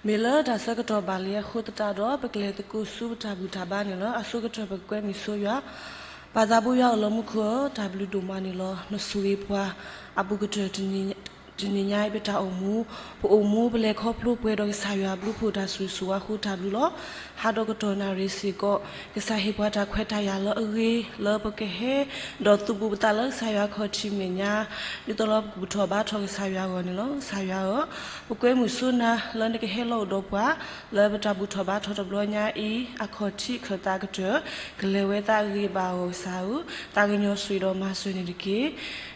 မ့ၢ်လၢတၢ်ဆၢကတီၢ်ဘၣ်လံအဃိသတးဒီး ပကလဲၤသကိးဆူပတၢ်ဘူၣ်တၢ်ဘါန့ၣ်လီၤ. အဆိကတၢၢ်ပကကွဲမုာ်ဆိယွၤ, ပၢ်သးဘိယွၤအိၣ်လၢမူခိၣ်ဧၢ, တၢ်ဘျုးဒိၣ်မးန့ၣ်လီၤ. နဆိၣ်ဂ့ၤပှၤအပူၤကတၢၢ် တနံၤညါအံၤ ပတၢ်အိၣ်မူ, ပအိၣ်မူပလဲၤခီဖျိပှဲၤဒီးကစၢ်ယွၤအဘျုးအဖှိၣ်တၢ်ဆိၣ်ဂ့ၤဆိၣ်ဝါအဃိတၢ်ဘျုးလီၤ. ဟါဒီးကတီၢ်နၣ်ရံၣ်စ့ၢ်ကီး ကစၢ်ဟ့ၣ်ပှၤတၢ်ခွဲးတၢ်ယာ်လၢအဂ့ၤ လၢပကဟဲဒီးသုးဘူးပသးလၢကစၢ်ယွၤအခီၣ်ထံးမဲာ်ညါ, ဒ်သိးလၢပကဘူၣ်ထီၣ်ဘါထီၣ်ကစၢ်ယွၤအဂီၢ်န့ၣ်လီၤ. ကစၢ်ယွၤဧၢ, ပကွဲမုာ်ဆိနၤလၢနကဟဲလီၤအိၣ်ဒီးပှၤ လၢပတၢ်ဘူၣ်ထီၣ်ဘါထီၣ်တဘျီညါအံၤ အခီၣ်ထံးခၢၣ်သးကတၢၢ် ကလဲၤဝဲသးအဂ့ၤဘၣ်အဂီၢ်ကစၢ်ဧၢ, သးကညီၤဆိၣ်ဂ့ၤဒီးမၤစၢၤန့ၣ်တက့ၢ်.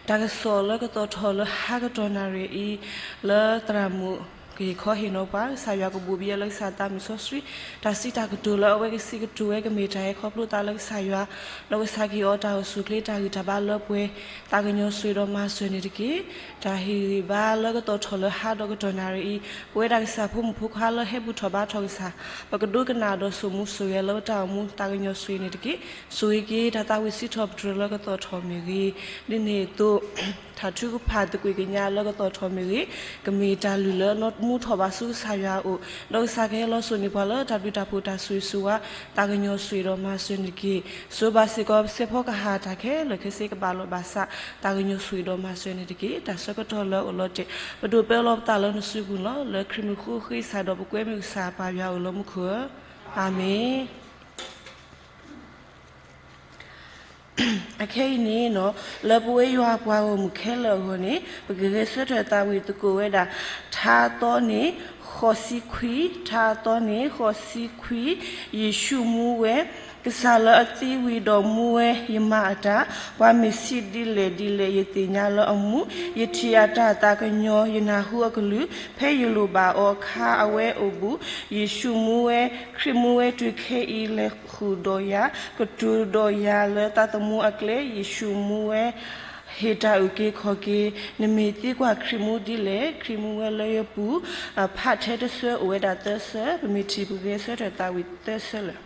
တၢ်ကစီၣ်လၢကသီၣ်ထီၣ်လၢဟါကတီၢ်နၣ်ရံၣ်အံၤ လၢသရၣ်မုၣ်ကဟ့ၣ်ခီဟ့ၣ်နီၤပှၤ ကစၢ်ယွၤကဘိၣ်ဘံယၤလၢကစၢ်သးမုၢ်စီဆှံ, တၢ်စံးတၢ်ကတိၤလၢအဝဲကစံးကတိၤဝဲ ကမ့ၢ်တၢ်ဟဲခီဖျိသးလၢကစၢ်ယွၤ, ဒီးကစၢ်ကဟ့ၣ်အီၤတၢ်အိၣ်ဆူၣ်အိၣ်ချ့ တၢ်ဂံၢ်တၢ်ဘါလၢပှဲၤ, သးကညီၤဆိၣ်ဂ့ၤဒီးမၤစၢၤန့ၣ်တက့ၢ်. တၢ်ဟ့ၣ်ဂံၢ်ဘါလၢကသီၣ်ထီၣ်လၢဟါဒီးကတီၢ်နၣ်ရံၣ်အံၤ ပဝဲဒၣ်ကစၢ်ဖိမုၣ်ဖိခွါလၢဟဲဘူၣ်ထီၣ်ဘါထီၣ်ကစၢ်, ပကဒိကနၣ်ဒီးစိာ်မူစိာ်ဂဲၤလၢပတၢ်အိၣ်မူ သးကညီၤဆိၣ်ဂ့ၤန့ၣ်တက့ၢ်. ဆိၣ်ဂ့ၤက့ၤတၢ်သးဝံၣ်စံးထီၣ်ပတြၢၤလၢကသီၣ်ထီၣ်မ့ၢ်ဂ့ၤ, ဒ်န့ၣ်အသိး တၢ်ထုကဖၣ်သကွံာ်ကညးလၢကသီၣ်ထီၣ်မ့ၢ်ဂ့ၤ, ကမ့ၢ်တၢ်လုၢ်လၢနီၢ်မူထီၣ်ဘၣ်ဆူကစၢ်ယွၤအအိၣ်, ဒီးကစၢ်ကဟဲလီၤစိာ်န့ၢ်ပှၤလၢတၢ်ဘျုးတၢ်ဖှိၣ်တၢ်ဆိၣ်ဂ့ၤဆိၣ်ဝါ, သးကညီၤဆိၣ်ဂ့ၤဒီးမၤစၢၤန့ၣ်တက့ၢ်. စိၤဘၣ်စ့ၢ်ကီးပစဲးဖီကဟၣ်တၢ်ခဲလၢာ်ခဲဆ့ကဘၣ်လီၤဘၣ်စး, သးကညီၤဆိၣ်ဂ့ၤဒီးမၤစၢၤန့ၣ်တက့ၢ်. တၢ်ဆၢကတီၢ်လၢအအိၣ်လီၤတဲာ် ပဒိးပၢလီၤပသးလၢနစုပူၤလီၤ. လၢခရံာ်မုၢ်ဃိဃ့စၢ်ဒီးပကွဲမုၢ်ကစၢ်ပၢ်ယွၤအိၣ်လၢမူခိၣ်ဧၢ, အၤမ့ၣ်. အခဲအံၤန့ၣ် လၢပဝဲယွၤပှၤဂီၢ်မုၢ်ခဲလၢာ်အဂီၢ်န့ၣ် ပကဂဲၤဆၢထၢၣ်သးဝံၣ်သကိးဝဲဒၣ် ထါအသီန့ၣ် ဃိးဆံခွံ, ထါအသီန့ၣ် ဃိးဆံခွံ, ယ့ၣ်ၡူးမူဝဲ, ကစၢ်လၢအသံဝံၤဒီးမူဝဲ, ယမၤအတၢ်, ပှၤမ့ၢ်စံးဒ်လဲၣ်ဒ်လဲၣ် ယသ့ၣ်ညါလၢအမူ, ယထံၣ်အတၢ်သးကညီၤ, ယနၢ်ဟူအကလုၢ်, ဖဲယလိၣ်ဘၣ်အီၤအခါအဝဲအိၣ်ဘူး, ယ့ၣ်ၡူးမူဝဲ, ခရံာ်မူဝဲတုၤခဲအံၤလဲၤဃုာ်ဒီးယၤ, ကတိၤဒီးယၤလၢသးသမူအကျဲ, ယ့ၣ်ၡူးမူဝဲ, ဟ့ၣ်တၢ်အုၣ်က့ၤခီၣ်က့ၤ, နမ့ၢ်သံကွၢ်ခရံာ်မူဒ်လဲၣ်, ခရံာ်မူဝဲလၢယပူၤ, ဖးထဲတဆၢအိၣ်ဝဲဒၣ်သၢဆၢ, ပမ့ၢ်ထံၣ်ပဂဲၤဆၢထၢၣ်သးဝံၣ်သၢဆၢလၢာ်.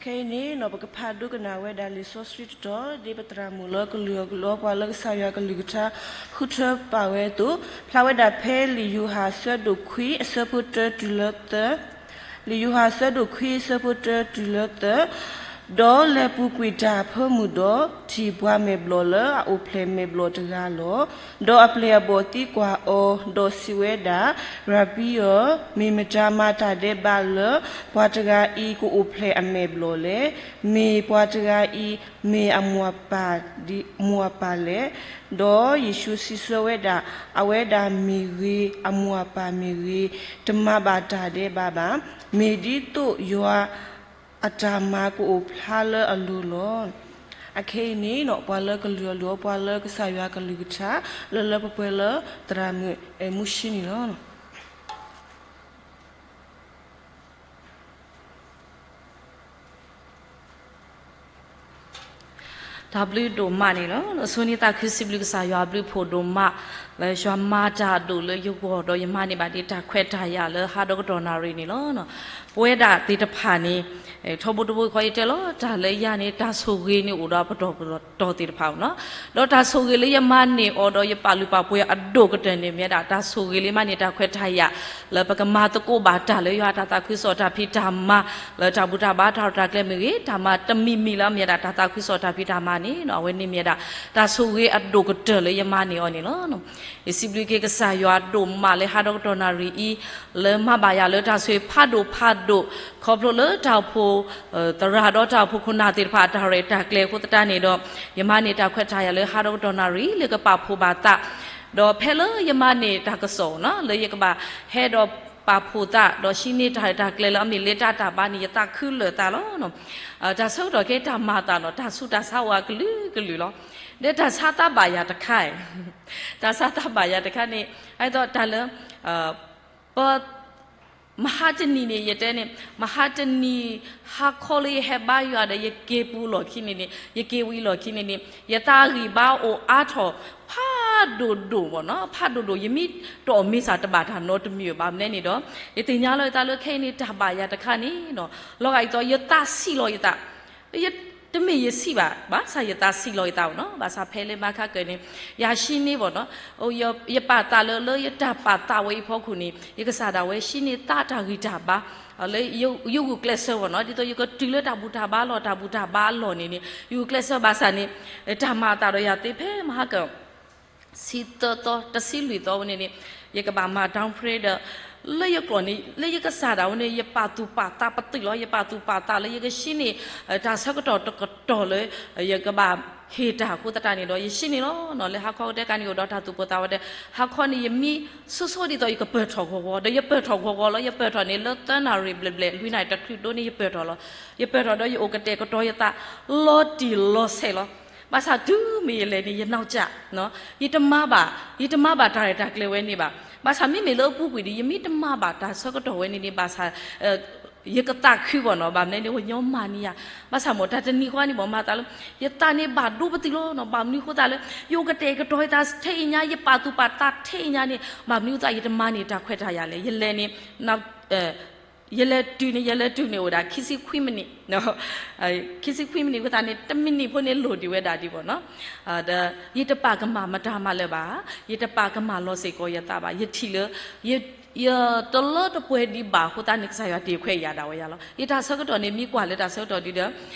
ခဲအံၤန့ၣ် ပကဖးဒိကနၣ်ဝဲဒၣ်လံာ်စီဆှံတတီၤ ဒ်ပသရၣ်မုၣ်လၢကလုၢ်အီၣ်ကလုၢ်အီပှၤလၢကစၢ်ယွၤကလုၢ်ကထါ ဃုထၢပာ်ဝဲအသိး, ဖျါဝဲဒၣ်ဖဲလံာ်ယိၤဟၣ်အဆၢဒိၣ်ခွံအဆၢဖိတၢတုၤလၢသၢ, လံာ်ယိၤဟၣ်အဆၢဒိၣ်ခွံအဆၢဖိတၢတုၤလၢသၢ, ဒီးလဲၤပူၤကွံာ်တၢ်အဖၢမုၢ်ဒီး ထံၣ်ပှၤမဲာ်ဘျီၣ်လၢအအိၣ်ဖျဲၣ်မဲာ်ဘျီၣ်တဂၤလီၤ. ဒီးအပျဲၢ်အဘီၣ်သံကွၢ်အီၤ, ဒီးစံးဝဲဒၣ်, ရၤဘံဧၢ, မ့ၢ်မတၤမၤတၢ်ဒဲးဘးလၢ ပှၤတဂၤအံၤကအိၣ်ဖျဲၣ်အမဲာ်ဘျီၣ်လဲၣ်. မ့ၢ်ပှၤတဂၤအံၤ မ့ၢ်အမိၢ်အပၢ်, မိၢ်အပၢ်လဲၣ်. ဒီးယ့ၣ်ၡူးစံးဆၢဝဲဒၣ်, အဝဲဒၣ်မ့ၢ်ဂ့ၤ, အမိၢ်အပၢ်မ့ၢ်ဂ့ၤ, တမၤဘၣ်တၢ်ဒဲးဘးဘၣ်. မ့ၢ်ဒ်သိးယွၤအတၢ်မၤကအိၣ်ဖျါလၢအလိၤလီၤ. အခဲအံၤန့ၣ် ပှၤလၢကလုၢ်အီၣ်လုၢ်အီ ပှၤလၢကစၢ်ယွၤကလုၢ်ကထါ လၢလၢပှဲၤပှဲၤလၢသရၣ်မုၣ်အဲၣ်မူဆံန့ၣ်လီၤ. တၢ်ဘျုးဒိၣ်မးန့ၣ်လီၤ. ဆိၣ်ဂ့ၤသးခုစံးဘျုးကစၢ်ယွၤအဘျုးအဖှိၣ်ဒိၣ်မး, လၢယွၤမၤတၢ်အဒိၣ်လၢယဂီၢ်ဒီး ယမၤန့ၢ်ဘၣ်ဒ်တၢ်ခွဲးတၢ်ယာ်လၢဟါဒီကတီၢ်နၣ်ရံၣ်န့ၣ်လီၤ. ပဝဲဒၣ်သ့ၣ်တဖၣ်န့ၣ် ထီဘိတဘိဃီယတဲလီၤ, တၢ်လၢယၤန့ၣ် တၢ်ဆိၣ်ဂ့ၤန့ၣ်အိၣ်ဒီးအပတီၢ်ပတီၢ်သ့ၣ်တဖၣ်အအိၣ်လီၤ. ဒီးတၢ်ဆိၣ်ဂ့ၤလၢယမၤန့ၢ်အီၤဒီးယပာ်လုၢ်ပာ်ပှ့ၤအဒိၣ်ကတၢၢ်န့ၣ် မ့ၢ်ဝဲဒၣ်တၢ်ဆိၣ်ဂ့ၤလၢယမၤန့ၢ်တၢ်ခွဲးတၢ်ယာ် လၢပကမၤသကိးဘၣ်တၢ်လၢယွၤအတၢ်သးခုကစီၣ်တၢ်ဖံးတၢ်မၤ လၢတၢ်ဘူၣ်တၢ်ဘါတၢ်ရဲၣ်တၢ်ကျဲၤမ့ၢ်ဂ့ၤ, တၢ်မၤတမံၤမံၤလၢအမ့ၢ်ဝဲဒၣ်တၢ်သးခုကစီၣ်တၢ်ဖံးတၢ်မၤန့ၣ် အဝဲန့ၣ်မ့ၢ်ဝဲဒၣ် တၢ်ဆိၣ်ဂ့ၤအဒိၣ်ကတၢၢ်လၢယမၤန့ၢ်အီၤန့ၣ်လီၤ. ယစံးဘျုးက့ၤကစၢ်ယွၤဒိၣ်မးလၢဟါဒီကတီၢ်နၣ်ရံၣ်အံၤ လၢမၤဘၣ်ယၤလၢတၢ်ဆိၣ်ဂ့ၤဖးဒိၣ်ဖးဒိၣ် ခီဖျိလၢတၢ်အိၣ်ဖှိၣ်သရၣ်ဒီးတၢ်အိၣ်ဖှိၣ်ခိၣ်နၢ်သ့ၣ်တဖၣ်အတၢ်ရဲၣ်တၢ်ကျဲၤအဃိသတးန့ၣ်ဒီး ယမၤန့ၢ်တၢ်ခွဲးတၢ်ယာ်လၢဟါဒီကတီၢ်နၣ်ရံၣ် လၢကပာ်ဖှိၣ်ဘၣ်သး ဒီးဖဲလၢယမၤန့ၢ်တၢ်ကစီၣ်နီၤ လၢယကဘၣ်ဟဲဒီးပာ်ဖှိၣ်သး ဒီးဟံးန့ၢ်တၢ်ရဲၣ်တၢ်ကျဲၤလၢအမ့ၢ်လ့တၢ်တၢ်ဘါန့ၣ် ယသးခုလၢာ်သးလီၤ. တၢ်ဆၢကတီၢ်ခဲအံၤတၢ်မၤအသးနီၤ တၢ်ဆူးတၢ်ဆါအိၣ်အကလုာ်ကလုာ်လီၤ. ဒီးတၢ်ဆါသးဘၣ်ယၤတခါအံၤ တၢ်ဆါသးဘၣ်ယၤတခါန့ၣ် အသိးတၢ်လၢ ပ မဟါတနံၤန့ၣ် ယတဲန့ၣ် မဟါတနံၤ ဟါခီလၢယဟဲဘါယွၤဒီး ယက့ၤပူၤလီၢ်ခံန့ၣ်န့ၣ် ယက့ၤဝံၤလီၢ်ခံန့ၣ်န့ၣ် ယသးဂံၢ်ဘါအိၣ်အါထီၣ် ဖးဒိၣ်ဒိၣ်မ့ၢ်နီၤ ဖးဒိၣ်ဒိၣ် ယမ့ၢ်တအီၣ်မ့ၢ်စၢ်တဘၣ်တၢ်နီတမံၤဘၣ်မနုၤန့ၣ်ဒီး ယသ့ၣ်ညါလီၤယသးလၢခဲအံၤန့ၣ် တၢ်ဘၣ်ယၤတခါန့ၣ်နီၤ လီၤဂာ်အသိး ယသးဆံးလီၤယသး တမ့ၢ်ယဆံးဘၣ် ဘၣ်ဆၣ်ယသးဆံးလီၤယသးနီၤ ဘၣ်ဆၣ်ဖဲလၢမၤခါကၢၣ်န့ၣ် ယၤဟံးန့ၢ်ဘၣ်နီၤ ယပာ်သးလၢ လၢယတၢ်ပာ်သးဝဲအံၤဖီခိၣ်န့ၣ် ယကစၢ်ဒၣ်ဝဲဟံးန့ၢ်သးတၢ်ဂံၢ်တၢ်ဘါ လၢယဂုာ်ကျဲးစၢးဘၣ်နီၤ ဒ်သိးယကတုၤလၢတၢ်ဘူၣ်တၢ်ဘါလီၢ် တၢ်ဘူၣ်တၢ်ဘါအလီၢ်န့ၣ်န့ၣ် ယဂုာ်ကျဲးစၢးဘၣ်ဆၣ်န့ၣ် တၢ်မၤအသးဒီးယၤသ့ဖဲမၤခါကၢၣ် ဆံသၢသီ တဆံလွံၢ်သီဝဲန့ၣ်န့ၣ် ယကဘၣ်မၤ down pray ဒီး လၢယကျိာ်န့ၣ် လၢယကစၢ်ဒၣ်ဝဲန့ၣ် ယပာ်သူၣ်ပာ်သးပတုာ်လီၤ ယပာ်သူၣ်ပာ်သးလၢယကဟံးန့ၢ် တၢ်ဆၢကတီၢ်တကတီၢ်လၢ ယကဘၣ်ဟ့ၣ်တၢ်အဃိသတးန့ၣ်ဒီး ယဟံးန့ၢ်လီၤနီၤ လၢဟါခီကတၢၢ်ကါန့ၣ်အိၣ်ဒီးတၢ်သူၣ်ပိၢ်သးဝဲဒီး ဟါခီန့ၣ် ယမံဆိဆိဒ်သိးယကပၢၢ်ထီၣ်ဂီၤဂီၤ ဒီးယပၢၢ်ထီၣ်ဂီၤဂီၤလီၤ ယပၢၢ်ထီၣ်န့ၣ် လၢသၢနၣ်ရံၣ်ဘျဲၣ်ဘျဲၣ် လွံၢ်နၣ်ရံၣ်တချုးဒိၣ်န့ၣ် ယပၢၢ်ထီၣ်လီၤ ယပၢၢ်ထီၣ်ဒီးယအိၣ်ကတဲာ်ကတီၤယသး လီၤတံၢ်လီၤဆဲးလီၤ ဘၣ်ဆၣ်တုၤမ့ၢ်ယလဲၤန့ၣ် ယနီၢ်ကၠး ယတမၤဘၣ် ယတမၤဘၣ်တၢ်ရဲၣ်တၢ်ကျဲၤဝဲန့ၣ်ဘၣ် ဘၣ်ဆၣ်မ့မ့ၢ်လၢအပူၤကွံာ်ဒီး ယမ့ၢ်တမၤဘၣ်တၢ်ဆၢကတီၢ်ဝဲန့ၣ်န့ၣ် ဘၣ်ဆၣ် ယကသးခုဘၣ်နီၤ ဘၣ်မနုၤန့ၣ် ပှၤညီမၤန့ၢ်ယၤ ဘၣ်ဆၣ်မ့ၢ်တၢ်တနံၤဃီန့ၣ် မ့ၢ်မၤသးလၢ ယသးန့ၣ်ဘၣ်ဒိပသံးလီၤနီၤ ဘၣ်မနုၤအဃိသတးလၢ ယအိၣ်ကတဲာ်ကတီၤယသးထဲအံၤညါ ယပာ်သူၣ်ပာ်သးထဲအံၤညါန့ၣ် ဘၣ်မနုၤအဃိသတး ယတမၤန့ၢ်တၢ်ခွဲးတၢ်ယာ်လဲၣ် ယလဲၤန့ၣ် ယလဲၤတုၤန့ၣ် ယလဲၤတုၤန့ၣ်အိၣ်ဒၣ် ခံဆံခွံမံးနံး ခံဆံခွံမံးနံးအဃိသတးန့ၣ် တမံးနံးဖိန့ၣ်လိၣ်ဒံးဝဲဒၣ်ဒ်ဘၣ်နီၤ ဒီး ယတပာ်ကမၣ်မတၤမၤလၢၤဘၣ် ယတပာ်ကမၣ်လီၤစ့ၢ်ကီးယသးဘၣ် ယထံၣ်လၢ ယတလၢတပှဲၤဒံးဘၣ်အဃိသတးန့ၣ် ကစၢ်ယွၤတ့ၢ်ခွဲးယာ်ဒၣ်ဝဲယၤလီၤ ယတၢ်ဆၢကတီၢ်န့ၣ် မ့ၢ်ကွၢ်လၢတၢ်ဆၢကတီၢ်ဒ်ဒီး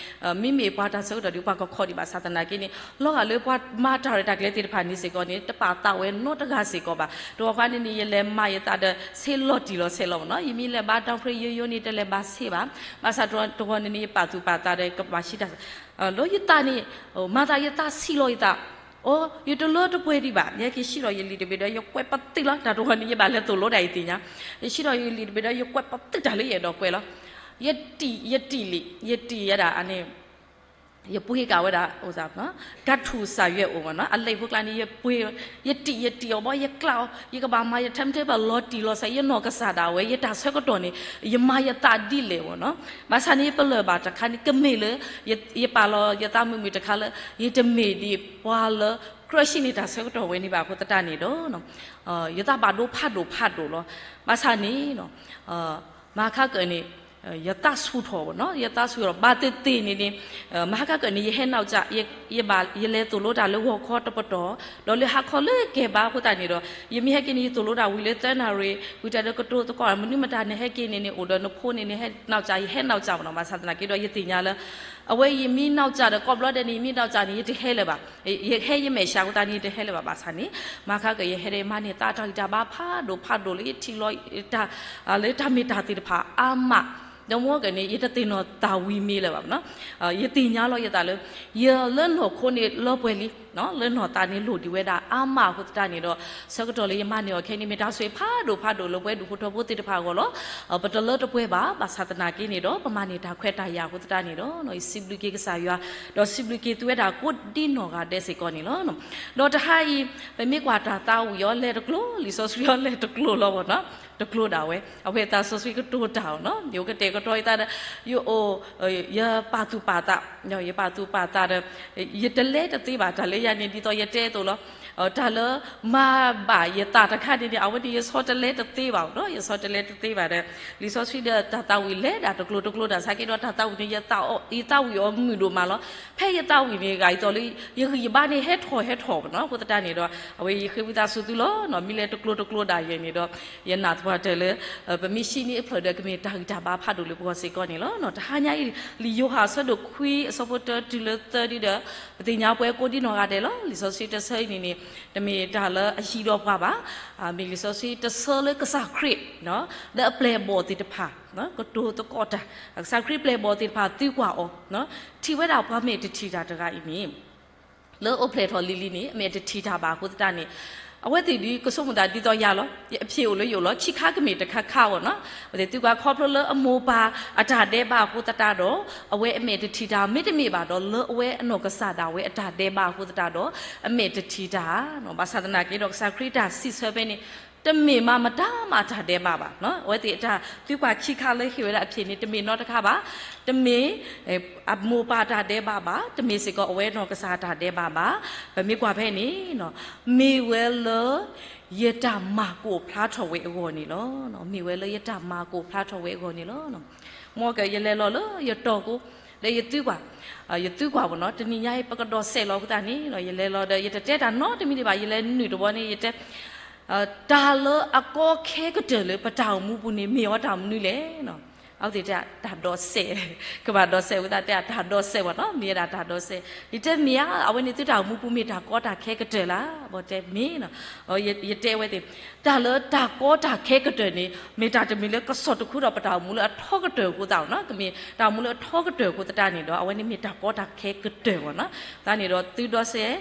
မ့မ့ၢ်ပှၤတၢ်ဆၢကတီၢ်ဒ်ပှၤကခီဒံးဘၣ်ဆၣ်သနာ်က့န့ၣ် လီၤဂာ်လၢပှၤမၤတၢ်ရဲၣ်တၢ်ကျဲၤသ့ၣ်တဖၣ်န့ၣ်စ့ၢ်ကီးန့ၣ် တပာ်သးဝဲနီတဂၤစ့ၢ်ကီးဘၣ် တဂီၤဃီန့ၣ်န့ၣ် ယလဲၤမၤယသးဒီး ဆ့လီၤတံၢ်လီၤဆဲးလီၤမ့ၢ်နီၤ ယမ့ၢ်လဲၤဘါ down pray ယိယိန့ၣ် တလဲၤဘါဆ့ဘၣ် ဘၣ်ဆၣ်တဂီၤန့ၣ်န့ၣ် ယပာ်သူၣ်ပာ်သးဒီး ကဘၣ်ဆံတၢ် လၢယသးန့ၣ် မၤသးယသးဆံးလီၤယသး အိ ယတလၢတပှဲၤဒံးဘၣ် ယဟဲက့ၤဆံးထီၣ်ယလံာ်တဘ့ၣ်ဒီး ယကွဲးပသံးလီၤ တၢ်တဂီၤန့ၣ် ယဘၣ်လဲၤသိၣ်လိဒၣ်ယသ့ၣ်ညါ ယဆံးထီၣ်ယလံာ်တဘ့ၣ်ဒီး ယကွဲးပသံးတၢ်လၢယအဲၣ်ဒိးကွဲးလီၤ ယတံၢ် ယတံၢ်လံ ယတံၢ်ယဲဒၣ်န့ၣ် ယပှ့ၤကးဝဲဒၣ် ကါထူၣ်စၢ်ယွဲအိၣ်မ့ၢ်နီၤ အလံာ်ဖိကျါန့ၣ် ယပှ့ၤ ယတံၢ် ယတံၢ်အီၤဘီ ယကျးအီၤ ယကဘၣ်မၤယ timetable လီၤတံၢ်လီၤဆဲး ယနီၢ်ကစၢ်ဒၣ်ဝဲ ယတၢ်ဆၢကတီၢ်န့ၣ် ယမၤယသးဒ်လဲၣ်မ့ၢ်နီၤ ဘၣ်ဆၣ်န့ၣ် ယပလၢၢ်ဘၣ်တခါန့ၣ် ကမ့ၢ်လၢ ယပာ်လီၤယသးမုာ်မုာ်တခါလၢ ယတမ့ၢ်ဒ်ပှၤလၢ ကြၢးဟံးန့ၢ်တၢ်ဆၢကတီၢ်ဝဲန့ၣ်ဘၣ်အဃိသတးန့ၣ်ဒီး ယသးဘၣ်ဒိဖးဒိၣ်ဖးဒိၣ်လီၤ ဘၣ်ဆၣ်န့ၣ် မၤခါကၢၣ်န့ၣ် ယသးဆူၣ်ထီၣ်ဘၣ်နီၤ, ယသးဆူၣ်ထီၣ် ဘၣ်သ့ၣ်သ့ၣ်န့ၣ်န့ၣ်, မဟါကကၢၣ်န့ၣ် ယဟဲနီၢ်ကၠး, ယဘၣ် ယလဲၤသိၣ်လိတၢ်လၢဂီၤခီတပတီၢ်, ဒီးလၢဟါခီလၢကဲဘၣ်အဃိသတးန့ၣ်ဒီး, ယမ့ၢ်ဟဲက့ၤန့ၣ် ယသိၣ်လိတၢ်ဝံၤလၢသၢနၣ်ရံၣ်, ဝံၤတၢ်ဒီးကတိၤသကိး မနုၤမတၤနဟဲက့ၤန့ၣ်န့ၣ် အိၣ်ဒီးနဖိန့ၣ်န့ၣ် ဟဲနီၢ်ကၠး ယဟဲနီၢ်ကၠးဘၣ်နီၤ, ဘၣ်ဆၣ်သနာ်က့ဒီး ယသ့ၣ်ညါလၢ အဝဲယမ့ၢ်နီၢ်ကၠးဒီး ကိးဘျီဒဲးန့ၣ် ယမ့ၢ်နီၢ်ကၠးန့ၣ် ယတဟဲလၢၤဘၣ်, ယဟဲယမဲာ်ဆှးအဃိသတးန့ၣ် ယတဟဲလၢၤဘၣ်, ဘၣ်ဆၣ်န့ၣ် မဟါကကၢၣ် ယဟဲဒီးမၤန့ၢ်သးတၢ်ဂံၢ်တၢ်ဘါဖးဒိၣ်ဖးဒိၣ်လၢယထံၣ်လီၤ လၢတၢ်မ့ၢ်တၢ်သ့ၣ်တဖၣ်အါမး, ဒီးမ့ၢ်ကဲန့ၣ် ယတသ့ၣ်နီၣ်သးဝံၤမ့ၢ်လၢၤဘၣ်နီၤ, ယသ့ၣ်ညါလီၤယသးလၢ ယလၢနီၢ်ခိန့ၣ်လီၤပှဲၤလံ, လၢနီၢ်သးန့ၣ်လိၣ်ဒံးဝဲဒၣ်အါမးအဃိသတးန့ၣ်ဒီး ဆၢကတီၢ်လၢယမၤန့ၢ်အီၤခဲအံၤန့ၣ် မ့ၢ်တၢ်ဆိၣ်ဂ့ၤဖးဒိၣ်ဖးဒိၣ်လၢပဝဲဒူၣ်ဖိထၢဖိသ့ၣ်တဖၣ်အဂီၢ်လီၤ. ပတလၢတပှဲၤဘၣ်, ဘၣ်ဆၣ်သနာ်က့န့ၣ်ဒီး ပမၤန့ၢ်တၢ်ခွဲးတၢ်ယာ်အဃိသတးန့ၣ်ဒီး ယစံးဘျုးက့ၤကစၢ်ယွၤ, ဒီးစံးဘျုးက့ၤသုဝဲဒၣ်ကိးဒံနီၢ်ဂၤဒဲးစ့ၢ်ကီးန့ၣ်လီၤ. ဒီးတဟါအံၤ ပမ့ၢ်ကွၢ်တၢ်သးဝံၣ်အီၤလဲၤတကျိၤ, လံာ်စီဆှံအီၤလဲၤတကျိၤလီၤဘၣ်နီၤ, တကျိၤဒၣ်ဝဲ, အဝဲသးစီဆှံကတိၤတၢ်အီၤနီၤ, ယကတဲာ်ကတီၤယသးဒီး ယအိၣ် ယပာ်သူၣ်ပာ်သး, ယပာ်သူၣ်ပာ်သးဒီး ယတလဲတသ့ဘၣ်, တၢ်လၢယၤန့ၣ် ဒ်သိးယတဲအသိးလီၤ, တၢ်လၢမၤဘၣ်ယသးတခါန့ၣ်န့ၣ် အဝဲန့ၣ် ယဆီတလဲတသ့ဘၣ်နီၤ, ယဆီတလဲတသ့ဘၣ်ဒီး လံာ်စီဆှံဒီးတၢ်သးဝံၣ်လဲၤဒၣ်တကျိၤတကျိၤဒၣ်ဆၢက့ဒီး တၢ်သးဝံၣ်န့ၣ် ယသးဝံၣ်အီၤမုာ်ဒိၣ်မးလီၤ. ဖဲယသးဝံၣ်န့ၣ် ဂၤအံၤသိးလၢ ယဂံၢ်ယဘါန့ၣ် ဟဲထီၣ်ဟဲထီၣ်ဘၣ်နီၤ, အဃိသတးန့ၣ်ဒီး အဝဲယဃ့ဝံသးစူၤသုလီၤ, မ့ၢ်လဲၤတကျိၤတကျိၤဒၣ်ယဲန့ၣ်ဒီး ယနာ်သပှၢ်တၢၢ်လၢ ပမ့ၢ်ဟံးန့ၢ်အဖျၢၣ်ဒီး ကမ့ၢ်တၢ်ဂံၢ်တၢ်ဘါဖးဒိၣ်လၢပဂီၢ်စ့ၢ်ကီးန့ၣ်လီၤ. တဟါညါအံၤ လံာ်ယိၤဟၣ်အဆၢဒိၣ်ခွံအဆၢဖိတၢတုၤလၢသၢဒ်ဒီး ပသ့ၣ်ညါပှဲၤကိးဒံနီၢ်ဂၤဒဲးလီၤ. လံာ်စီဆှံတဆၢအံၤန့ၣ်န့ၣ် တမ့ၢ်တၢ်လၢအယံၤဒီးပှၤဘၣ်, မ့ၢ်လံာ်စီဆှံတဆၢလၢကစၢ်ခရံာ် လၢအပျဲၢ်အဘီၣ်သ့ၣ်တဖၣ် ကတိၤသကိးတၢ်, ကစၢ်ခရံာ်ပျဲၢ်အဘီၣ်သ့ၣ်တဖၣ်သံကွၢ်အီၤ, ထံၣ်ဝဲဒၣ်ပှၤမဲာ်တထံၣ်တၢ်တဂၤအံၤန့ၣ် လၢအအိၣ်ဖျဲၣ်ထီၣ်လံၤလံၤန့ၣ် အမဲာ်တထံၣ်တၢ်ဘၣ်အဃိသတးန့ၣ် အဝဲသ့ၣ်ဒ်ကဆိကမိၣ်သးဒ်သိးယၤလီၤ, ယအဖျၢၣ်အိၣ်လၢယအိၣ်လီၤ, ခံခါကမ့ၢ်တခါခါအဂီၢ်နီၤ, အဝဲသ့ၣ်သံကွၢ်ခီဖျိလၢအမိၢ်ပၢ်အတၢ်ဒဲးဘးအဃိသတးဒီး အဝဲအမဲာ်တထံၣ်တၢ် မ့တမ့ၢ်ဘၣ်ဒီး လၢအဝဲအနီၢ်ကစၢ်ဒၣ်ဝဲအတၢ်ဒဲးဘးအဃိသတးဒီး အမဲာ်တထံၣ်တၢ်, ဘၣ်ဆၣ်သနာ်က့ဒီး ကစၢ်ခရံာ်တၢ်စံးဆၢဖဲန့ၣ် တမ့ၢ်မးမတၤမးတၢ်ဒဲးဘးဘၣ်, အဝဲသ့ၣ်အတၢ်သံကွၢ်ခံခါလၢဟ့ၣ်ဝဲဒၣ်အဖျၢၣ်န့ၣ် တမ့ၢ်နီတခါဘၣ်, တမ့ၢ် အမိၢ်ပၢ်တၢ်ဒဲးဘးဘၣ်, တမ့ၢ်စ့ၢ်ကီးအဝဲနီၢ်ကစၢ်တၢ်ဒဲးဘးဘၣ်, ပမ့ၢ်ကွၢ်ဖဲန့ၣ် မ့ၢ်ဝဲလၢ ယတၢ်မၤကိၢ်ဖျါထီၣ်ဝဲအဂီၢ်န့ၣ်လီၤ. မ့ၢ်ဝဲလၢယတၢ်မၤကိၢ်ဖျါထီၣ်ဝဲအဂီၢ်န့ၣ်လီၤ. မ်ကယလဲၤလီၤလၢယတီၢ်ကိ ဒီးယသုကွၢ်, ယသုကွၢ်ဘၣ်နီၤ, တနံၤညါအံၤ ပကဒိးစဲးလီၤအဃိသတးန့ၣ် ယလဲၤလီၤဒီး ယတတဲတၢ်နီတမံၤဒံးဘၣ်, ယလဲၤနုာ်တဘျီန့ၣ် ယတဲ တၢ်လၢအကီခဲကတၢၢ်လၢပတၢ်အိၣ်မူပူၤန့ၣ် မ့ၢ်အီၤတၢ်မနုၤလဲၣ်. အဝဲသ့ၣ်တဲတၢ်ဒိးစဲး, ကဘၣ်ဒိးစဲးဝဲသတးတဲတၢ်ဒိးစဲးဘၣ်နီၤ, မ့ၢ်ဝဲဒၣ်တၢ်ဒိးစဲး, ယတဲမ့ၢ်ဧါ, အဝဲန့ၣ်သုတၢ်အိၣ်မူပူၤမ့ၢ်တၢ်ကီတၢ်ခဲကတၢၢ်လၢၤ, ဘၣ်တဲမ့ၢ်နီၤ, ယတဲအဝဲသ့ၣ်, တၢ်လၢတၢ်ကီတၢ်ခဲကတၢၢ်န့ၣ် မ့ၢ်တၢ်တမံၤလၢကစီၣ်တခူဒီးပတၢ်အိၣ်မူလၢအထီကတၢၢ်အဃိသတးနီၤ, ကမ့ၢ်တၢ်အိၣ်မူလၢအထီကတၢၢ်အဃိသတးန့ၣ်ဒီး အဝဲန့ၣ်မ့ၢ်တၢ်ကီတၢ်ခဲကတၢၢ်ဘၣ်နီၤ, သတးန့ၣ်ဒီးသုဒိးစဲး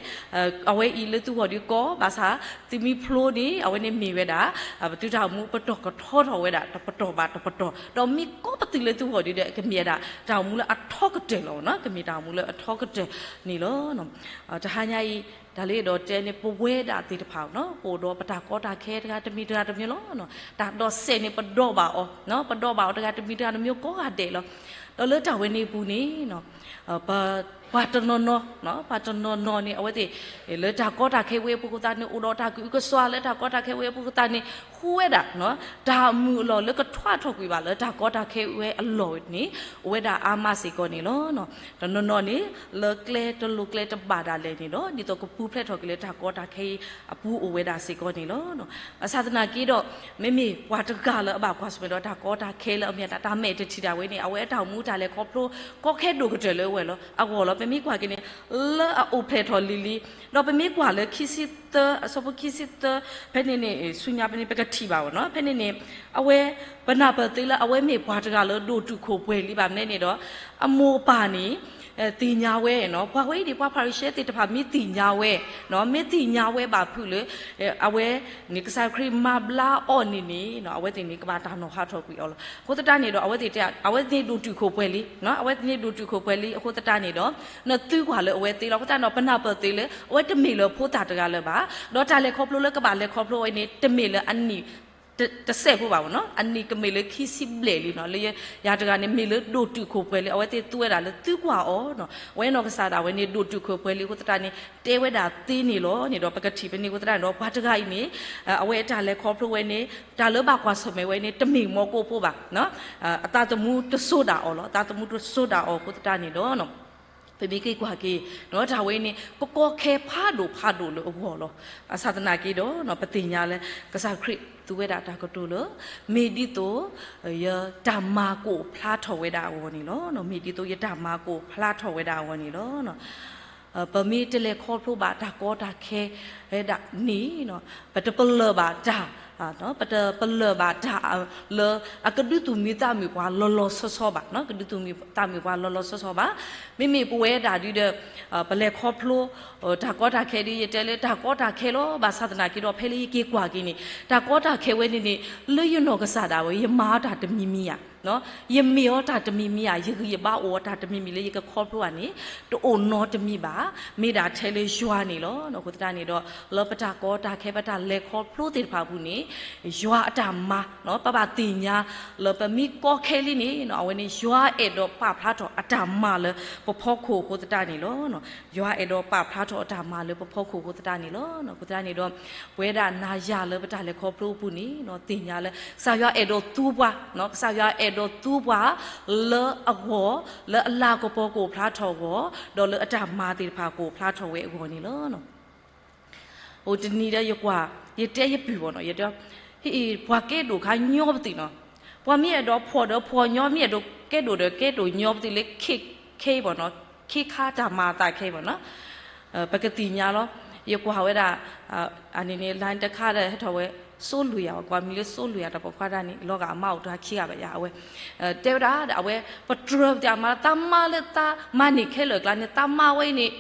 အဝဲအံၤလၢသုဂီၢ်ဒီးကီ ဘၣ်ဆၣ် သုမ့ၢ်ဖျိန့ၣ် အဝဲန့ၣ်မ့ၢ်ဝဲဒၣ် ပသုတၢ်အိၣ်မူပတီၢ်ကထီထီၣ်ဝဲဒၣ် တပတီၢ်ဘၣ်တပတီၢ်, ဒီးမ့ၢ်ကီပသုးလၢသုဂီၢ်ဒီး ကမ့ၢ်ဝဲဒၣ် တၢ်အိၣ်မူလၢအထီကတၢၢ်လီၤနီၤ, ကမ့ၢ်တၢ်အိၣ်မူလၢအထီကတၢၢ်န့ၣ်လီၤ. တဟါညါအံၤ တၢ်လၢအဲၣ်ဒိးတဲန့ၣ် ပဝဲဒၣ်သ့ၣ်တဖၣ်နီၤ ပအိၣ်ဒီးပတၢ်ကီတၢ်ခဲတဂၤတမံၤတဂၤတမံၤလီၤ. တၢ်ဒိးစဲးန့ၣ် ပဒိးဘၣ်အီၤ, ပဒိးဘၣ်အီၤတဂၤတမံၤတဂၤတမံၤကိးဂၤဒဲးလီၤ. ဒီးလၢတၢ်ဝဲန့ၣ်အပူၤန့ၣ် ပှၤတနီၤနီၤ, ပှၤတနီၤနီၤန့ၣ် အဝဲသ့ၣ် လၢတၢ်ကီတၢ်ခဲဝဲအပူၤအဃိသတးန့ၣ် အိၣ်ဒီးတၢ်ကအုကစွါ လၢတၢ်ကီတၢ်ခဲဝဲအပူၤအဃိသတးန့ၣ် ဃုဝဲဒၣ် တၢ်မုာ်အလီၢ်လၢကထွါထီၣ်ကွံာ်ဘၣ်လၢတၢ်ကီတၢ်ခဲဝဲအလီၢ်န့ၣ် အိၣ်ဝဲဒၣ်အါမးစ့ၢ်ကီးန့ၣ်လီၤ. တနီၤနီၤန့ၣ် လၢကျဲတလိၤကျဲတဘၣ်ဒၣ်လဲာ်န့ၣ်ဒီး ဒ်သိးကပူၤဖျဲးထီၣ်က့ၤလၢတၢ်ကီတၢ်ခဲအံၤအပူၤအိၣ်ဝဲဒၣ်စ့ၢ်ကီးန့ၣ်လီၤ. ဘၣ်ဆၣ်သနာ်က့ဒီး မ့မ့ၢ်ပှၤတဂၤလၢအဘၣ်ကွၢ်ဆၢၣ်မဲာ်ဒီးတၢ်ကီတၢ်ခဲလၢအမ့ၢ်တၢ် တၢ်မဲာ်တထံၣ်တၢ်ဝဲန့ၣ် အဝဲအတၢ်အိၣ်မူတၢ်လဲၤခီဖျိ ကီခဲဒိၣ်ကတၢၢ်လၢအဝဲလီၤ အဂီၢ်လီၤ. ပမ့ၢ်ကွၢ်က့ၤန့ၣ် လၢအအိၣ်ဖျဲၣ်ထီၣ်လံၤလံၤ ဒီးပမ့ၢ်ကွၢ်လၢခံဆံသၢ အဆၢဖိခံဆံသၢ ဖဲန့ၣ်န့ၣ် ဆူညါဖဲန့ၣ် ပကထံၣ်ဘၣ်ဝဲနီၤ ဖဲန့ၣ်န့ၣ် အဝဲ ပနၢ်ပၢၢ်သ့လၢအဝဲမ့ၢ်ပှၤတဂၤလၢဒိၣ်တုာ်ခိၣ်ပှဲၤလံဘၣ်မနုၤန့ၣ်ဒီး အမိၢ်အပၢ်န့ၣ် သ့ၣ်ညါဝဲနီၤ ပှၤဝဲအံၤန့ၣ် ပှၤဖၤရံၤၡဲသ့ၣ်တဖၣ်မ့ၢ်သ့ၣ်ညါဝဲ မ့ၢ်သ့ၣ်ညါဝဲဘၣ်ဖုးလၢ အဝဲန့ၣ် ကစၢ်ခရံာ်မၤဘျါအီၤန့ၣ်န့ၣ် အဝဲသ့ၣ်န့ၣ် ကဘၣ်တၢ်နီၣ်ဟးထီၣ်ကွံာ်အီၤလီၤ. အဃိသတးန့ၣ်ဒီး အဝဲသ့ၣ်တဲ အဝဲသ့ၣ်န့ၣ်ဒိၣ်တုာ်ခိၣ်ပှဲၤလံ အဝဲသ့ၣ်န့ၣ်ဒိၣ်တုာ်ခိၣ်ပှဲၤလံ အဃိသတးန့ၣ်ဒီး နသုကွၢ်လၢအဝဲသ့လီၤ. အဃိသတးန့ၣ်ဒီး ပနၢ်ပၢၢ်သ့လၢ အဝဲတမ့ၢ်လၢဖိသၣ်တဂၤလၢၤဘၣ် ဒီးတၢ်လဲၤခီဖျိလၢကဘၣ်လဲၤခီဖျိဝဲန့ၣ် တမ့ၢ်လၢအနံၣ် တစဲးဖိဘၣ်မ့ၢ်နီၤ, အနံၣ်ကမ့ၢ်လၢခံဆံဘျဲၣ်လံနီၤ, လၢယၤတဂၤန့ၣ် မ့ၢ်လၢဒိၣ်တုာ်ခိၣ်ပှဲၤလံ, အဝဲသ့ၣ်သူဝဲဒၣ်လၢသုကွၢ်အီၤနီၤ, အဝဲနီၢ်ကစၢ်ဒၣ်ဝဲန့ၣ် ဒိၣ်တုာ်ခိၣ်ပှဲၤလံအဃိသတးန့ၣ် တဲဝဲဒၣ်သ့န့ၣ်လီၤန့ၣ်ဒီး ပကထံၣ်ဖဲန့ၣ်အဃိသတးန့ၣ်ဒီး ပှၤတဂၤအံၤန့ၣ် အဝဲအတၢ်လဲၤခီဖျိဝဲန့ၣ် တၢ်လၢဘၣ်ကွၢ်ဆၢၣ်မဲာ်ဝဲန့ၣ် တမ့ၢ်မီကိၣ်ဖိဘၣ် အသးသမူတစိၤဒၣ်အီၤလီၤ, အသးသမူတစိၤဒၣ်အီၤအဃိသတးန့ၣ်ဒီး ပမ့ၢ်က့ၤကွၢ်က့ၤ တၢ်ဝဲန့ၣ် ကကီခဲဖးဒိၣ်ဖးဒိၣ်လၢအဂီၢ်လီၤ. ဘၣ်ဆၣ်သနာ်က့ဒီး ပသ့ၣ်ညါလၢ ကစၢ်ခရံာ်သူဝဲဒၣ်တၢ်ကတိၤလၢ မ့ၢ်ဒ်သိး ယတၢ်မၤကအိၣ်ဖျါထီၣ်ဝဲဒၣ်အဂီၢ်န့ၣ်လီၤ. မ့ၢ်ဒ်သိးယတၢ်မၤကအိၣ်ဖျါထီၣ်ဝဲဒၣ်အဂီၢ်န့ၣ်လီၤ. ပမ့ၢ်တလဲၤခီဖျိဘၣ်တၢ်ကီတၢ်ခဲဒၣ်န့ၣ် ပတပလၢၢ်ဘၣ်တၢ် ပတပလၢၢ်ဘၣ်တၢ်လၢအကဒုးသူၣ်မံသးမုာ်ပှၤလီၤလီၤဆီဆီဘၣ်, ကဒုးသူၣ်မံသးမုာ်ပှၤလီၤလီၤဆီဆီဘၣ်. မ့မ့ၢ်ပဝဲဒၣ်ဒ်ဒီး ပလဲၤခီဖျိ တၢ်ကီတၢ်ခဲဒ်ယတဲလၢတၢ်ကီတၢ်ခဲလီၤ. ဘၣ်ဆၣ်သနာ်က့ဒီး ဖဲလၢယက့ၤကွၢ်က့ၤန့ၣ် တၢ်ကီတၢ်ခဲဝဲန့ၣ်န့ၣ် လၢယနီၢ်ကစၢ်ဒၣ်ဝဲ ယမၤအီၤတၢ်တမံၤမံၤဧါ ယမ့ၢ်အီၤတၢ်တမံၤမံၤဧါ, ယဂံၢ်ယဘါအိၣ်အီၤတၢ်တမံၤမံၤလၢယကခီဖျိဧါန့ၣ် တအိၣ်နီတမံၤဘၣ်. မ့ၢ်ဒၣ်ထဲလၢယွၤန့ၣ်လီၤ. အဃိသတးန့ၣ်ဒီး လၢပတၢ်ကီတၢ်ခဲ ပတၢ်လဲၤခီဖျိသ့ၣ်တဖၣ်အပူၤန့ၣ် ယွၤအတၢ်မၤ ပဘၣ်သ့ၣ်ညါ လၢပမ့ၢ်ကီခဲလံန့ၣ် အဝဲန့ၣ် ယွၤအဲၣ်ဒိးပာ်ဖျါထီၣ်အတၢ်မၤလၢပဖီခိၣ်အဃိသတးန့ၣ်လီၤ. ယွၤအဲၣ်ဒိးပာ်ဖျါထီၣ်အတၢ်မၤလၢပဖီခိၣ်အဃိသတးန့ၣ်လီၤ. အဃိသတးန့ၣ်ဒီး ပဝဲဒၣ်နၤယၤလၢပတၢ်လဲၤခီဖျိအပူၤန့ၣ် သ့ၣ်ညါလၢ ကစၢ်ယွၤအဲၣ်ဒိးသူပှၤ, ကစၢ်ယွၤအဲၣ်ဒိးသူပှၤ လၢအဂီၢ် လၢအလၤကပီၤကအိၣ်ဖျါထီၣ်အဂီၢ် ဒီးလၢအတၢ်မၤသ့ၣ်တဖၣ်ကအိၣ်ဖျါထီၣ်ဝဲအဂီၢ်န့ၣ်လီၤ. အိၣ်တနံၤဒီးယကွၢ် ယတဲယပုၢ်ဘၣ်နီၤ, ယတဲ ဟ့ၣ် ပှၤကဲဒိၣ်ခါညီပသ့ၣ်နီၤ, ပှၤမ့ၢ်အဲၣ်ဒိးဖှီၣ်ဒီးဖှီၣ်ညီ, မ့ၢ်အဲၣ်ဒိးကဲဒိၣ်ညီပသ့ၣ်လၢ ခဲအံၤဘၣ်နီၤ, ခဲခါတၢ်မၤအသးခဲအံၤဘၣ်နီၤ, ပကသ့ၣ်ညါလီၤ. ယကွၢ်ဝဲဒၣ် အန့ၣ်န့ၣ် line တခါဒီးဟဲထီၣ်ဝဲ စိလွံၢ်ယၤ, ကွၢ်မံၤလၢစိလွံၢ်ယၤ တၢ်ပိာ်ခွါတၢ်န့ၣ် လီၤဂာ်အမါအိၣ်တခါခံဂၤဘၣ်ယၤ, အဝဲ တဲဝဲဒၣ်ဒီး အဝဲ ပတြၢၤပသ့ၣ်အမါ တၢ်မၤလၢတၢ်မၤန့ၢ်ခဲလၢာ်အကျါန့ၣ် တၢ်မၤဝဲအံၤန့ၣ်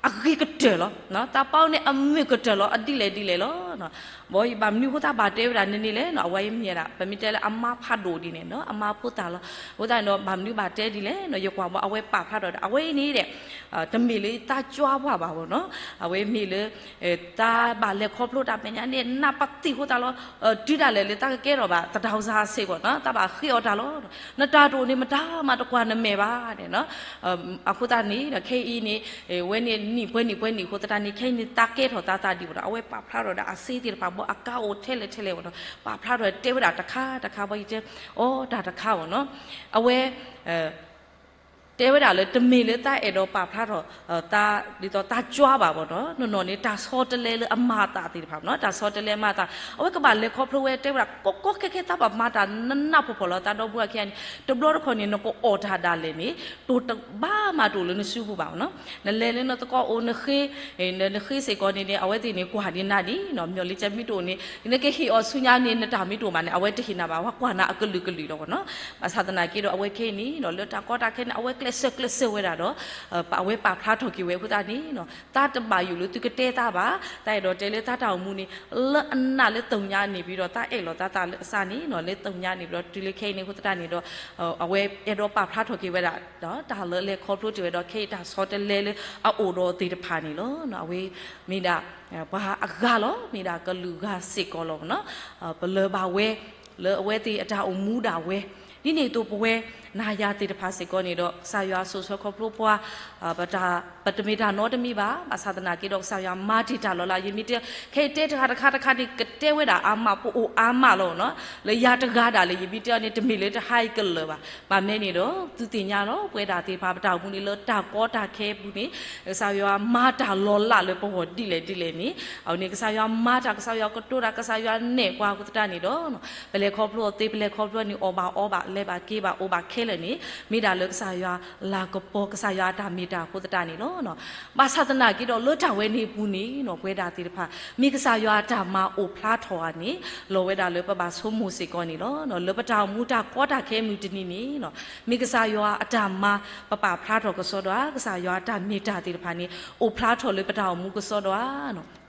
အဂ့ၤကတၢၢ်လီၤ. တၢ်ပာ်န့ၣ်အမုာ်ကတၢၢ်လီၤ, အဒ်လဲၣ်ဒ်လဲၣ်လီၤ. ဘၣ်ဘၣ်မနုၤအဃိသတးဘၣ်တဲဝဲဒၣ်န့ၣ်န့ၣ်လဲၣ်နီၤ, အဝဲအံၤမ့ၢ်ဝဲဒၣ် ပမ့ၢ်တဲလၢအမါဖးဒိၣ်ဒ်န့ၣ်နီၤ, အမါဖိသၣ်လီၤ. အဃိသတးန့ၣ်ဒီး ဘၣ်မနုၤဘၣ်တဲဒ်လဲၣ်နီၤ, ယကွၢ်ဘၣ်အဝဲပာ်ဖျါထီၣ်ဒီး အဝဲအံၤန့ၣ်ဒီး တမ့ၢ်လၢတၢ်ကွၢ်ပှၤဘၣ်နီၤ, အဝဲမ့ၢ်လၢ တၢ်ဘၣ်လဲၤခီဖျိတၢ်မဲာ်ညါန့ၣ် နးပသံၣ်အဃိသတးလီၤ. တုၤဒၣ်လဲာ်လၢတၢ်ကကဲထီၣ်ဘၣ် သတးစၢ်စ့ၢ်ကီးနီၤ, တၢ်ဘၣ်ဃ့အီၤတၢ်လီၤ. နတၢ်တအိၣ်န့ၣ် မတၤမၤတကွၢ်နမဲာ်ဘၣ်န့ၣ်နီၤ. အဃိသတးန့ၣ်ဒီး ခဲအံၤန့ၣ် ဝဲန့ၣ်နံၣ်ပှဲၤနံၣ်ပှဲၤနံၣ်အဃိသတးန့ၣ် ခဲအံၤန့ၣ် တၢ်ကဲထီၣ်သးသးဒံးဘၣ်ဒီး အဝဲပာ်ဖျါထီၣ်ဒီးအစ့သ့ၣ်တဖၣ်ဘီ အကါအိၣ်ထဲလဲၣ်ထဲလဲၣ်ဘၣ်နီၤ, ပာ်ဖျါထီၣ်တဲဝဲဒၣ်တခါတခါဘီ ယတဲ အိ တၢ်တခါဘၣ်နီၤ. အဝဲ တဲဝဲဒၣ်လၢ တမ့ၢ်လၢတၢ်အဲၣ်ဒိးပာ်ဖျါထီၣ် တၢ် ဒ်သိးတၢ်ကွၢ်ဘၣ်ဘၣ်နီၤ, နီၢ်နီၢ်န့ၣ် တၢ်ဆီတလဲလၢအမၤအသးသ့ၣ်တဖၣ်နီၤ, တၢ်ဆီတလဲအမၤအသး, အဝဲကဘၣ်လဲၤခီဖျိဝဲတဲဝဲဒၣ် ကီကီခဲခဲ တၢ်ဘၣ်မၤတၢ်နးနးဖှီၣ်ဖှီၣ်လီၤ. တၢ်ဒီပုၢ်ဝဲၢ်ခံဂၤန့ၣ် တဘျီတခီၣ်န့ၣ် နကအီၣ်တၢ်ဒၣ်လဲာ်န့ၣ် တိၢ်တဘၣ်မၤတအိၣ်လၢနစုပူၤဘၣ်နီၤ. နလဲၤလၢနသကိးအိၣ် နဃ့ နဃ့စ့ၢ်ကီးန့ၣ်န့ၣ် အဝဲသ့ၣ်န့ၣ် ကွၢ်ဒံးနၤဒံးနီၤ, မ့ၢ်လၢကမ့ၢ်တအိၣ်န့ၣ် နကဟ့ၣ်အီၤဆူညါန့ၣ် နတၢ်မ့ၢ်တအိၣ်ဘၣ်န့ၣ် အဝဲတဟ့ၣ်နၤဘၣ်, အဝဲကွၢ်နၤအကလုာ်ကလုာ်လီၤဘၣ်နီၤ. ဘၣ်ဆၣ်သနာ်က့ဒီး အဝဲခဲအံၤန့ၣ်နီၤ လၢတၢ်ကီတၢ်ခဲန့ၣ် အဝဲကျဲးစၢးကျဲးစၢးဝဲဒၣ်ဒီး အဝဲပာ်ဖျါထီၣ်က့ၤဝဲအဃိသတးန့ၣ်နီၤ တၢ်တဘၣ်ယိၣ်လၢသုကတဲတၢ်ဘၣ်, တၢ်အဲၣ်ဒိးတဲလၢတၢ်တၢ်အိၣ်မူန့ၣ် လၢအနးလၢသုညါန့ၣ် ပြီးတော့ တၢ်အဲၣ်လီၤတၢ်သးလၢအစးန့ၣ်နီၤ လၢသုညါန့ၣ် ပြီးတော့ တုၤလၢခဲအံၤန့ၣ်အဃိသတးန့ၣ်ဒီး အဝဲအဲၣ်ဒိးပာ်ဖျါထီၣ်က့ၤဝဲဒၣ် တၢ်လၢလဲၤခီဖျိတ့ၢ်ဝဲဒီး ခဲအံၤတၢ်ဆီတလဲလၢအအိၣ်ဒီးသ့ၣ်တဖၣ်န့ၣ်လီၤ. အဝဲမ့ၢ်ဒၣ် ပှၤအဂၤလီၤ, မ့ၢ်ဒၣ်ကလုာ်ဂၤစ့ၢ်ကီးလီၤနီၤ. ပလၢၢ်ဘၣ်ဝဲ လၢအဝဲသ့ၣ်အတၢ်အိၣ်မူဒၣ်ဝဲ, ဒ်န့ၣ်အသိးပဝဲနၤယၤသ့ၣ်တဖၣ်စ့ၢ်ကီးန့ၣ်ဒီး ကစၢ်ယွၤစိာ်ဆှၢခီဖျိပှၤ ပတမ့ၢ်တၢ်နီတမံၤဘၣ်, ဘၣ်ဆၣ်သနာ်က့ဒီး ကစၢ်ယွၤမၤတ့ၢ်တၢ်လီၤလး, ယမ့ၢ်တဲ ခဲအံၤတဲတခါတခါတခါန့ၣ် ကတဲဝဲဒၣ်အါမး ပအိၣ်အါမးလီၤနီၤ. လၢယၤတဂၤဒၣ်လဲာ် ယမ့ၢ်တဲအီၤန့ၣ် တမ့ၢ်လၢတဟါအံၤကလၢာ်ဘၣ်. ဘၣ်မနုၤန့ၣ်ဒီး သုသ့ၣ်ညါလီၤ ပဝဲဒၣ်သ့ၣ်တဖၣ် ပတၢ်အိၣ်မူန့ၣ် လၢတၢ်ကီတၢ်ခဲအပူၤန့ၣ် ကစၢ်ယွၤမၤတၢ်လီၤလးလၢပဂီၢ်ဒ်လဲၣ်ဒ်လဲၣ်န့ၣ် အဝဲန့ၣ် ကစၢ်ယွၤမၤတၢ် ကစၢ်ယွၤကတိၤတၢ် ကစၢ်ယွၤနဲၣ်ပှၤအဃိသတးန့ၣ်ဒီး ပလဲၤခီဖျိအီၤသ့ ပလဲၤခီဖျိန့ၣ် အီၣ်ဘၣ်အီဘၣ် လဲၤဘၣ်က့ၤဘၣ် အိၣ်ဘၣ်ခဲလၢာ်န့ၣ် မ့ၢ်ဒၣ်လၢကစၢ်ယွၤလၤကပီၤ ကစၢ်ယွၤအတၢ်မ့ၢ်တၢ်အဃိသတးန့ၣ်လီၤ. ဘၣ်ဆၣ်သနာ်က့ဒီး လၢတၢ်ဝဲန့ၣ်အပူၤန့ၣ်နီၤ ပဝဲဒၣ်သ့ၣ်တဖၣ် မ့ၢ်ကစၢ်ယွၤအတၢ်မၤအိၣ်ဖျါထီၣ်ဧါန့ၣ် လီၤဝဲဒၣ်လၢပဘၣ်ဆိကမိၣ်စ့ၢ်ကီးန့ၣ်လီၤ. လၢပတၢ်အိၣ်မူတၢ်ကီတၢ်ခဲမုၢ်တနံၤန့ၣ်နီၤ မ့ၢ်ကစၢ်ယွၤအတၢ်မၤပပာ်ဖျါထီၣ်ကစီဒီဧါ, ကစၢ်ယွၤအတၢ်မ့ၢ်တၢ်သ့ၣ်တဖၣ်န့ၣ် အိၣ်ဖျါထီၣ်လၢပတၢ်အိၣ်မူကစီဒီဧါနီၤ.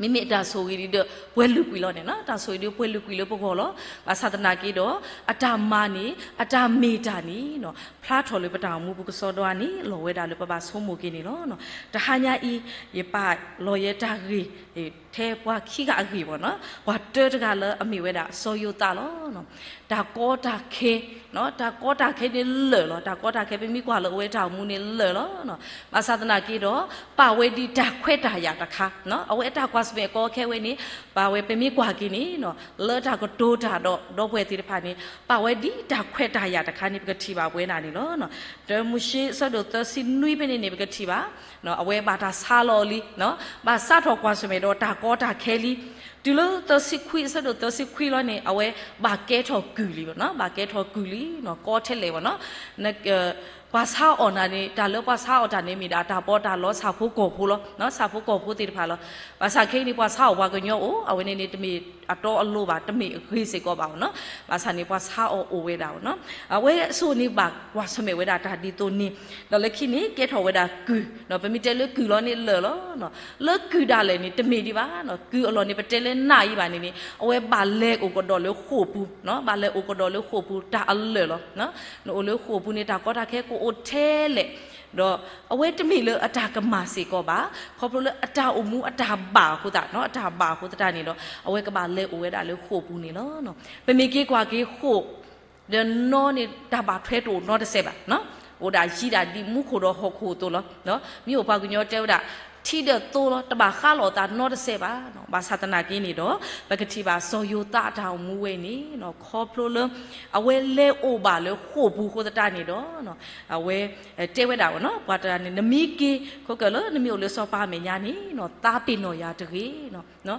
မ့မ့ၢ်တၢ်ဆိၣ်ဂ့ၤဒ်ဒီး ပှဲၤလုာ်ကွံာ်လီၤန့ၣ်လီၤ. တၢ်ဆိၣ်ဂ့ၤဒ်ပှဲၤလုာ်ကွံာ်လၢပဂီၢ်လီၤ. ဘၣ်ဆၣ်သနာ်က့ဒီး အတၢ်မၤန့ၣ် အတၢ်မ့ၢ်တၢ်န့ၣ် ဖျါထီၣ်လၢပတၢ်အိၣ်မူပူၤကစီဒီဧါန့ၣ် လီၤဝဲဒၣ်လၢပဘၣ်ဆိကမိၣ်က့ၤန့ၣ်လီၤ. တဟါညါအံၤ ယပာ်လီၤယဲတၢ်ဂ့ၢ် ထဲပှၤခံဂၤအဂ့ၢ်ဘၣ်နီၤ, ပှၤတၢတဂၤလၢအမ့ၢ်ဝဲဒၣ်စီၤယိၤသးလီၤ. တၢ်ကီတၢ်ခဲ, တၢ်ကီတၢ်ခဲန့ၣ်လၢာ်လီၤ. တၢ်ကီတၢ်ခဲပမ့ၢ်ကွၢ်လၢအဝဲတၢ်အိၣ်မူန့ၣ်လၢာ်လီၤ. ဘၣ်ဆၣ်သနာ်က့ဒီး ပာ်ဝဲဒ်တၢ်ခွဲးတၢ်ယာ်တခါ, အဝဲအတၢ်ကွၢ်ဆၢၣ်မဲာ်ကီခဲဝဲန့ၣ် ပာ်ဝဲပမ့ၢ်ကွၢ်က့ၤန့ၣ် လၢတၢ်ကတိၤတၢ်ဒီး ဒီပုၢ်ဝဲၢ်သ့ၣ်တဖၣ်န့ၣ် ပာ်ဝဲဒ်တၢ်ခွဲးတၢ်ယာ်တခါန့ၣ် ပကထံၣ်ဘၣ်ပဝဲဒၣ်န့ၣ်လီၤ. တၢမိၤၡ့ အဆၢဒိၣ်သၢဆံနွံဖဲန့ၣ်န့ၣ် ပကထံၣ်ဘၣ် အဝဲဘၣ်တၢ်ဆါလီၤလံ, ဘၣ်စးထီၣ်ကွၢ်ဆၢၣ်မဲာ်ဒီးတၢ်ကီတၢ်ခဲလံ. တုၤလၢသၢဆံခွံ အဆၢဒိၣ်သၢဆံခွံလီၤန့ၣ် အဝဲဘၣ်ကဲထီၣ်ကုၢ်လံ, ဘၣ်ကဲထီၣ်ကုၢ်လံ, ကီထဲလဲၣ်ဘၣ်နီၤ. ပှၤဆါအီၣ်နၤန့ၣ် တၢ်လၢပှၤဆါအီၣ်တၢ်န့ၣ်မ့ၢ်ဒၣ်တၢ်ပီးတၢ်လီဆၣ်ဖိကီၢ်ဖိလီၤ, ဆၣ်ဖိကီၢ်ဖိသ့ၣ်တဖၣ်လီၤ. ဘၣ်ဆၣ်ခဲအံၤန့ၣ် ပှၤဆါအီၣ်ပှၤကညီအိၣ်, အဝဲန့ၣ်န့ၣ် တမ့ၢ်အတီအလိၤဘၣ်, တမ့ၢ်အဂ့ၤစ့ၢ်ကီးဘၣ်နီၤ. ဘၣ်ဆၣ်န့ၣ် ပှၤဆါအီၣ်အိၣ်ဝဲဒၣ်နီၤ. အဝဲအစိၤန့ၣ်ဘၣ်ကွၢ်ဆၢၣ်မဲာ်ဝဲဒၣ်တၢ်ဒ်သိးန့ၣ်, ဒီးလၢခံန့ၣ် ကဲထီၣ်ဝဲဒၣ်ကုၢ်, ပမ့ၢ်တဲလၢကုၢ်လီၤန့ၣ်လၢာ်လီၤ. လၢကုၢ်ဒၣ်လဲာ်န့ၣ် တမ့ၢ်ဒံးဘၣ်, ကုၢ်အလီၢ်န့ၣ် ပတဲလၢနၢ်အံၤဘၣ်န့ၣ်န့ၣ် အဝဲဘၣ်လဲၤအိၣ်ကဒီးလၢဃိာ်ပူၤ, ဘၣ်လဲၤအိၣ်ကဒီးလၢဃိာ်ပူၤ တၢ်အလၢာ်လီၤ. နအိၣ်လၢဃိာ်ပူၤန့ၣ် တၢ်ကီတၢ်ခဲကအိၣ်ထဲလဲၣ်, ဒီးအဝဲတမ့ၢ်လၢအတၢ်ကမၣ်စ့ၢ်ကီးဘၣ်, ခီဖျိလၢအတၢ်အိၣ်မူအတၢ်ဘၣ်အဃိသတး, အတၢ်ဘၣ်အဃိသတးန့ၣ်ဒီး အဝဲကဘၣ်လဲၤအိၣ်ဝဲဒၣ်လၢဃိာ်ပူၤန့ၣ်လီၤ. ပမ့ၢ်က့ၤကွၢ်က့ၤဃိာ် ဒီးနီၢ်န့ၣ် တၢ်ဘၣ်ထွဲတအိၣ်နီတစဲးဘၣ်, အိၣ်ဒၣ်ယံၤဒၣ်ဒ်မူခိၣ်ဒီးဟီၣ်ခိၣ်အသိးလီၤ. မ့ၢ်အိၣ်ပှၤကညီတဲဝဲဒၣ် ထံဒီးသိလီၤ, တဘၣ်ဃးလိာ်အသးနီတစဲးဘၣ်. ဘၣ်ဆၣ်သနာ်က့န့ၣ်ဒီး ပကထံၣ်ဘၣ်စီၤယိၤသးအတၢ်အိၣ်မူဝဲန့ၣ် ခီဖျိလၢ အဝဲလဲၤအိၣ်ဘၣ်လၢဃိာ်ပူၤအဃိသတးန့ၣ်ဒီး အဝဲတဲဝဲဒၣ် ပှၤတဂၤန့ၣ် နမ့ၢ်က့ၤ ခိးကၢၢ်လၢနမ့ၢ်အိၣ်လၢစီၤပၤအမဲာ်ညါန့ၣ် သးပ့ၤနီၣ်ယၤတဂ့ၤ.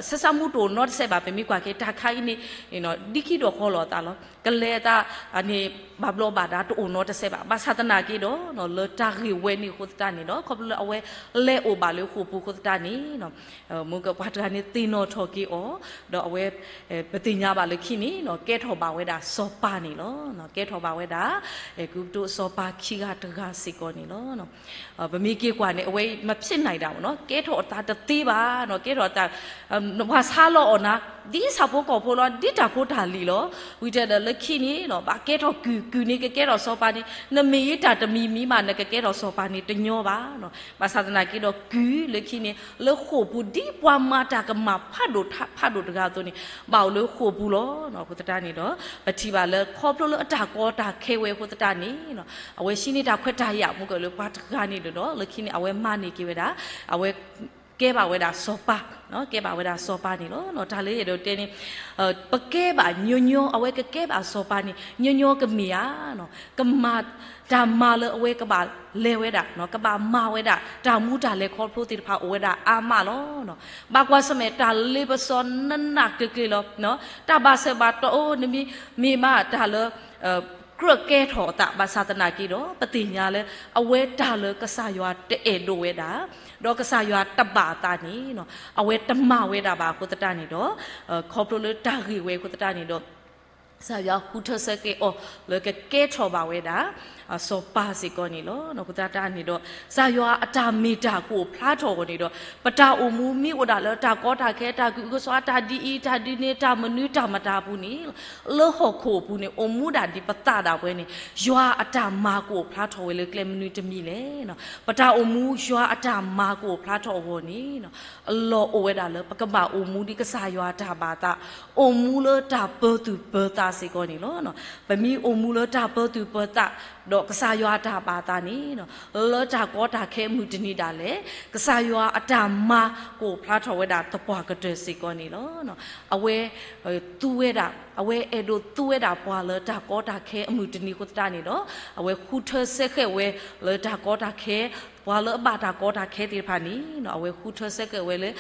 ဆၢဆၢမူတအိၣ်နီတစဲးဘၣ်, ပမ့ၢ်ကွၢ်က့ၤတၢ်ခါအံၤန့ၣ် ဒ်ခံဒီးဃီလိာ်အသးလီၤ. ကလဲၤအသးန့ၣ် ဘၣ်ဘျီးဘၣ်ဒါတအိၣ်နီတစဲးဘၣ်. ဘၣ်ဆၣ်သနာ်က့ဒီး လၢတၢ်ဂ့ၢ်ဝဲန့ၣ်အဃိသတးန့ၣ်ဒီး ခီဖျိလၢအဝဲလဲၤအိၣ်ဘၣ်လၢဃိာ်ပူၤအဃိသတးန့ၣ် မ့ၢ်ကပှၤတဂၤန့ၣ်သ့ၣ်နီၣ်ထီၣ်က့ၤအီၤ, ဒီးအဝဲ ပသ့ၣ်ညါဘၣ်လၢခံန့ၣ် ကဲထီၣ်ဘၣ်ဝဲဒၣ်စီၤပၤန့ၣ်လီၤ. ကဲထီၣ်ဘၣ်ဝဲဒၣ် အဲၤကူပတူးစီၤပၤခံဂၤတဂၤစ့ၢ်ကီးန့ၣ်လီၤ. ပမ့ၢ်က့ၤကွၢ်န့ၣ် အဝဲမ့ၢ်ဖံးနံၤဒၣ်မ့ၢ်နီၤ ကဲထီၣ်အသးတသ့ဘၣ်, ကဲထီၣ်အသး ပှၤဆါလီၤအီၣ်နၤ ဒ်ဆၣ်ဖိကီၢ်ဖိလီၤ, ဒ်တၢ်ဖိတၢ်လံၤလီၤ. ဝံၤတဲဒီးလၢခံန့ၣ် ဘၣ်ကဲထီၣ်ကုၢ်, ကုၢ်န့ၣ်ကကဲထီၣ်စီၤပၤန့ၣ် နမ့ၢ်ယတၢ်တမံၤမံၤဘၣ် နကကဲထီၣ်စီၤပၤန့ၣ်တညီဘၣ်. ဘၣ်ဆၣ်သနာ်က့ဒီးကုၢ်လၢခံန့ၣ် လၢဃိာ်ပူၤ ဒ်ပှၤမၤတၢ်ကမၣ်ဖးဒိၣ်ဖးဒိၣ်တဂၤအသိးန့ၣ် ဘၣ်အိၣ်လၢဃိာ်ပူၤလီၤ. အဃိသတးန့ၣ်ဒီး ပထံၣ်ဘၣ်လၢခီဖျိလၢအတၢ်ကီတၢ်ခဲဝဲအဃိသတးန့ၣ် အဝဲဟံးန့ၢ်တၢ်ခွဲးတၢ်ယာ်မ့ၢ်ကၢၢ်လၢပှၤတဂၤန့ၣ်ဒီး လၢခံန့ၣ် အဝဲမၤန့ၢ်က့ၤဝဲဒၣ် အဝဲ ကဲဘၣ်ဝဲဒၣ်စီၤပၤ, ကဲဘၣ်ဝဲဒၣ်စီၤပၤန့ၣ်လီၤ. တၢ်လၢယအဲၣ်ဒိးတဲန့ၣ် ပကဲဘၣ်ညီညီ အဝဲကကဲဘၣ်စီၤပၤန့ၣ် ညီညီကမ့ၢ်ဧါ, ကမၤ တၢ်မၤလၢအဝဲကဘၣ်လဲၤဝဲဒၣ် ကဘၣ်မၤဝဲဒၣ် တၢ်မူတၢ်လဲၤခီဖျိသ့ၣ်တဖၣ်အိၣ်ဝဲဒၣ်အါမးလီၤ. ဘၣ်ကွၢ်ဆၢၣ်မဲာ်တၢ်လ့ပစီနးနးကျ့ကျ့လီၤ. တၢ်ဘၣ်ဆၢဘၣ်တီၢ်အိၣ် နမ့ၢ်မ့ၢ်မးတၢ်လၢ ကြၢးကဲထီၣ်အသး ဘၣ်ဆၣ်သနာ်က့ဒီး ပသ့ၣ်ညါလၢ အဝဲတၢ်လၢကစၢ်ယွၤတအဲၣ်ဒိးဝဲဒၣ် ဒီးကစၢ်ယွၤတဘၣ်အသးန့ၣ် အဝဲတမၤဝဲဒၣ်ဘၣ်အဃိသတးန့ၣ်ဒီး ခီဖျိလၢတၢ်ဂ့ၢ်ဝဲအဃိသတးန့ၣ်ဒီး ကစၢ်ယွၤဃုထၢဆၢက့ၤအီၤလၢကကဲထီၣ်ဘၣ်ဝဲဒၣ် စီၤပၤစ့ၢ်ကီးန့ၣ်လီၤ. အဃိသတးန့ၣ်ဒီး ကစၢ်ယွၤအတၢ်မ့ၢ်တၢ်ကအိၣ်ဖျါထီၣ်အဂီၢ်န့ၣ်ဒီး ပတၢ်အိၣ်မူမ့ၢ်အိၣ်ဒၣ်လၢတၢ်ကီတၢ်ခဲ တၢ်ကူၣ်ကစီၣ် တၢ်ဒ်အံၤ တၢ်ဒ်န့ၣ် တၢ်မနုၤတၢ်မတၤအပူၤန့ၣ် လၢဟီၣ်ခိၣ်အပူၤန့ၣ် အိၣ်မူဒၣ်ဒ်ပသးဒၣ်ဝဲန့ၣ် ယွၤအတၢ်မၤကအိၣ်ဖျါထီၣ်ဝဲလၢကျဲမနုၤတမံၤလဲၣ်. ပတၢ်အိၣ်မူယွၤအတၢ်မၤကအိၣ်ဖျါထီၣ်အဂီၢ်န့ၣ် အလီၢ်အိၣ်ဝဲဒၣ်လၢပကဘၣ်အိၣ်မူဒ်ကစၢ်ယွၤအတၢ်ဘၣ်သး, အိၣ်မူလၢတၢ်ပၢၤသူၣ်ပၢၤသးစ့ၢ်ကီးန့ၣ်လီၤ. ပမ့ၢ်အိၣ်မူလၢတၢ်ပၢၤသူၣ်ပၢၤသး ဒီးကစၢ်ယွၤအတၢ်ဘၣ်သးန့ၣ် လၢတၢ်ကီတၢ်ခဲအမုၢ်တနံၤဒၣ်လဲာ် ကစၢ်ယွၤအတၢ်မၤကအိၣ်ဖျါထီၣ်ဝဲဒၣ်သပှၢ်ကတၢၢ်စ့ၢ်ကီးန့ၣ်လီၤ. အဝဲ သူဝဲဒၣ် အဝဲအဲၣ်ဒိးသူဝဲဒၣ်ပှၤလၢတၢ်ကီတၢ်ခဲအမုၢ်တနံၤအဃိသတးန့ၣ်ဒီး အဝဲဃုထၢဆၢဃဲးဝဲလၢတၢ်ကီတၢ်ခဲ ပှၤလၢအဘၣ်တၢ်ကီတၢ်ခဲသ့ၣ်တဖၣ်န့ၣ် အဝဲဃုထၢဆၢဃဲးဝဲလၢ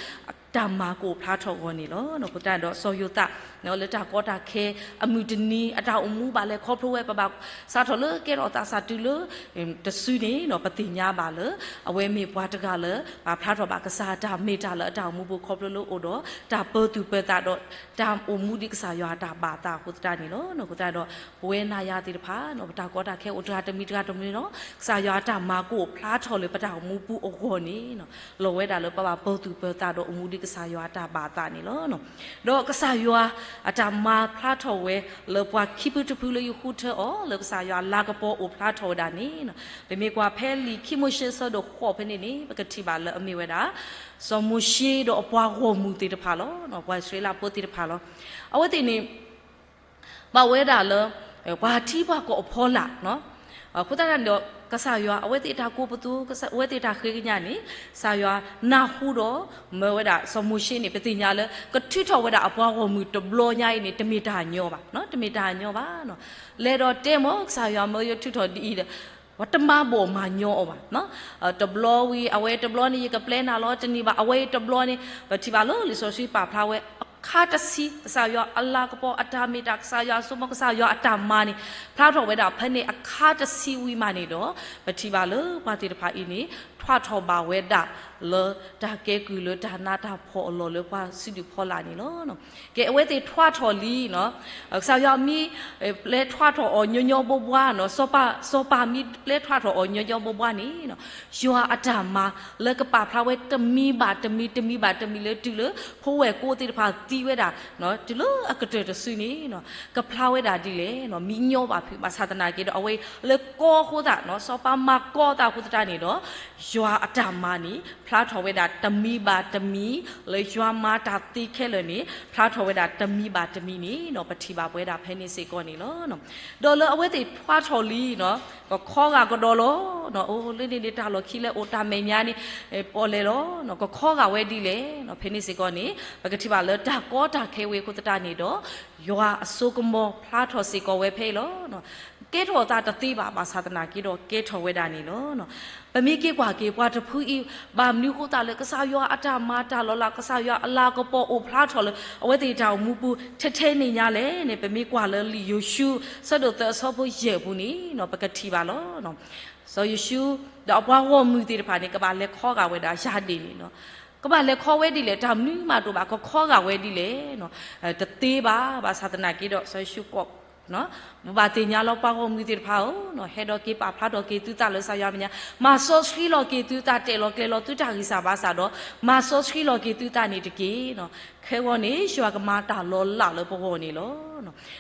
တၢ်မၤကအိၣ်ဖျါထီၣ်အဂီၢ်န့ၣ်လီၤ. အဃိသတးဒီးစီၤယိၤသး လၢတၢ်ကီတၢ်ခဲအမုၢ်တနံၤ အတၢ်အိၣ်မူဘၣ်လဲၤခီဖျိဝဲ ပဘၣ်စးထီၣ်လၢကဲထီၣ် သးစၢ်တုၤလၢတစုန့ၣ် ပသ့ၣ်ညါဘၣ်လၢ အဝဲမ့ၢ်ပှၤတဂၤလၢ ပာ်ဖျါထီၣ်ဘၣ်ကစၢ်အတၢ်မ့ၢ်တၢ်လၢအတၢ်အိၣ်မူပူၤခီဖျိလၢအိၣ်ဒီး တၢ်ပၢၤသူၣ်ပၢၤသးဒီး တၢ်အိၣ်မူဒ်ကစၢ်ယွၤအတၢ်ဘၣ်သးအဃိသတးန့ၣ်လီၤ. အဃိသတးဒီး ပဝဲနၤယၤသ့ၣ်တဖၣ် ပတၢ်ကီတၢ်ခဲအိၣ်တဂၤတမံၤတဂၤတမံၤလီၤ. ကစၢ်ယွၤအတၢ်မၤကအိၣ်ဖျါထီၣ်လၢပတၢ်အိၣ်မူပူၤအဂီၢ်န့ၣ် လီၤဝဲဒၣ်လၢပဘၣ်ပၢၤသူၣ်ပၢၤသးဒီးအိၣ်မူဒ်ကစၢ်ယွၤအတၢ်ဘၣ်သးန့ၣ်လီၤ. ဒီးကစၢ်ယွၤအတၢ်မၤဖျါထီၣ်ဝဲ လၢပှၤခံဖုတဖုလၢယဃုထၢအီၤ လၢကစၢ်ယွၤအလၤကပီၤအိၣ်ဖျါထီၣ်ဝဲဒၣ်န့ၣ် ပမ့ၢ်ကွၢ်ဖဲလံာ်ခံမိၤၡ့အဆၢဒိၣ်ဃိးဖဲန့ၣ်န့ၣ် ပကထံၣ်ဘၣ်လၢအမ့ၢ်ဝဲဒၣ် စီၤမိၤၡ့ဒီးအပှၤဂီၢ်မုၢ်သ့ၣ်တဖၣ်လီၤ. ပှၤအံၣ်စရ့လးဖိသ့ၣ်တဖၣ်လီၤ. အဝဲသ့ၣ်န့ၣ် ဘၣ်ဝဲဒၣ်လၢ ပှၤထံပှၤကီၢ်အဖီလာ် အဃိသတးဒီး ကစၢ်ယွၤ အဝဲသ့ၣ်အတၢ်ကိးပသူ အဝဲသ့ၣ်အတၢ်ဃ့ကညးန့ၣ် ကစၢ်ယွၤနၢ်ဟူဒီး မၢဝဲဒၣ်စီၤမိၤၡ့န့ၣ် ပသ့ၣ်ညါလၢ ကထုးထီၣ်ဝဲဒၣ်အပှၤဂီၢ်မုၢ်တဘျီညါအံၤန့ၣ် တမ့ၢ်တၢ်ညီဘၣ်, တမ့ၢ်တၢ်ညီဘၣ်. လဲၤဒီးတဲမ့ၢ် ကစၢ်ယွၤမၢယထုးထီၣ်ဒ်အံၤဒီး ပှၤတမၤဘီၣ်မၤညီအီၤဘၣ်. တဘျီဝံၤ အဝဲတဘျီန့ၣ် ယကပျဲနၤလီၤ တနံၤဘၣ် အဝဲအံၤတဘျီန့ၣ် ပထံၣ်ဘၣ်လၢလံာ်စီဆှံပာ်ဖျါဝဲ အခါတဆံ ကစၢ်ယွၤအလၤကပီၤ အတၢ်မ့ၢ်တၢ် ကစၢ်ယွၤအစိကမီၤ ကစၢ်ယွၤအတၢ်မၤန့ၣ် ဖျါထီၣ်ဝဲဒၣ်ဖဲန့ၣ်အခါတဆံဝံၤမးန့ၣ်ဒီး ပထံၣ်ဘၣ်လၢပှၤသ့ၣ်တဖၣ်အံၤန့ၣ် ထွဲထီၣ်ဘၣ်ဝဲဒၣ်လၢတၢ်ကဲကုၢ်လၢတၢ်နးတၢ်ဖှီၣ်အလီၢ်လၢပှၤစုဒုၣ်ဖီလာ်န့ၣ်လီၤ. ကဲ အဝဲသ့ၣ်ထွဲထီၣ်လံ ကစၢ်ယွၤမ့ၢ်ပျဲထွဲထီၣ်အီၤညီညီဘိဘှါနီၤ စီၤပၤ စီၤပၤမ့ၢ်ပျဲထွဲထီၣ်အီၤညီညီဘိဘှါန့ၣ် ယွၤအတၢ်မၤလၢကပာ်ဖျါဝဲတမံၤဘၣ်တမံၤ တမံၤဘၣ်တမံၤလၢတုၤလၢ ဖိဝဲၢ်ကိသ့ၣ်တဖၣ်သံဝဲဒၣ် တုၤလၢအကတၢၢ်တစုန့ၣ် ကဖျါဝဲဒၣ်ဒ်လဲၣ် မ့ၢ်ညီဘၣ်ဖုးဘၣ်ဆၣ်သနာ်က့ဒီး အဝဲလၢကီအဃိသတး စီၤပၤမၤကီအသးအဃိသတးန့ၣ်ဒီး ယွၤအတၢ်မၤန့ၣ် ဖျါထီၣ်ဝဲဒၣ်တမံၤဘၣ်တမံၤ လၢယွၤမၤတၢ်သ့ခဲလၢာ်န့ၣ် ဖျါထီၣ်ဝဲဒၣ်တမံၤဘၣ်တမံၤန့ၣ် ပထံၣ်ဘၣ်ပဝဲဒၣ်ဖဲန့ၣ်စ့ၢ်ကီးန့ၣ်လီၤ. ဒီးလၢအဝဲသ့ၣ်ထွဲထီၣ်လံ ကခီဂာ်ကဒီးလီၤ. အိၣ်လၢန့ၣ်န့ၣ် တၢ်လီၢ်ခံလၢအိၣ်တၢ်မဲာ်ညါန့ၣ် ပီၣ်လဲၣ်လီၤ. ကခီဂာ်ဝဲဒ်လဲၣ် ဖဲန့ၣ်စ့ၢ်ကီးန့ၣ် ပကထံၣ်ဘၣ်လၢတၢ်ကီတၢ်ခဲဝဲအဃိသတးန့ၣ်ဒီး ယွၤအစိကမီၤဖျါထီၣ်စ့ၢ်ကီးဝဲဖဲအံၤလီၤ. ကဲထီၣ်အသးတသ့ဘၣ် ဘၣ်ဆၣ်သနာ်က့ဒီးကဲထီၣ်ဝဲဒၣ်န့ၣ်လီၤ. ပမ့ၢ်က့ၤကွၢ်က့ၤပှၤတဖုအံၤ ဘၣ်မနုၤအဃိသတးလၢကစၢ်ယွၤအတၢ်မၤတၢ်လီၤလး ကစၢ်ယွၤအလၤကပီၤအိၣ်ဖျါထီၣ်လၢ အဝဲသ့ၣ်တၢ်အိၣ်မူပူၤ ထဲထဲန့ၣ်ညါလဲၣ်န့ၣ် ပမ့ၢ်ကွၢ်လၢလံာ်ယိၤၡူ ဆၢဒိၣ်သၢအဆၢဖိယဲၢ်အပူၤန့ၣ် ပကထံၣ်ဘၣ်လီၤ. စီၤယိၤၡူ ဒီးအပှၤဂီၢ်မုၢ်သ့ၣ်တဖၣ်န့ၣ် ကဘၣ်လဲၤခီဂာ်ဝဲဒၣ်ယၤဒ့ၣ်န့ၣ်လီၤ. ကဘၣ်လဲၤခီဝဲဒ်လဲၣ် တၢ်မနုၤမးတအိၣ်ဘၣ် ကခီဂာ်ဝဲဒ်လဲၣ် တသ့ဘၣ် ဘၣ်ဆၣ်သနာ်က့ဒီး စီၤယိၤၡူကိး ပဘၣ်သ့ၣ်ညါလီၤ ပှၤဂီၢ်မုၢ်သ့ၣ်တဖၣ်ဧၢ, ဟဲဒီးက့ၤပာ်ဖျါထီၣ်က့ၤသုသးလၢကစၢ်ယွၤအမဲာ်ညါ, မၤစီဆှံလီၤက့ၤသုသးတဲာ်လီၤကျဲၤလီၤသုတၢ်ဂံၢ်စၢ်ဘါစၢ်ဒီး မၤစီဆှံလီၤက့ၤသုသးန့ၣ်တက့ၢ်. ခဲဂီၤန့ၣ် ယွၤကမၤတၢ်လီၤလးလၢပဂီၢ်န့ၣ်လီၤ.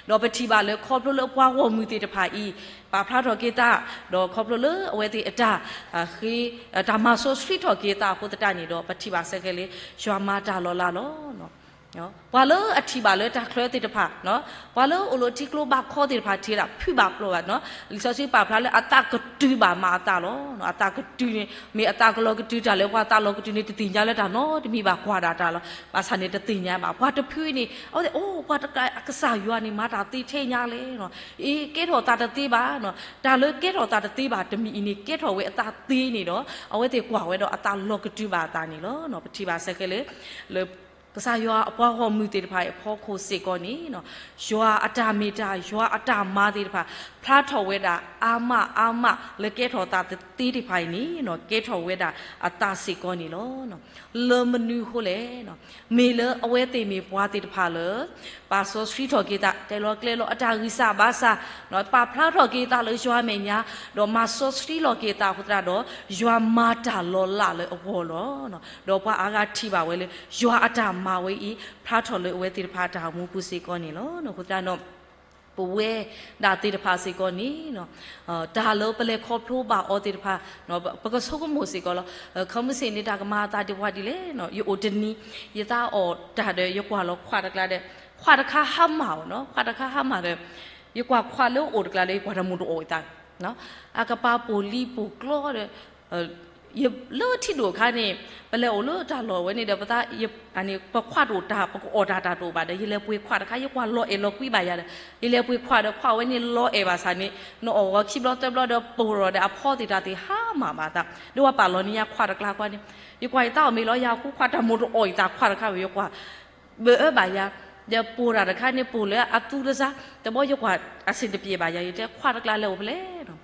ဒီးပထံၣ်ဘၣ်လၢခီဖျိလၢပှၤဂီၢ်မုၢ်သ့ၣ်တဖၣ်အံၤ ပာ်ဖျါထီၣ်က့ၤသး, ဒီးခီဖျိလၢအဝဲသ့ၣ်အတၢ်ဃ့ တၢ်မၤစီဆှံထီၣ်က့ၤသးအဃိသတးန့ၣ်ဒီး ပထံၣ်ဘၣ်ဆၢကဲလၢ ယွၤမၤတၢ်လီၤလးလီၤ. ပှၤလၢအထံၣ်ဘၣ်လၢတၢ်ချၢသ့ၣ်တဖၣ်, ပှၤလၢအအိၣ်လၢထံကျိဘၣ်ခီသ့ၣ်တဖၣ်ထံၣ်ဝဲဒၣ် ဖုးဘၣ်ပျီၢ်ဘၣ်, လံာ်စီဆှံပာ်ဖျါလၢအသးကတုၤဘၣ်မၤအသးလီၤ. အသးကတုၤန့ၣ် မ့ၢ်အသးကလီၤကတုၤတၢ်လၢပှၤသးလီၤကတုၤန့ၣ် တသ့ၣ်ညါလၢတၢ်နီတမံၤဘၣ် ကွၢ်ဒၣ်တၢ်လီၤ. ဘၣ်ဆၣ်န့ၣ်တသ့ၣ်ညါဘၣ် ပှၤတဖုအံၤန့ၣ် အဝဲသ့ၣ် အိၣ် ပှၤတကးအကစၢ်ယွၤန့ၣ် မၤတၢ်သ့ထဲညါလဲၣ်. အ့ ကဲထီၣ်သးတသ့ဘၣ်, တၢ်လၢကဲထီၣ်သးတသ့ဘၣ်တမံၤအံၤန့ၣ် ကဲထီၣ်ဝဲအသးသ့န့ၣ်ဒီး အဝဲသ့ၣ်ကွၢ်ဝဲဒီးအသးလီၤကတုၤဘၣ်အသးန့ၣ်လီၤ. ပထံၣ်ဘၣ်ဆၢကဲလၢ လၢ ကစၢ်ယွၤအပှၤဂီၢ်မုၢ်သ့ၣ်တဖၣ်အံၤအဖီခိၣ်စ့ၢ်ကီးန့ၣ် ယွၤအတၢ်မ့ၢ်တၢ် ယွၤအတၢ်မၤသ့ၣ်တဖၣ် ဖျါထီၣ်ဝဲဒၣ်အါမးအါမး လၢကဲထီၣ်သးတသ့သ့ၣ်တဖၣ်အံၤန့ၣ် ကဲထီၣ်ဝဲဒၣ်အသးစ့ၢ်ကီးန့ၣ်လီၤ. လၢမနုၤအဃိလဲၣ်, မ့ၢ်လၢအဝဲသ့ၣ်မ့ၢ်ပှၤသ့ၣ်တဖၣ်လၢ ပာ်စီဆှံထီၣ်က့ၤသး တဲာ်လီၤကျဲၤလီၤအတၢ်ဂံၢ်စၢ်ဘါစၢ်, ပာ်ဖျါထီၣ်က့ၤသးလၢယွၤအမဲာ်ညါ, ဒီးမၤစီဆှံလီၤက့ၤသးအဃိသတးဒီး ယွၤမၤတၢ်လီၤလးလၢအဂီၢ်လီၤ. ဒီးပှၤအါဂၤထံၣ်ဘၣ်ဝဲလၢ ယွၤအတၢ်မၤဝဲအံၤ ဖျါထီၣ်လၢအဝဲသ့ၣ်တဖၣ်အတၢ်အိၣ်မူပူၤစ့ၢ်ကီးန့ၣ်လီၤ. အဃိသတးဒီး ပဝဲဒၣ်သ့ၣ်တဖၣ်စ့ၢ်ကီးန့ၣ် တၢ်လၢပလဲၤခီဖျိဘၣ်အီၤသ့ၣ်တဖၣ် ပကဆိကမိၣ်စ့ၢ်ကီးလီၤ. ခီမုၢ်ဆ့ၣ်န့ၣ် တၢ်ကမၤအသးဒံးပှၤဒ်လဲၣ်. ယအိၣ်တနံၤ ယသးအိၣ်တၢ်ဒီး ယကွၢ်လီၤခွးတကျါဒီး ခွးတခါဟါမၢ်အီၤနီၤ, ခွးတခါဟါမၢ်ဒီး ယကွၢ်ခွးလၢအအိၣ်တကျါဒီး ယကွၢ်တၢ်မိၢ်တအိၣ်အသး, အကပၤပိာ်လံပိာ်ကျီဒီး ယလၢထံဒိၣ်အခါန့ၣ် ပလဲၤအိၣ်လၢတၢ်လီၢ်ဝဲန့ၣ်ဒီး ပသး ပခွးတအိၣ်တၢ် ပကအီၣ်တၢ်တၢ်တအိၣ်ဘၣ်ဒီး ယလဲၤပှ့ၤခွးတခါ ယကွၢ်လီၤအဲၣ်လီၤကွံဘၣ်ယၤဒီး ယလဲၤပှ့ၤခွးဒီး ခွးဝဲန့ၣ်လီၤအဲၣ်ဘၣ်ဆၣ်န့ၣ် နအီၣ်ဂီၤခံဘျီသၢဘျီဒီး ပိာ်ထီၣ်ဒီးအဖီသ့ၣ်တၢ်သ့ၣ်ဟါမၢ်ဘၣ်သး ဒီးပှၤပာ်လီၤန့ၢ်ယၤခွးတကျါခွါန့ၣ် ယကွၢ်ယသးအိၣ်မ့ၢ်လီၤယၤဃူခွးတၢ်မိၢ်တအိၣ်ယသးခွးတခါဝဲ ယကွၢ် ဘၢအၢဘၣ်ယၤ ဒီးပိာ်တၢ်တခါန့ၣ် ပိာ်လၢအသူတစါ တဘျီယကွၢ်အဆင်တပြေဘၣ်ယၤ ယတဲခွးတကျါလဲၤအိၣ်ဖဲလဲၣ်နီၤ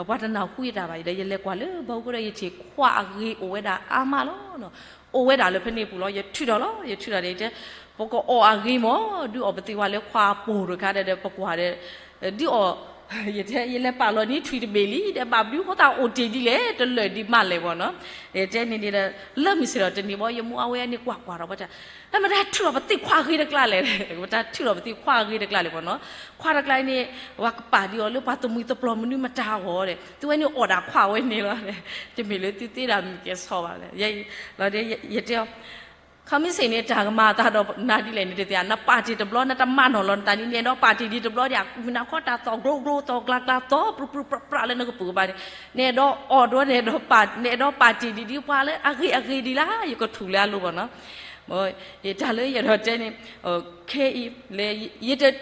ပှၤတနၢ်ဟူယတၢ်ဘၣ်ဒီး ယလဲၤကွၢ်လၢဘီကူဒီး ယထံၣ်ခွါအဂ့ၤအိၣ်ဝဲဒၣ်အါမးလီၤ. အိၣ်ဝဲဒၣ်လၢဖဲန့ၣ်ပူၤလီၤ. ယထုးထီၣ်လီၤ, ယထုးထီၣ်ဒီးယတဲ, ပကအီၣ်အဂ့ၤမး, ဒုးအီၣ်ပသ့ဝဲလၢခွါအပိၢ်တခါဒီး ပကွၢ်ဒီး ဒုးအီၣ်, ယတဲ ယလဲၤပာ်လီၤန့ၢ်ထွံၣ်တဘ့ၣ်လံ, ဒီးဘၣ်ဘျုးဃိသးအိၣ်တ့ၢ်ဒ်လဲၣ် တလၢာ်ဒံးမးလဲၣ်ဘၣ်နီၤ. ယတဲန့ၣ်ဒီး လၢမုၢ်ဆ့ၣ်ထီၣ်တနံၤဘၣ် ယမိၢ်အဝဲန့ၣ်ကွၢ်ကွၢ်ဒီး ပှၤတဲ, တၢ်မတၤထုးထီၣ်ပသ့ၣ်ခွါဂ့ၤတကျါလဲၣ်, ပတၢ်ထုးထီၣ်ပသ့ၣ်ခွါဂ့ၤတကျါလဲၣ်ဘၣ်နီၤ. ခွါတကျါန့ၣ် ပှၤကပာ်ဒံးအီၤလၢပှၤတမှံၤတပျီၤမနုၤမတၤအဂီၢ်ဒီး သုဝဲန့ၣ်အီၣ်ဒၣ်ခွါဝဲန့ၣ်လီၤ. တမ့ၢ်လၢသုသ့ဒၣ်မုၢ်ကဲၤဆီဘၣ်လဲၣ်. ယတဲအီၤ ခီမ့ၢ်စ့ၢ်န့ၣ် တၢ်ကမၤအသးဒီးနၤဒ်လဲၣ်န့ၣ်တသ့ဧါ, နပာ်တ့ၢ်တဘျီ နတမၤနီၣ်လီၤနသးန့ၣ် နအဲၣ်ဒိးပာ်တ့ၢ်ဒံးတဘျီဒီး မုၢ်နၤခီတၢ်သီၣ်ကျိကျိသီၣ်ကျါကျါသီၣ်ပြူပြူပြးပြးလၢနကပၢၤကပၤန့ၣ် နအဲၣ်ဒိးအီၣ်ဒိ နအဲၣ်ဒိးပာ်, နအဲၣ်ဒိးပာ်တ့ၢ်ဒံးဒံးပှၤလၢအဂ့ၤအဂ့ၤဒံးလၢ ယကထူၣ်လၢအလိၤဘၣ်နီၤ. တၢ်လၢယအဲၣ်ဒိးတဲန့ၣ် ခဲအံၤ လၢ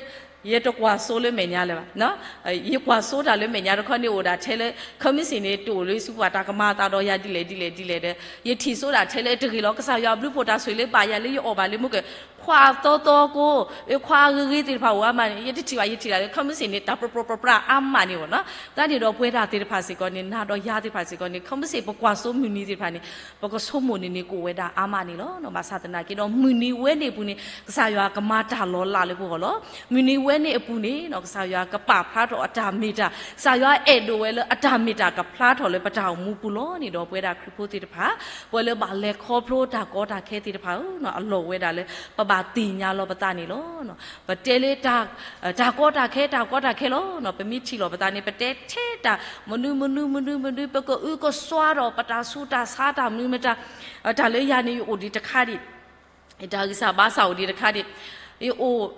ယတကွၢ်စိလၢမဲာ်ညါလၢၤဘၣ်. ယကွၢ်စိတၢ်လၢမဲာ်ညါတခီန့ၣ်အိၣ်ဒၣ်ထဲလၢ ခီမ့ၢ်စ့ၢ်န့ၣ် တအိၣ်လၢဆူပှၤတၢ်ကမၤအသးဒီးယၤဒ်လဲၣ်ဒ်လဲၣ်ဒ်လဲၣ်ဒီး ယထံၣ်စိဒၣ်ထဲလၢတဂ့ၤလီၤ. ကစၢ်ယွၤအဘျုးဖှိၣ်တၢ်ဆိၣ်ဂ့ၤလၢဘၣ်ယၤလၢယအီၣ်ဘၣ်လၢမူကၢၢ် ခွါအသီသီကိ, ခွါအဂ့ၤဂ့ၤသ့ၣ်တဖၣ်အိၣ်အါမးန့ၣ် ယတထံၣ်ဘၣ်, ယထံၣ်ဒၣ်လၢ ခီမ့ၢ်စ့ၢ်န့ၣ် တၢ်ပြူပြူပြးပြးအါမးန့ၣ်ဘၣ်နီၤ. သတးန့ၣ်ဒီးပဝဲဒၣ်သ့ၣ်တဖၣ်စ့ၢ်ကီးန့ၣ် နၤဒီးယၤသ့ၣ်တဖၣ်စ့ၢ်ကီးန့ၣ် ခီမ့ၢ်စ့ၢ်ပကွၢ်စိမုၢ်နံၤသ့ၣ်တဖၣ်န့ၣ် ပကဆိကမိၣ်န့ၣ်န့ၣ် ကအိၣ်ဝဲဒၣ်အါမးန့ၣ်လီၤ. ဘၣ်ဆၣ်သနာ်က့ဒီး မုၢ်နံၤဝဲန့ၣ်အပူၤန့ၣ် ကစၢ်ယွၤကမၤတၢ်လီၤလးလၢပဂီၢ်လီၤ. မုၢ်နံၤဝဲန့ၣ်အပူၤန့ၣ် ကစၢ်ယွၤကပာ်ဖျါထီၣ်အတၢ်မ့ၢ်တၢ်, ကစၢ်ယွၤအဲၣ်ဒိးဝဲလၢအတၢ်မ့ၢ်တၢ်ကဖျါထီၣ်လၢပတၢ်အိၣ်မူပူၤလီၤန့ၣ်ဒီး ပဝဲဒၣ်ခရံာ်ဖိသ့ၣ်တဖၣ် ပှၤလၢဘၣ်လဲၤခီဖျိတၢ်ကီတၢ်ခဲသ့ၣ်တဖၣ်ဧၢ, အလီၢ်ဝဲဒၣ်လၢ ပဘၣ်သ့ၣ်ညါလီၤပသးန့ၣ်လီၤ. ပတဲလၢ တၢ်ကီတၢ်ခဲ တၢ်ကီတၢ်ခဲလီၤ. ပမ့ၢ်ထံၣ်လီၤပသးန့ၣ် ပတဲထဲတၢ်မနုၤမနုၤမနုၤမနုၤ ပကအုကစွါဒီးပတၢ်ဆူးတၢ်ဆါတၢ်မနုၤမတၤ, တၢ်လၢယၤန့ၣ် ယအိၣ်ဒံးတခါဒံး, ယတၢ်ဂံၢ်စၢ်ဘါစၢ်အိၣ်ဒံးတခါဒံး, ယအိၣ်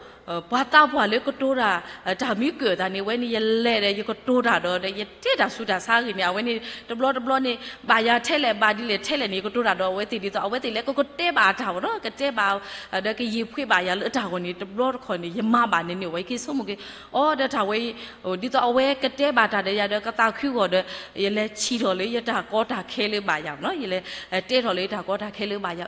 ပှၤသးပှၢ်လၢကတိၤတၢ် တၢ်မံကၢၢ်သးန့ၣ် ဝဲန့ၣ်ယလဲၤဒီး ယကတိၤတၢ်ဒီး ယတဲတၢ်ဆူးတၢ်ဆါအဂ့ၢ်န့ၣ် အဝဲန့ၣ် တဘျီတဘျီန့ၣ် ဘၣ်ယၤထဲလဲၣ် ဘၣ်ဒ်လဲၣ်ထဲလဲၣ်န့ၣ် ယကတိၤတၢ်ဒီးအဝဲသ့ၣ်ဒ်သိး အဝဲသ့ၣ်လၢကကတဲဘၣ်အတၢ်ဘၣ်ဒီး ကတဲဘၣ် ဒီးကယံာ်ဖှ့ဘၣ်ယၤလၢအတၢ်ဂီၢ်န့ၣ် တဘျီတခီၣ်န့ၣ် ယမၤဘၣ်န့ၣ်န့ၣ် အဝဲက့ၤဆိကမိၣ်က့ၤ အီ ဒီးတၢ်ဝဲအံၤ ဒ်သိးအဝဲကတဲဘၣ်တၢ်ဒီးယၤဒီး ကသးခုဂီၢ်ဒီး ယလဲၤထံၣ်ထီၣ်လၢယတၢ်ကီတၢ်ခဲလၢဘၣ်ယၤနီၤ, ယလဲၤတဲထီၣ်လၢယတၢ်ကီတၢ်ခဲလၢဘၣ်ယၤ,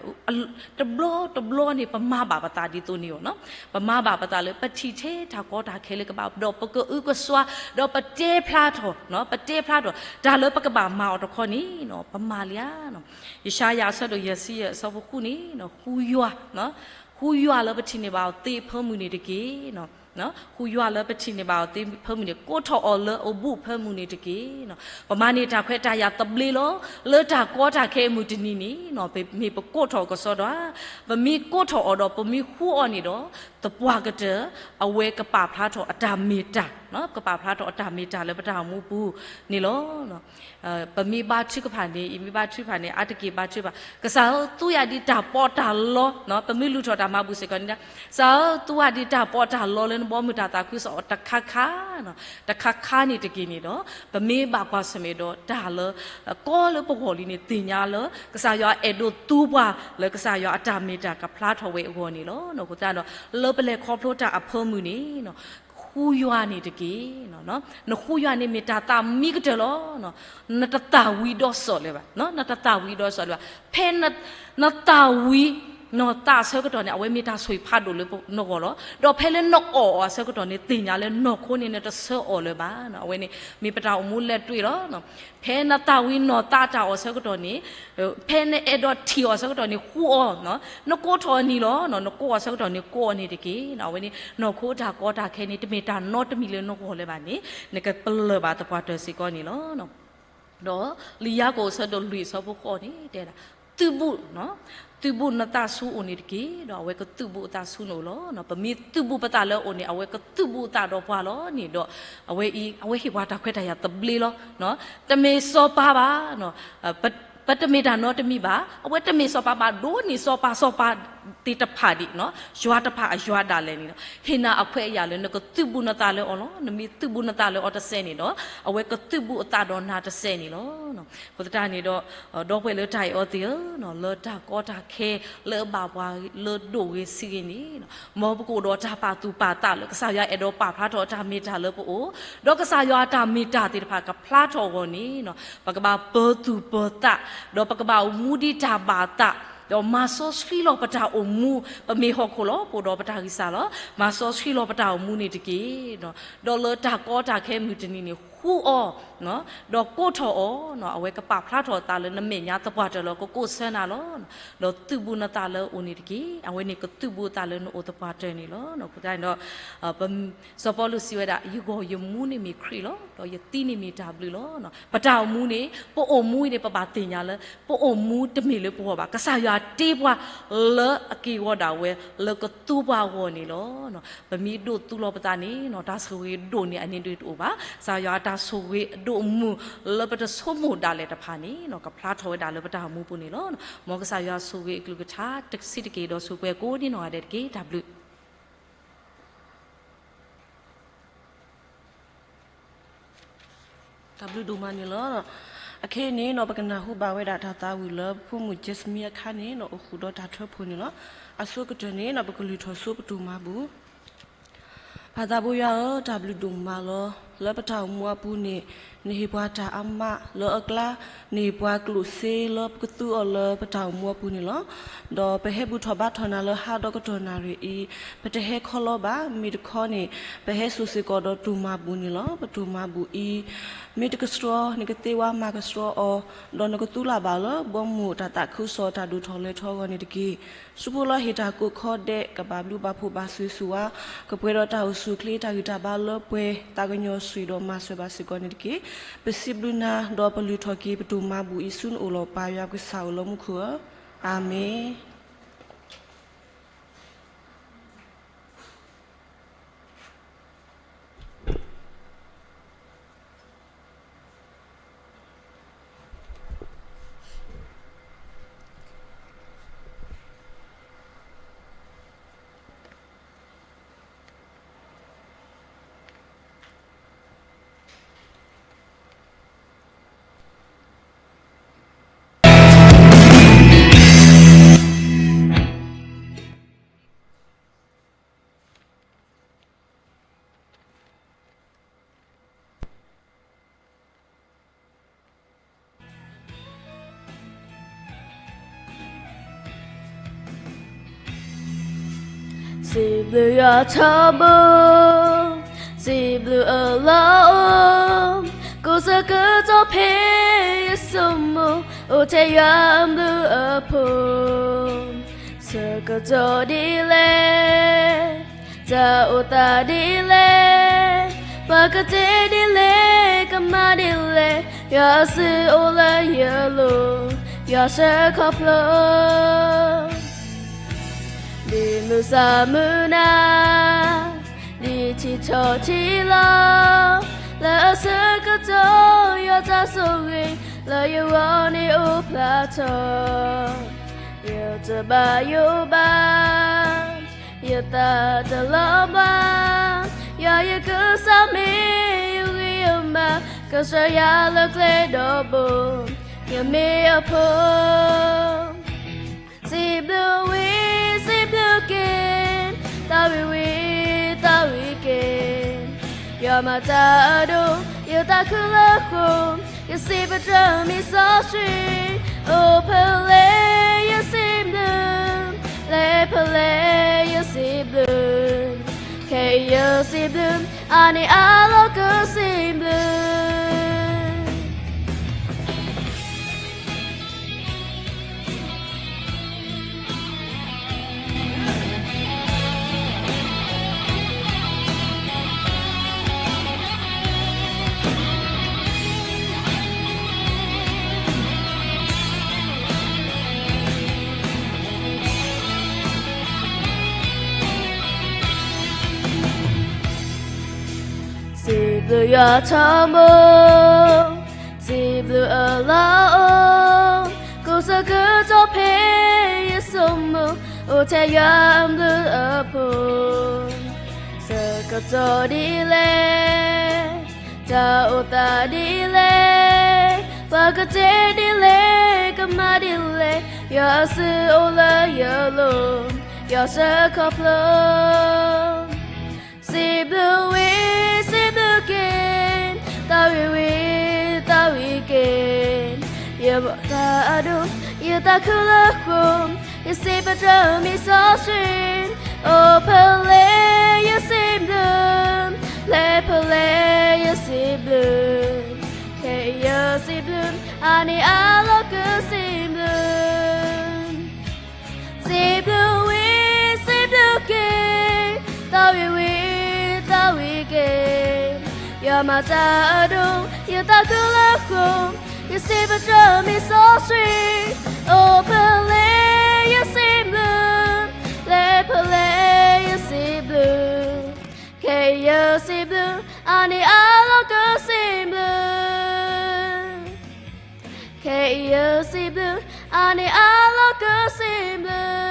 တဘျီတဘျီန့ၣ် ပမၤဘၣ်ပသးဒ်သိးန့ၣ်အီၤနီၤ, ပမၤဘၣ်ပသးလၢပထံၣ်ထဲတၢ်ကီတၢ်ခဲလၢကဘၣ် ဒီးပကအုကစွါ ဒီးပတဲဖျါထီၣ်, ပတဲဖျါထီၣ် တၢ်လၢပကဘၣ်မၤအီၤတခီန့ၣ် ပမၤလံဧါ. ယၡါယၤအဆၢဒိၣ်ယဲၢ်ဆံယဲၢ်အဆၢဖိဃုန့ၣ် ဃူယွၤ, ဃူယွၤလၢပထံၣ်န့ၢ်ဘၣ်အီၤသ့အဖၢမုၢ်န့ၣ်တက့ၢ်. ဃူယွၤလၢပထံၣ်န့ၢ်ဘၣ်အီၤသ့ဖၢမုၢ်န့ၣ် ကိးထီၣ်အီၤလၢအဘူးဖၢမုၢ်န့ၣ်တက့ၢ်. ပမၤန့ၢ်တၢ်ခွဲးတၢ်ယာ်သဘျ့လီၤ. လၢတၢ်ကီတၢ်ခဲအမုၢ်တနံၤန့ၣ် မ့ၢ်ပကိးထီၣ်ကစီဒီဧါ, ပမ့ၢ်ကိးထီၣ်အီၤဒီး ပမ့ၢ်ဃူအီၤန့ၣ်ဒီး သပှၢ်ကတၢၢ် အဝဲကပာ်ဖျါထီၣ်အတၢ်မ့ၢ်တၢ်, ကပာ်ဖျါထီၣ်အတၢ်မ့ၢ်တၢ်လၢပတၢ်အိၣ်မူပူၤန့ၣ်လီၤ. ပမ့ၢ်ဘါထုကဖၣ်န့ၣ် ယမ့ၢ်ဘါထုကဖၣ်န့ၣ် အါတက့ၢ်ဘါထုကဖၣ် ကစၢ်ဧၢ သူယၤဒ်တၢ်ပီးတၢ်လီ, ပမ့ၢ်လုၢ်ထီၣ်တၢ်မၤဘူၣ်စ့ၢ်ကီးန့ၣ် ကစၢ်ဧၢ သူဝဲဒၣ်ဒ်တၢ်ပီးတၢ်လီလၢနဘီမုၢ်တၢ်သးခုကစီၣ်အီၤတခါခါ, တခါခါန့ၣ်တက့ၢ်န့ၣ်ဒီး ပမ့ၢ်ဘၣ်ကွၢ်ဆၢၣ်မဲာ်ဒီးတၢ်လၢ ကီလၢပဂီၢ်လံန့ၣ် သ့ၣ်ညါလၢ ကစၢ်ယွၤအဲၣ်ဒိးသူပှၤလၢကစၢ်ယွၤအတၢ်မ့ၢ်တၢ်ကဖျါထီၣ်ဝဲအဂီၢ်န့ၣ်လီၤ. အဃိသတးဒီး လၢပလဲၤခီဖျိတၢ်အဖၢမုၢ်န့ၣ် ဃူယွၤန့ၣ်တက့ၢ်. နဃူယွၤန့ၣ်မ့ၢ်တၢ်သးမံကတၢၢ်လီၤ. နတသၣ်ဝံၤဒီးစီၤလၢၤဘၣ်, နတသၣ်ဝံၤဒီးစီၤလၢၤဘၣ်. ဖဲနသၣ်ဝံၤနီၢ်သးအဆၢကတီၢ်န့ၣ် အဝဲမ့ၢ်တၢ်ဆိၣ်ဂ့ၤဖးဒိၣ်လၢနဂီၢ်လီၤ. ဒီးဖဲလၢနအီၣ်အီၤအဆၢကတီၢ်န့ၣ် သ့ၣ်ညါလၢနီၢ်ခိန့ၣ် နတဆၢအီၤလၢၤဘၣ်. အဝဲန့ၣ် မ့ၢ်ပတၢ်အိၣ်မူလဲၤတွ့ၢ်လီၤ. ဖဲနသၣ်ဝံၤနီၢ်သးတၢ်အီၣ်အဆၢကတီၢ်န့ၣ် ဖဲနအဲၣ်ဒိးထံၣ်အီၤအဆၢကတီၢ်န့ၣ် ဃူအီၤ, နကိးထီၣ်အနံၤလီၤ. နကိးအီၤအဆၢကတီၢ်န့ၣ် ကိးအီၤန့ၣ်တက့ၢ်. အဝဲန့ၣ် နီၢ်ခိတၢ်ကီတၢ်ခဲန့ၣ် တမ့ၢ်တၢ်နီတမံၤလၢနဂီၢ်လၢၤဘၣ်န့ၣ် နကပလၢၢ်ဘၣ်သပှၢ်တၢၢ်စ့ၢ်ကီးန့ၣ်လီၤ. ဒီးလံာ်ယၤကိာ်အဆၢဒိၣ်လွံၢ်အဆၢဖိဃိးန့ၣ် တဲဒၣ် သုးဘူး, သုးဘူးနသးဆူအအိၣ်န့ၣ်တက့ၢ်. ဒီးအဝဲကသုးဘူးအသးဆူနအိၣ်လီၤ. ပမ့ၢ်သုးဘူးပသးလၢအအိၣ်န့ၣ် အဝဲကသုးဘူးအသးဒီးပှၤလီၤန့ၣ်ဒီး အဝဲအံၤ အဝဲဟ့ၣ်ပှၤတၢ်ခွဲးတၢ်ယာ်သဘျ့လီၤ. တမ့ၢ်စီၤပၤဘၣ်, ပတမ့ၢ်တၢ်နီတမံၤဘၣ်. အဝဲတမ့ၢ်စီၤပၤဘၣ် ဒိးန့ၢ်စီၤပၤ စီၤပၤသ့ၣ်တဖၣ်ဒံး ယွၤတဖၣ်အယွၤဒၣ်လဲာ်န့ၣ်ဒီး ဟ့ၣ်နၤအခွဲးအယာ်လၢနကသုးဘူးနသးလၢအီၤလီၤ. နမ့ၢ်သုးဘူးနသးလၢအီၤတစဲးန့ၣ်ဒီး အဝဲကသုးဘူးအသးဒီးနၤတစဲးန့ၣ်လီၤ. အဃိသတးန့ၣ်ဒီး ဒီပုၢ်ဝဲၢ်လၢတၢ်အဲၣ်အီၤသ့ၣ်ဧၢ, လၢတၢ်ကီတၢ်ခဲလၢအဘၣ်ပှၤလၢဒိၣ်ဂ့ၤဆံးဂ့ၤန့ၣ် မ်ပကအိၣ်ဒီးတၢ်ပာ်သူၣ်ပာ်သးလၢကစၢ်ယွၤအဲၣ်ဒိးပာ်ဖျါထီၣ်အတၢ်မ့ၢ်တၢ်လၢပအိၣ်, ဒီးကစၢ်ယွၤအတၢ်မ့ၢ်တၢ်သ့ၣ်တဖၣ်ကဖျါထီၣ်အဂီၢ်န့ၣ် ပကဘၣ်ပၢၤသူၣ်ပၢၤသး, ဒီးပကဘၣ်အိၣ်မူဒ်တၢ်ဘၣ်သး ဒီးမၤစီဆှံလီၤပတၢ်အိၣ်မူ, ပမ့ၢ်ဟီၣ်ခိၣ်လီၤ, ပအိၣ်ဒီးပတၢ်ဂံၢ်စၢ်လီၤ. မၤစီဆှံလီၤပတၢ်အိၣ်မူန့ၣ်တက့ၢ်. ဒီးလၢတၢ်ကီတၢ်ခဲမုၢ်တနံၤန့ၣ် ဃုအီၤ, ဒီးကိးထီၣ်အီၤ, အဝဲကပာ်ဖျါထီၣ်အသးလၢနမဲာ်ညါသပှၢ်တၢၢ်လီၤ. ကကိးဆၢနၤလီၤ. ဒီးသုးဘူးနသးလၢအအိၣ်န့ၣ်တက့ၢ်. အဝဲန့ၣ်ကသုးဘူးအသးလၢနအိၣ်သပှၢ်တၢၢ်န့ၣ်လီၤ. အဃိသတးန့ၣ်ဒီး စီၤပီလူးစံးဝဲဒၣ်, ယဂီၢ်ယမူန့ၣ်မ့ၢ်ခရံာ်လီၤ. ဒီးယသံန့ၣ်မ့ၢ်တၢ်ဘျုးလီၤ. ပတၢ်အိၣ်မူန့ၣ်, ပအိၣ်မူအံၤန့ၣ် ပဘၣ်သ့ၣ်ညါလၢ ပအိၣ်မူတမ့ၢ်လၢပဂီၢ်ဘၣ်. ကစၢ်ယွၤတ့ပှၤလၢအက့ၢ်အဂီၤဒၣ်ဝဲ လၢကသူပှၤအဂီၢ်န့ၣ်လီၤ. ပမ့ၢ်ဒိးသူလီၤပသးန့ၣ် တၢ်ဆိၣ်ဂ့ၤဒိၣ်န့ၢ်အန့ၣ်ဒ်တအိၣ်ဘၣ်. ကစၢ်ယွၤအတၢ်ဆိၣ်ဂ့ၤအဒိၣ်အမုၢ်လၢပတဆိကမိၣ်ဒၣ်လဲာ်တဖၣ်န့ၣ် ကဖျါထီၣ်ဝဲဒၣ်လၢပတၢ်အိၣ်မူပူၤန့ၣ်လီၤ. မ်ကစၢ်ယွၤဆိၣ်ဂ့ၤအကလုၢ်ကထါတဆံးတက့ၢ် ဒီးဆိၣ်ဂ့ၤကိးဒ်နီၢ်ဂၤဒဲးတက့ၢ်. တၢ်ဘျုး တၢ်ဘျုးဒိၣ်မးန့ၣ်လီၤ. အခဲအံၤန့ၣ် ပကနၢ်ဟူဘၣ်ဝဲဒၣ်တၢ်သးဝံၣ်လၢဖိမုၣ် Jasmine အခါန့ၣ် အိၣ်ဃုာ်ဒီးတၢ်ထၢဖှိၣ်န့ၣ်လီၤ. အဆိကတၢၢ်န့ၣ် ပကလုၢ်ထီၣ်ဆူပတုာ်မၤဘူၣ်. ပၢ်သးဘိယွၤဧၢ, တၢ်ဘျုးဒိၣ်မးလီၤ. လၢပတၢ်အိၣ်မူအပူၤန့ၣ် နဟ့ၣ်ပှၤတၢ်အါမးလၢအကျါ, နဟ့ၣ်ပှၤကျိၣ်စ့လၢပကသူအီၤလၢပတၢ်အိၣ်မူအပူၤန့ၣ်လီၤ. ဒီးပဟဲဘူၣ်ထီၣ်ဘါထီၣ်နၤလၢဟါဒီကတီၢ်နၣ်ရံၣ်အံၤ, ပတဟဲခီလီၤဘၣ်. မ့ၢ်တခီန့ၣ် ပဟဲစိာ်စ့ၢ်ကီးဒီးတုာ်မၤဘူၣ်န့ၣ်လီၤ. ပတုာ်မၤဘူၣ်အံၤ မ့ၢ်တကဆှီ နကသ့ဝါမၤကဆှီအီၤ, ဒီးနကသူလၢ်ဘၣ်လၢ ဘီမုၢ်တၢ်သးခုကစီၣ်တၢ်ဒိၣ်ထီၣ်လဲၤထီၣ်အဂီၢ်န့ၣ်တက့ၢ်. စူးဖိလီၤဟ့ၣ်တၢ်ကိးခီဒဲး ကဘၣ်ဘျုးဘၣ်ဖှိၣ်ဘၣ်ဆိၣ်ဂ့ၤဆိၣ်ဝါ, ကပှဲၤဒီးတၢ်အိၣ်ဆူၣ်အိၣ်ချ့တၢ်ဂံၢ်တၢ်ဘါလၢပှဲၤ သးကညီၤဆှံဒီးမၤစၢၤဘၣ်စ့ၢ်ကီးန့ၣ်တက့ၢ်. ပစံးဘျုးနၤ ဒီးပလုၢ်ထီၣ်က့ၤပတုာ်မၤဘူၣ်အံၤဆူနအိၣ်လီၤ ပၢ်ယွၤပကစၢ်အိၣ်လၢမူခိၣ်ဧၢ, အၤမ့ၣ်. စံးဘျုးယွၤထီဘိ, စံးဘျုးအလီၢ်အိၣ်, ကိးဆၢကတီၢ်ဖဲယဆိကမိၣ်, အိၣ်ထဲယွၤအဘျုးအဖှိၣ်, ဆၢကတီၢ်ဒ်လဲၣ် တၢ်အိၣ်သးဒ်လဲၣ်, ပကတဲဒ်လဲၣ် ကမၤဒ်လဲၣ်, ယွၤအစုအိၣ်လၢယလိၤ, ယွၤဆှၢခီဖျိ ဒ်မုၢ်ဆၣ်မုၢ်နၤ, ဒ်ထံထီၣ်ထံလီၤ, လၢအဆၢကတီၢ် ယွၤတၢ်ဆိၣ်ဂ့ၤ လၢယဂီၢ်န့ၣ်အိၣ်ဖျါထီၣ်, ယတဘၣ်ယိၣ်ဘၣ် ယသးတလီၤဘၣ်, ယွၤယကစၢ်မ့ၢ်ယဂံၢ်ယဘါ, ကဆှၢယၤလၢကျဲဒီဘိ, ယမ့ၢ်အဖိ စံးဘျုးဝံၤ စံးဘျုးက့ၤ, သးဝံၣ်ဝံၤ သးဝံၣ်က့ၤ, ယွၤမၤတၢ်အဒိၣ်, ယသးခုလၢဃိ, ယစံးပတြၢၤမံၤစီဆှံ, အိၣ်ဖဲလဲၣ်ယစံးဘျုး, လဲၤဖဲလဲၣ်ယစံးဘျုး, ခဲအံၤယစံးဘျုး, အါန့ၢ်အါလီၤကစံးဘျုး စံးဘျုးယွၤထီဘိ, စံးဘျုးအလီၢ်အိၣ်, ကိးဆၢကတီၢ်ဖဲယဆိကမိၣ်, အိၣ်ထဲယွၤအဘျုးအဖှိၣ်, ဆၢကတီၢ်ဒ်လဲၣ်, တၢ်အိၣ်သးဒ်လဲၣ်, ပကတဲဒ်လဲၣ်, ကမၤဒ်လဲၣ်, ယွၤအစုအိၣ်လၢယလိၤ, ယွၤဆှၢခီဖျိ စံးဘျုးဝံၤ စံးဘျုးက့ၤ, သးဝံၣ်ဝံၤ သးဝံၣ်က့ၤ, ယမၤတၢ်အဒိၣ် ယတၢ်ခုၣ်လၢဃိ, ယစံးပတြၢၤမံစီဆှံ, အိၣ်ဖဲလဲၣ်ယစံးဘျုး, လဲၣ်ဖဲလဲၣ်ယစံးဘျုး, ခဲအံၤယစံးဘျုး, အါနံၣ်အါလီၤကစံးဘျုး စံးဘျုးဝံၤ စံးဘျုးက့ၤ, သးဝံၣ်ဝံၤ သးဝံၣ်က့ၤ, ယွၤမၤတၢ်အဒိၣ်, ယတၢ်ခုၣ်လၢဃိ, ယစံးပတြၢၤမံစီဆှံ, အိၣ်ဖဲလဲၣ်ယစံးဘျုး, လဲၣ်ဖဲလဲၣ်ယစံးဘျုး, ခဲအံၤယစံးဘျုး, အါနံၣ်အါလီၤကစံးဘျုး ခဲအံၤယစံးဘျုး, အါနံၣ်အါလီၤကစံးဘျုး.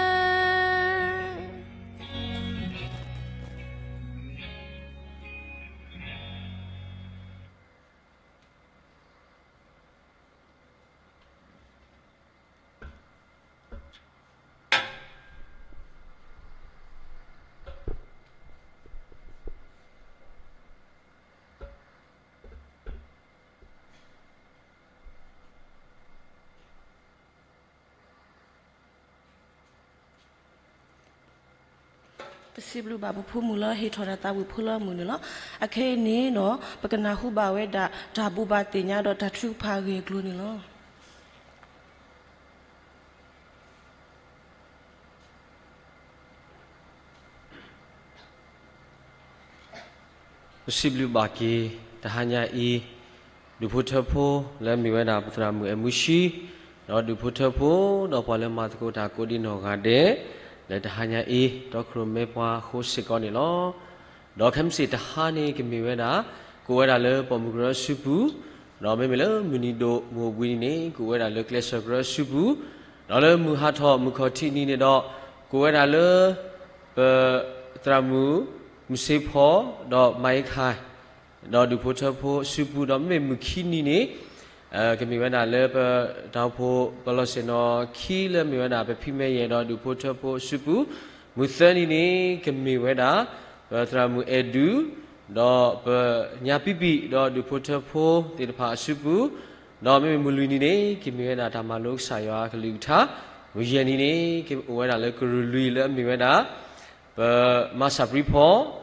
ပစံးဘျုးဘၣ်ပဖိမုၣ်လၢဟ့ၣ်ထီၣ်တၢ်သးဝံၣ်ဖိလၢအမုာ်န့ၣ်လီၤ. အခဲအံၤန့ၣ်ဒီး ပကနၢ်ဟူဘၣ်ဝဲဒၣ်တၢ်ဘိးဘၣ်သ့ၣ်ညါဒီးတၢ်ထုကဖၣ်အဂ့ၢ်အကျိၤန့ၣ်လီၤ. ပစံးဘျုးဘၣ်က့ၤ တဟါညါအံၤ ဒူၣ်ဖိထၢဖိလၢမ့ၢ်ဝဲဒၣ်ပသရၣ်မုၣ်အဲၣ်မူဆှံ, ဒီးဒူၣ်ဖိထၢဖိ ဒီးပှၤလၢမၤသကိးတၢ်ကိးဒံနီၢ်ဂၤဒဲး, လၢတဟါညါအံၤ တီခိၣ်ရိၣ်မဲပှၤအဃိစ့ၢ်ကီးန့ၣ်လီၤ. ဒီးခဲမုၢ်ဆ့ၣ်တဟါန့ၣ် ကမ့ၢ်ဝဲဒၣ် ကိးဝဲဒၣ်လၢပိာ်မုၣ်ကရၢအစုပူၤ, ဒီးမ့မ့ၢ်လၢမုၢ်နံၤဒိၣ်မုၢ်အိၣ်ဘှံးနံၤန့ၣ် ကိးဝဲဒၣ်လၢကျဲးစၢးကရၢအစုပူၤ, ဒီးလၢမုၢ်ဟးထီၣ်မုၢ်ခီၣ်ထံးနံၤန့ၣ်ဒီး ကိးဝဲဒၣ်လၢ ပသရၣ်မုၣ် မုၢ်စ့ဖီ ဒီးမၤအ့ခါ ဒီးဒူၣ်ဖိထၢဖိအစုပူၤ, ဒီးမ့မ့ၢ်မုၢ်ခံနံၤန့ၣ် ကမ့ၢ်ဝဲဒၣ်လၢပတၢ်အိၣ်ဖှိၣ်ပလီၢ်ဆ့ၣ်နီၤခံလၢမ့ၢ်ဝဲဒၣ်ပဖံမဲာ်ယဲၢ်ဒီးဒူၣ်ဖိထၢဖိအစုပူၤ, မုၢ်သၢနံၤန့ၣ် ကမ့ၢ်ဝဲဒၣ် ပသရၣ်မုၣ်အဲၣ်ဒူ ဒီးပညါပံပံၣ် ဒီးဒူၣ်ဖိထၢဖိသ့ၣ်တဖၣ်အစုပူၤ, ဒီးမ့မ့ၢ်မုၢ်လွံၢ်နံၤန့ၣ် ကမ့ၢ်ဝဲဒၣ်တၢ်မၤလိကစၢ်ယွၤအကလုၢ်ကထါ, မုၢ်ယဲၢ်နံၤန့ၣ် ကအိၣ်ဝဲဒၣ်လၢကရူၢ်လွံၢ်လၢအမ့ၢ်ဝဲဒၣ် ပမၤစၢ်ပြံဖီ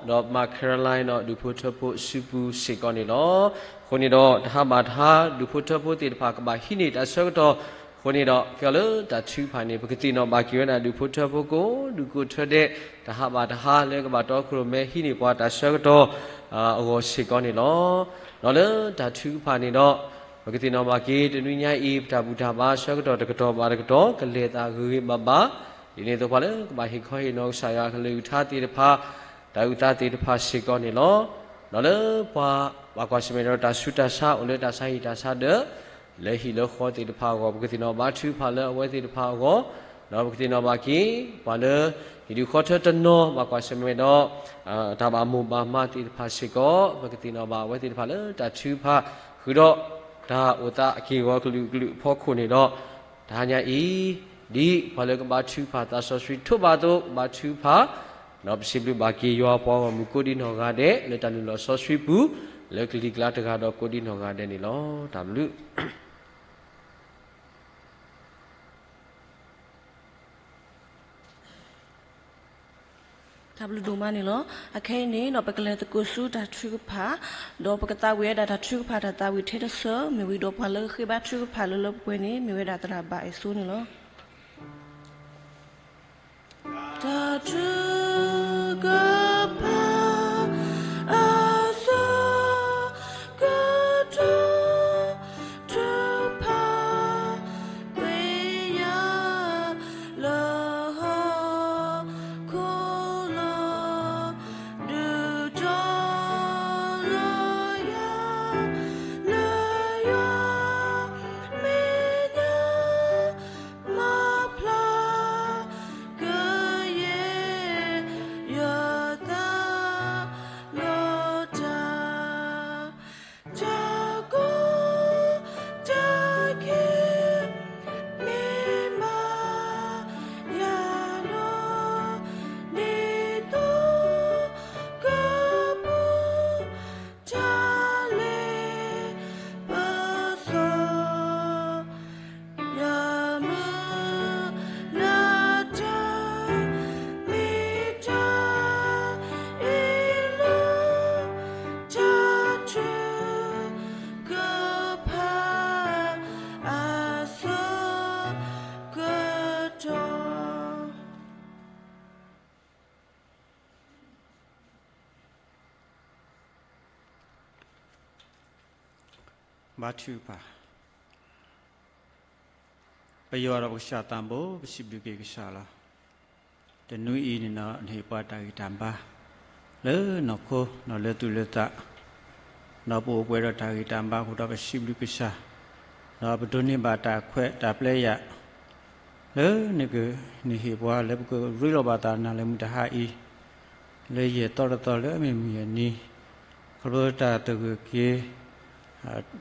ဒီးမၤ Caroline ဒီးဒူၣ်ဖိထၢဖိအစုပူၤစ့ၢ်ကီးန့ၣ်လီၤ. အဃိန့ၣ်ဒီး တဟါဘၣ်တဟါ ဒူၣ်ဖိထၢဖိသ့ၣ်တဖၣ်ကဘၣ်ဟံးန့ၢ်တၢ်ဆၢကတီၢ်, အဃိန့ၣ်ဒီး ကဲလၢတၢ်ထုကဖၣ်န့ၣ် ပကသ့ၣ်နီၣ်ဘၣ်က့ၤဝဲဒၣ်ဒူၣ်ဖိထၢဖိကိးဒူၣ်ကိးထၢဒဲး တဟါဘၣ်တဟါလၢကဘၣ်တီခိၣ်ရိၣ်မဲဟံးန့ၢ်ပှၤတၢ်ဆၢကတီၢ်အဂီၢ်စ့ၢ်ကီးန့ၣ်လီၤ. ဒီးလၢတၢ်ထုကဖၣ်န့ၣ်ဒီး ပကသ့ၣ်နီၣ်ဘၣ်က့ၤ တနွံညါအံၤ ပတၢ်ဘူၣ်တၢ်ဘါဆၢကတီၢ်တကတီၢ်ဘၣ်တကတီၢ် ကလဲၤသးဂ့ၤဂ့ၤဘၣ်ဘၣ်, ဒ်န့ၣ်အသိးပှၤလၢကဘၣ်ဟ့ၣ်ခီဟ့ၣ်နီၤကစၢ်ယွၤအကလုၢ်ကထါသ့ၣ်တဖၣ် တၢ်အုၣ်သးသ့ၣ်တဖၣ်စ့ၢ်ကီးန့ၣ်လီၤ. ဒီးလၢပှၤဘၣ်ကွၢ်ဆၢၣ်မဲာ်ဒီးတၢ်ဆူးတၢ်ဆါအိၣ်လၢတၢ်ဆါဟံၣ်တၢ်ဆါဒၢး လၢဟံၣ်လၢဃီသ့ၣ်တဖၣ်အဂီၢ် ပကသ့ၣ်နီၣ်ဘါထုကဖၣ်လၢအဝဲသ့ၣ်တဖၣ်အဂီၢ်, ဒီးပကသ့ၣ်နီၣ်ဘၣ်က့ၤ ပှၤလၢ ဟံၣ်ဒူၣ်ဃီထၢတနီၤ ဘၣ်ကွၢ်ဆၢၣ်မဲာ်ဒီး တၢ်ဘၣ်မိၣ်ဘၣ်မးသ့ၣ်တဖၣ်စ့ၢ်ကီး ပကသ့ၣ်နီၣ်ဘၣ်အဝဲသ့ၣ်တဖၣ်လၢတၢ်ထုကဖၣ် ဃုာ်ဒီးတၢ်အိၣ်သးအက့ၢ်အဂီၤကလုာ်ကလုာ်အဖီခိၣ်န့ၣ်ဒီး တဟါညါအံၤ ဒ်ပှၤလၢကဘါထုကဖၣ်သးစီဆှံထိးဘၣ်အသိး ကဘါထုကဖၣ် ဒီးပစံးဘျုးဘၣ်က့ၤယွၤပှၤဂီၢ်မုၢ်ကိးဒံနီၢ်ဂၤဒဲး လၢတၢ်လုၢ်လီၢ်စီဆှံပူၤ လၢကလံၤကျါတဂၤဒီးကိးဒံနီၢ်ဂၤဒဲးန့ၣ်လီၤ. တၢ်ဘျုး တၢ်ဘျုးဒိၣ်မးန့ၣ်လီၤ. အခဲအံၤန့ၣ်ဒီး ပကလဲၤသကိးဆူတၢ်ထုကဖၣ်, ဒီးပကသးဝံၣ်ဝဲဒၣ်တၢ်ထုကဖၣ်တၢ်သးဝံၣ်ထဲတဆၢ မ့ၢ်ဝံၤဒီးပှၤလၢဃ့ဘါထုကဖၣ်လၢလၢပှဲၤပှဲၤန့ၣ် မ့ၢ်ဝဲဒၣ်သရၣ်ဘၣ်အဲၣ်စိန့ၣ်လီၤ. တၢ်ထုကဖၣ် အဆၢကတီၢ် ထုကဖၣ် ကွံာ်ယၤ လၢဟီၣ်ခိၣ်လီၤ ဒုးတီၤလီၤယၤ လၢယွၤမဲာ်ညါ မၤဖျါ ကယဲၢ်ယသး ဘါထုကဖၣ်, ပယွၤဒီးပကစၢ်သးဘိ ပစံးဘျုးက့ၤကစၢ်လီၤ. တနွံအံၤန့ၣ်ဒီး နဟ့ၣ်ပှၤတၢ်ဂံၢ်တၢ်ဘါ လၢနီၢ်ခိ ဒီးလၢသူၣ်လၢသး, ဒီးပအိၣ်ပှဲၤဒီးတၢ်ဂံၢ်တၢ်ဘါအဃိဒီး ပစံးဘျုးကစၢ်, ဒီးပဒိးန့ၢ်ဘၣ်တၢ်ခွဲးတၢ်ပျဲယၤ လၢနက နဟ့ၣ်ပှၤလၢပကရ့လိာ်ဘၣ်သးနၤလၢမုၢ်တဟါအံၤ, လၢယဲၢ်သီတသီလၢအမ့ၢ်မုၢ်ယဲၢ်နံၤ, ခီဖျိတၢ်သဂၢၢ်က့ၤ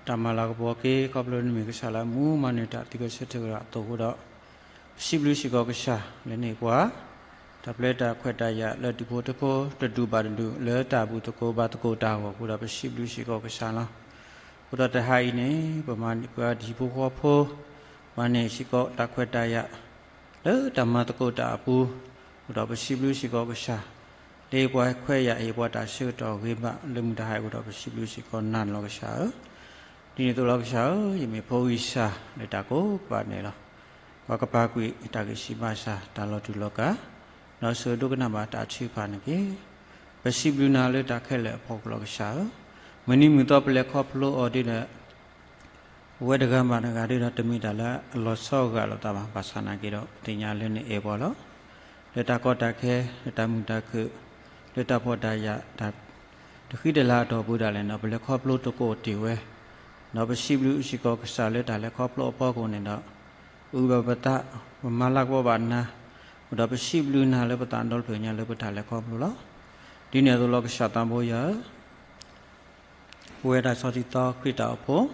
တၢ်မၤလၤကပီၤက့ၤ ခီဖျိနမ့ၢ်ကစၢ်လၢအမူမၤနၢၤတၢ်သံကွၢ်ဆၢထၢၣ်ကဒီးအသိးအဃိဒီး, ပစံးဘျုးစ့ၢ်ကီးကစၢ်လၢနဟ့ၣ်ပှၤ တၢ်ပျဲတၢ်ခွဲးတၢ်ယာ်လၢဒူၣ်ဖိထၢဖိ တဒူၣ်ဘၣ်တဒူၣ် လၢတၢ်ဘူၣ်သကိးဘါသကိးတၢ်အဂီၢ်အဃိဒီး ပစံးဘျုးစ့ၢ်ကီးကစၢ်လီၤ. အဃိဒီးတဟါအံၤန့ၣ် ပမၤန့ၢ်ပှၤဟံၣ်ဖိဃီဖိ မၤန့ၢ်စ့ၢ်ကီးတၢ်ခွဲးတၢ်ယာ် လၢတၢ်မၤသကိးတၢ်အပူၤ, အဃိဒီးပစံးဘျုးစ့ၢ်ကီးကစၢ်, လၢဟ့ၣ်ပှၤခွဲးယာ် ဟ့ၣ်ပှၤတၢ်ဆၢကတီၢ်ဂ့ၤဘၣ်လၢမုၢ်တဟါအံၤအဃိဒီး ပစံးဘျုးစ့ၢ်ကီးနၤလီၤကစၢ်ဧၢ. ဒ်န့ၣ်အသိးလီၤကစၢ်ဧၢ, ယမ့ၢ်ဖိဂံၢ်စၢ်လၢတၢ်ကိးကပၤန့ၣ်လီၤ. ပှၤကပာ်ကွံာ်တၢ်ဂံၢ်စၢ်ဘါစၢ် တၢ်လီၤတူာ်လီၤကာ်, ဒီးဆိၣ်ဒိကနၣ်ဘၣ်တၢ်ထုကဖၣ်န့ၣ်တက့ၢ်. ပစံးဘျုးနၤလၢတၢ်ခဲလၢာ်အဖီခိၣ်လီၤကစၢ်ဧၢ. မုၢ်နံၤမုၢ်သီပလဲၤခီဖျိအီၤဒ်ဒီး ပဝဲတဂၤဘၣ်တဂၤဒ်ဒီး တမ့ၢ်တၢ်လၢအလီၤဆီဂာ်လိာ်သးဘၣ်. ဘၣ်ဆၣ်နာ်က့ဒီး ပသ့ၣ်ညါလၢနအဲၣ်ပှၤလီၤ. လၢတၢ်ကီတၢ်ခဲ, လၢတၢ်မုာ်တၢ်ခုၣ်, လၢတၢ်ဖှီၣ်တၢ်ယာ်, တၢ်တဃံတလၤအတီၢ်ပူၤဒၣ်လဲာ်န့ၣ်ဒီး ပလဲၤခီဖျိသကိးတ့ၢ်ဝဲ, ဒီးပစံးဘျုးစ့ၢ်ကီးကစၢ်လၢတၢ်လဲၤခီဖျိအဖီခိၣ်န့ၣ်ဒီး အုၣ်ဘၣ်ပသး, ပမၤလၤကပီၤဘၣ်နၤ, ဒီးပစံးဘျုးနၤလၢပသးဒီဖျၢၣ်ညါလၢပတၢ်လဲၤခီဖျိလီၤ. ဒ်န့ၣ်အသိးလီၤကစၢ်သးဘိယွၤဧၢ, ပဝဲဒၣ်ဆီထံသီခရံာ်တၢ်အိၣ်ဖှိၣ်,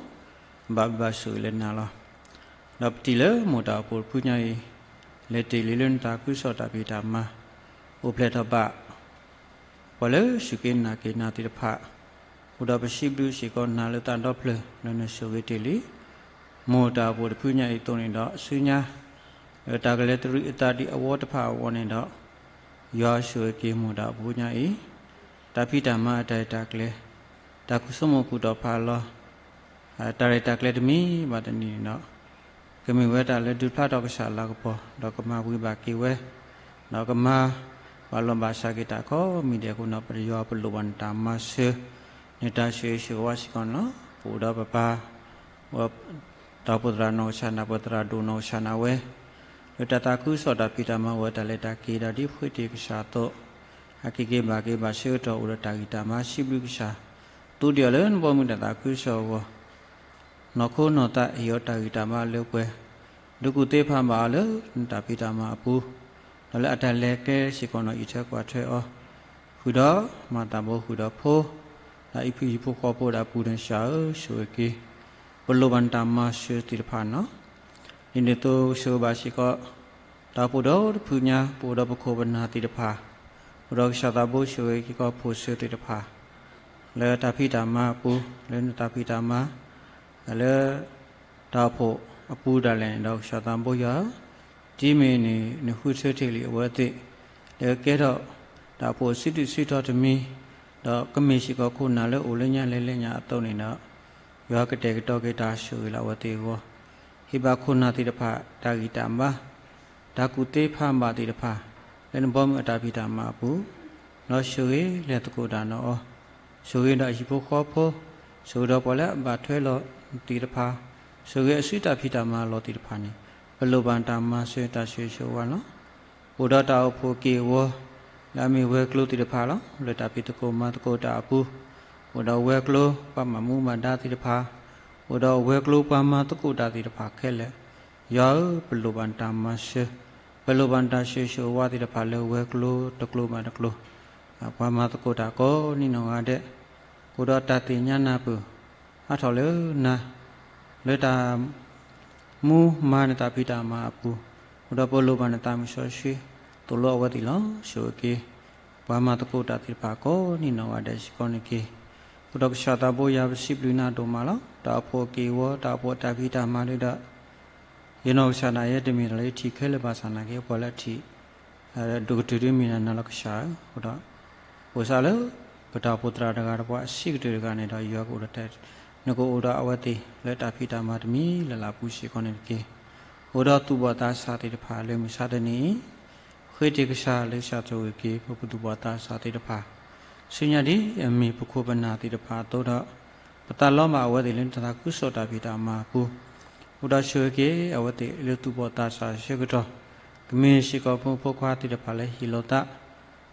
ဘၣ်ဘျုးဘၣ်ဆိၣ်ဂ့ၤလၢနၤလီၤ. ဒီးပတံၢ်လၢမိၢ်တၢ်အိၣ်ဖှိၣ်တဖုညါအံၤ, လဲၤတ့ၢ်လံလၢနတၢ်သးခုကစီၣ်တၢ်ဖံးတၢ်မၤ, အိၣ်ဖျဲၣ်ထီၣ်ဘၣ် ပှၤလၢစူၢ်က့ၤနာ်က့ၤနၤသ့ၣ်တဖၣ်, အဃိဒီးပစံးဘျုးစ့ၢ်ကီးနၤလၢသးဒီဖျၢၣ် လၢနဆိၣ်ဂ့ၤတ့ၢ်လံ မိၢ်တၢ်အိၣ်ဖှိၣ်တဖုညါအံၤအသိးန့ၣ်ဒီး ဆူညါ လၢတၢ်ကလဲၤတရံးအသးဒ်အဝီတဖၣ်အဂီၢ်န့ၣ်ဒီး ယွၤဆိၣ်ဂ့ၤက့ၤမိၢ်တၢ်အိၣ်ဖှိၣ်ညါအံၤ, တၢ်ဖံးတၢ်မၤအတၢ်ရဲၣ်တၢ်ကျဲၤ, တၢ်ကူၣ်ဆိကမိၣ်ကူၣ်တီၢ်ဖးလီၤ တၢ်ရဲၣ်တၢ်ကျဲၤတမံၤဘၣ်တမံၤန့ၣ်ဒီး ကမ့ၢ်ဝဲတၢ်လၢဒုးဖျါထီၣ်ကစၢ်လၤကပီၤ ဒီးကမၤဘှံးဘၣ်က့ၤဝဲ, ဒီးကမၤဘၣ်လီၢ်ဘၣ်စးက့ၤတၢ်ကိးမံၤဒဲးအဃိဒီး ပယွၤပလိၣ်ဘၣ်နတၢ်မၤစၢၤ, နတၢ်ဆိၣ်ဂ့ၤဆိၣ်ဝါစ့ၢ်ကီးန့ၣ်လီၤ. ပအိၣ်ဒီးပပၢ် တၢ်အိၣ်ဖှိၣ်သရၣ်နီၢ်ကစၢ်ဒၣ် ပသရၣ်ဒိၣ်နီၢ်ကစၢ်ဒၣ်ဝဲ, လၢတၢ်သးခုကစီၣ်တၢ်ဖံးတၢ်မၤအိၣ်ဝဲတၢ်လဲၤတၢ်က့ၤဒီးဒ်ဃ့တ့ၢ်ကစၢ်အသိး, ဟဲက့ၤက့ၤဘၣ်က့ၤဘၣ်ဆၢကတီၢ်အိၣ်ဒီးတၢ်ဂံၢ်တၢ်ဘါ စံးဘျုးကစၢ်, သူဒံးအီၤလၢနဘီမုၢ်တၢ်သးခုကစီၣ်အဂီၢ် နီၢ်ခိနီၢ်သးဟ့ၣ်အီၤတၢ်ဂံၢ်တၢ်ဘါလၢပှဲၤ, ဒုးကူၣ်သ့ဖးဘၣ်အီၤလၢနတၢ်ဖံးတၢ်မၤအပူၤ, ဒီးလၢအတၢ်လဲၤကျဲစ့ၢ်ကီးန့ၣ် အံးထွဲကွၢ်ထွဲအီၤ, ဃုာ်ဒီးမၤသးဘိဃုာ်ဒီးဖိ, ဒီးအံၤဖုဟံၣ်ဖိဃီဖိဒီးအပူၤန့ၣ် ကစၢ်ဧၢဆိၣ်ဂ့ၤက့ၤ, ပလိၣ်ဘၣ်နတၢ်မၤစၢၤသ့ၣ်တဖၣ်န့ၣ်လီၤ. ဒ်န့ၣ်အသိးဆိၣ်ဂ့ၤဘၣ်စ့ၢ်ကီး တၢ်အိၣ်ဖှိၣ်ဒီတဖုညါ ပအိၣ်ဒီးပခိၣ်ပနၢ်သ့ၣ်တဖၣ်, အိၣ်ဒီးကစၢ်သးဘိဆိၣ်ဂ့ၤက့ၤကီၢ်ဖိဆၢသ့ၣ်တဖၣ် လၢတၢ်ဖံးတၢ်မၤအပူၤ, လၢနတၢ်ဖံးတၢ်မၤ, လၢတၢ်အိၣ်ဖှိၣ်အပူၤဒၣ်လဲာ်န့ၣ်ဒီး ကစၢ်သးဘိယွၤဧၢ, ဒ်မ့ၢ်န့ၣ် နဃုထၢထံလံအဝဲသ့ၣ် လၢကကဲထီၣ်တၢ်အိၣ်ဖှိၣ်စုဒုၣ်စုတီၤတမံၤ, ဒီးကမ့ၢ်စ့ၢ်ကီးခိၣ်နၢ်လၢအိၣ်လၢညါလဲၤလၢညါအသိးန့ၣ်ဒီး, ယွၤကတဲာ်ကတီၤက့ၤတၢ်ဆိၣ်ဂ့ၤလၢအဝဲသ့ၣ်အဂီၢ်, ဟ့ၣ်ဘၣ်ခိၣ်နၢ်သ့ၣ်တဖၣ် တၢ်ဂံၢ်တၢ်ဘါ တၢ်ကူၣ်သ့ဖးဘၣ်သ့ၣ်တဖၣ် လၢနဘီမုၢ်အတၢ်ဖံးတၢ်မၤအပူၤ, ဒီးဆိၣ်ဂ့ၤလဲၤသကိးတၢ်ဒီးအီၤ, ဆိၣ်ဂ့ၤဒီးအဟံၣ်ဖိဃီဖိ, ဆိၣ်ဂ့ၤဒီးပှၤလၢအဘၣ်ထွဲလီၤသ့ၣ်တဖၣ်, ဆိၣ်ဂ့ၤအစုတၢ်ဖံးတၢ်မၤလီၤသ့ၣ်တဖၣ်န့ၣ်, ပလိၣ်ဘၣ်နတၢ်မၤစၢၤတၢ်ဆိၣ်ဂ့ၤဆိၣ်ဝါလီၤ. အိၣ်ဒီးတၢ်အိၣ်ဖှိၣ်က့ၢ်အဂီၤ လၢအမ့ၢ်ဝဲၤကျိၤသ့ၣ်တဖၣ်လီၤ. လၢတၢ်ဖံးသကိးမၤသကိးတၢ်အပူၤ, အိၣ်ဒီးဝဲၤကျိၤပှၤဘၣ်မူဘၣ်ဒါသ့ၣ်တဖၣ်, အိၣ်ဒီးဝဲၤကျိၤပှၤမၤသကိးတၢ်သ့ၣ်တဖၣ်ခဲလၢာ်, ယွၤဧၢ, ပလိၣ်ဘၣ်နတၢ်မၤစၢၤ, ပလိၣ်ဘၣ်နတၢ်ဆိၣ်ဂ့ၤဆိၣ်ဝါသ့ၣ်တဖၣ်လၢဝဲၤကျိၤတကျိၤဘၣ်တကျိၤ, ပှၤမၤသကိးတၢ်ကိးနံၤနီၢ်ဂၤဒဲး, အိၣ်ဒီးတၢ်သ့ၣ်ညါနၢ်ပၢၢ် ဟးထီၣ်လၢနၤ, လၢတၢ် မူမၤနတၢ်ဖံးတၢ်မၤအပူၤ, အိၣ်ဒီးပလိၣ်ဘၣ်နသးမုၢ်စီဆှံ သိၣ်လိအဝဲသ့ၣ်လီၤ. ဆိၣ်ဂ့ၤက့ၤ ပှၤမၤသကိးတၢ်သ့ၣ်တဖၣ်ကိးနံၤနီၢ်ဂၤဒဲးစ့ၢ်ကီးန့ၣ်တက့ၢ်. အိၣ်ဒီးကစၢ်သးဘိယွၤပစံးဘျုးနၤဒိၣ်မးလီၤ. တၢ်အိၣ်ဖှိၣ်က့ၢ်ဝီ တၢ်အိၣ်ဖှိၣ်တၢ်ဖံးတၢ်မၤဒ်ဒီး ယနီၢ်ကစၢ်ဒၣ်ယဲတမ့ၢ်တၢ်လၢယထံၣ်ခဲလၢာ်ဘၣ်ဆၣ်နာ်က့ ပှၤလၢအထံၣ် ဒိၣ်ကတၢၢ်ဒ်မ့ၢ်နၤလီၤကစၢ်ဧၢ. အိၣ်ဒီး အိၣ်စးလၢ ပတၢ်အိၣ်ဖှိၣ်သရၣ်တဂၤဒီးပှၤအဆံးကတၢၢ်တဂၤန့ၣ်ဒီး ယွၤကအိၣ်ဒီးတၢ် နကအိၣ်ဒီးအဝဲသ့ၣ် လၢတၢ်ဖံးတၢ်မၤတမံၤလၢ်လၢ်အပူၤစ့ၢ်ကီးန့ၣ်တက့ၢ်. အိၣ်ဒီးသူၣ်ဘီၣ်သးစၢ်သ့ၣ်တဖၣ်လၢမုၢ်ဆါတနံၤအံၤ ဃ့တ့ၢ်ကစၢ်လၢကစၢ်ဆိၣ်ဂ့ၤက့ၤ ပပသူၣ်ဘီၣ်သးစၢ်သ့ၣ်တဖၣ် ဆူညါဒ်အမ့ၢ်ပခိၣ်ပနၢ်သ့ၣ်တဖၣ်အသိးဒီး ပသးလီမၢ်အဝဲသ့ၣ်လၢနတၢ်သးခုကစီၣ်တၢ်ဖံးတၢ်မၤအပူၤ, အိၣ်ဒီးဆိၣ်ဂ့ၤက့ၤအဝဲသ့ၣ်လၢသူၣ်ဘီၣ်သးစၢ်အဆၢကတီၢ်, ကမ့ၢ်စ့ၢ်ကီးဖိမုၣ်ဖိခွါသ့ၣ်တဖၣ်လၢဟ့ၣ်လီၤသး,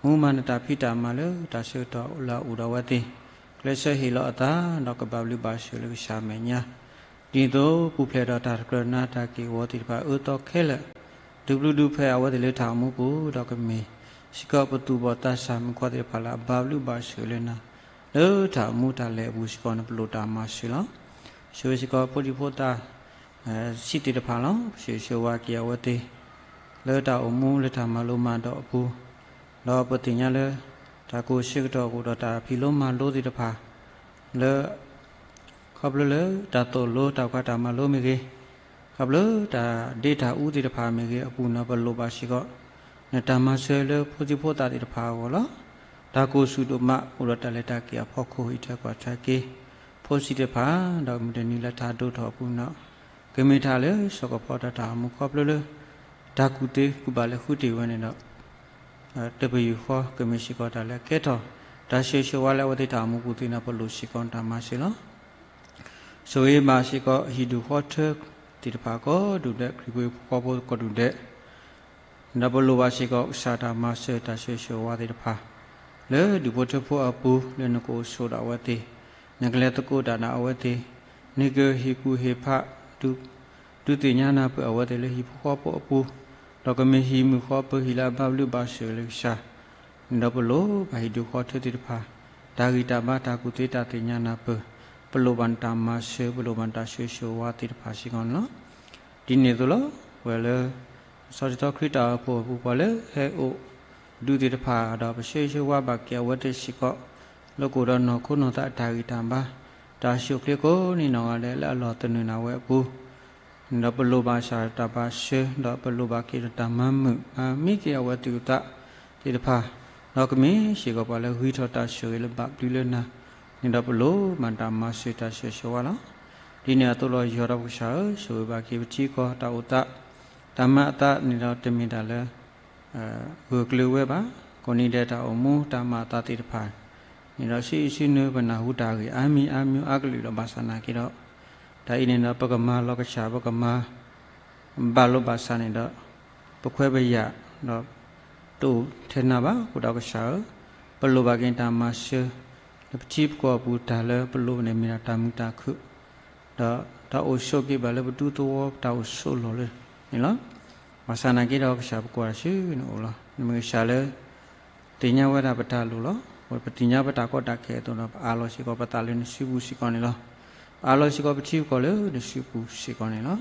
မူမၤနတၢ်ဖံးတၢ်မၤလၢတၢ်ဆၢကတီၢ်လၢအအိၣ်ဒီးအဝဲသ့ၣ်, ကျဲးစၢးဟ့ၣ်လီၤအသး ဒီးကဘၣ်ဘျုးဘၣ်ဆိၣ်လၢကစၢ်အမဲာ်ညါ, ဒ်သိးပူၤဖျဲးဒီးတၢ်တကြၢးနၤ တၢ်က့ၢ်ဂီၤသ့ၣ်တဖၣ်အၢသီခဲလၢာ်, ဒုးပျုၤဒုးဖှဲးအဝဲသ့ၣ်လၢတၢ်အိၣ်မူပူၤ, ဒီးကမ့ၢ်စ့ၢ်ကီးပသူၣ်ဘီၣ်သးစၢ်မုၣ်ခွါသ့ၣ်တဖၣ်လၢအဘၣ်ဘျုးဘၣ်ဆိၣ်လၢနၤ, လၢတၢ်အိၣ်မူတၢ်လဲၤအပူၤစ့ၢ်ကီးန့ၣ် ပလိၣ်တၢ်မၤစၢၤလီၤ. ဆိၣ်ဂ့ၤစ့ၢ်ကီးဖိဒံဖိသၣ် ဆံးသ့ၣ်တဖၣ်လီၤ. ပဆိၣ်ဂ့ၤဆိၣ်ဝါက့ၤအဝဲသ့ၣ် လၢတၢ်အိၣ်မူလၢတၢ်မၤလိမၤဒိးအပူၤ, ဒီးပသ့ၣ်ညါလၢ တၢ်ကိၢ်ဆၢကတီၢ်အိၣ်ဒီးတၢ်ဖံးလိမၤလိသ့ၣ်တဖၣ် လၢ ခီဖျိလၢတၢ်သိၣ်လိတၢ်ကွၢ်တၢ်မၤလိမ့ၢ်ဂ့ၤ, ခီဖျိတၢ်ဒ့တၢ်အူသ့ၣ်တဖၣ်မ့ၢ်ဂ့ၤအပူၤန့ၣ် ပလိၣ်ဘၣ်စ့ၢ်ကီး နတၢ်မၤစၢၤလၢဖိဒံဖိသၣ်သ့ၣ်တဖၣ်အဂီၢ်လီၤ. တၢ်ကိၢ်ဆူၣ်ဒိၣ်မး အိၣ်ဒီးတၢ်လဲၤတၢ်က့ၤအဖီခိၣ် ဟံးထွဲကွၢ်ထွဲက့ၤ ဖိဆံးသ့ၣ်တဖၣ်, ဒီးမုၢ်တနံၤလၢတၢ်ဒိၣ်ထီၣ်အပူၤန့ၣ် ကမ့ၢ်တၢ်လၢစီၤကဖီတၢ်တၢ်အိၣ်မူခီဖျိလၢ တၢ်ကူၣ်သ့ကူၣ်ဘၣ်လၢဃုတ့ၢ်ဝဲန့ၣ်ဒီး တပယူာ်ဃီ ကမ့ၢ်စ့ၢ်ကီးတၢ်လၢအကဲထီၣ် တၢ်ဆိၣ်ဂ့ၤဆိၣ်ဝါလၢအဝဲသ့ၣ်တၢ်အိၣ်မူပူၤသ့ၣ်န့ၣ် ပလိၣ်စ့ၢ်ကီးတၢ်မၤစၢၤလီၤ. ဆိၣ်ဂ့ၤဘၣ်စ့ၢ်ကီးဟံၣ်ဒူၣ်ဃီထၢသ့ၣ်တဖၣ်ကိးဒူၣ်ဒဲး ခရံာ်ဖိဟံၣ်ဖိဃီဖိကိးဒူၣ်ဒဲး ဒီးပလိၣ်ဘၣ်စ့ၢ်ကီးကစၢ်တၢ်မၤစၢၤတၢ်ဆိၣ်ဂ့ၤဆိၣ်ဝါသ့ၣ်တဖၣ် လၢဒူၣ်ဖိထၢဖိအပူၤ လၢနကအိၣ်ဆိးဒီးအဝဲသ့ၣ်, နကလဲၤသကိးတၢ်ဒီးအဝဲသ့ၣ်, နကဟ့ၣ်ကူၣ်ဟ့ၣ်ဖး ဒုးသ့ၣ်ညါနၢ်ပၢၢ်အဝဲသ့ၣ်လၢဟံၣ်ဖိဃီဖိအပူၤ, ဒီးကမ့ၢ်ဟံၣ်မုၢ်ဃီပၢၤဟံၣ်လၢအဘၣ်ဘျုးဘၣ်ဆိၣ်ဂ့ၤလၢကစၢ် န့ၣ်ဒီးပလိၣ်ဘၣ်ဟံၣ်ဒူၣ်ဃီထၢသ့ၣ်တဖၣ် တၢ်ဂံၢ်တၢ်ဘါတၢ်ကူၣ်သ့တၢ်သ့ၣ်ညါနၢ်ပၢၢ်, ပလိၣ်ဘၣ်နတၢ်မၤစၢၤ ပလိၣ်ဘၣ်နတၢ်ဆိၣ်ဂ့ၤဆိၣ်ဝါသ့ၣ်တဖၣ်စ့ၢ်ကီးန့ၣ်လီၤ. ဒ်န့ၣ်အသိးလီၤ. ပဝဲလၢ စီၤတံၤသီခရံာ်တၢ်အိၣ်ဖှိၣ်အပူၤ ပှၤလၢဟဲအိၣ်ဒူသ့ၣ်တဖၣ်ဒီး ပဆိၣ်ဂ့ၤဆိၣ်ဝါဘၣ်က့ၤအဝဲသ့ၣ်စ့ၢ်ကီး လၢကအိၣ်ဒီးနီၢ်ခိနီၢ်သးအတၢ်ဂံၢ်တၢ်ဘါ တၢ်အိၣ်ဆူၣ်အိၣ်ချ့ကိးနံၤနီၢ်ဂၤဒဲးလၢအလီၢ်သနၢၣ်နၤဝဲအပူၤ ဒီးပလိၣ်ဘၣ်ကစၢ်တၢ်ဘၣ်စၢၤ ဒီးပလိၣ်ဘၣ်က့ၤဒီးတၢ်မၤမုာ်မၤမံက့ၤအဝဲသ့ၣ်အသးသ့ၣ်တဖၣ်, ဒီးကမ့ၢ်စ့ၢ်ကီးပှၤလၢဂံၢ်ထီၣ်တၢ်ဆိၣ်ဂ့ၤလၢဘၣ်ဘျုးလၢနၤ, န့ၣ်ဒီးပလိၣ်ဘၣ်တၢ်မၤစၢၤတၢ်ဆိၣ်ဂ့ၤဆိၣ်ဝါလီၤ. ဒ်န့ၣ်အသိးလီၤ ယွၤဒီးပကစၢ်ဧၢ, ဆိၣ်ဂ့ၤဘၣ်က့ၤပထံပကီၢ်တၢ်အိၣ်သး, တၢ်မၤအသးန့ၣ်ဒီးတမ့ၢ်တၢ်လၢ ဂၢၢ်ကျၢၤဝဲဘၣ်, ကိးနံၤဒဲးတၢ်အိၣ်မူတၢ်မၤအသးသ့ၣ်တဖၣ် န့ၣ်ဒီးဆံးဆံးနၢၤပနၢ်ဟူတၢ်ဂ့ၢ်အါမံၤအါမံၤအါကလုာ်လီၤ. ဘၣ်ဆၣ်နာ်က့ဒီး တၢ်အံၤန့ၣ်ဒီး ပကမၤလီၤကစၢ် ပကမၤ ဘၣ်လိာ်ဘၣ်စးန့ၣ်ဒီး ပခွဲးပယာ်ဒီး တအိၣ်ထဲနၤဘၣ်. အဃိဒီးကစၢ်ဧၢ, ပလိၣ်ဘၣ်က့ၤတၢ်မၤစၢၤ လၢပထံပကီၢ်အပူၤ တၢ်လၢပလိၣ်န့ၣ်မ့ၢ်ဒၣ်တၢ်မုာ်တၢ်ခုၣ် ဒီးတၢ်အိၣ်ဆိးက့ၤဘၣ်လၢပဒူသဝီ တၢ်အိၣ်ဆိးလီၢ်လၢန့ၣ်လီၤ. ဘၣ်ဆၣ်နာ်က့ဒီးကစၢ်ပကွၢ်ဆူနအိၣ်လီၤ. နမ့ၢ်ကစၢ်လၢ သ့ၣ်ညါဝဲဒၣ်ပတၢ်လိၣ်လီၤ. ပသ့ၣ်ညါပတၢ်ကီတၢ်ခဲအသိးဒီး ပအးလီၤစ့ၢ်ကီးပသးလၢနစုပူၤစ့ၢ်ကီးန့ၣ်လီၤ. ပအးလီၤစ့ၢ်ကီးပထံပကီၢ်လၢနစုပူၤစ့ၢ်ကီးန့ၣ်လီၤ.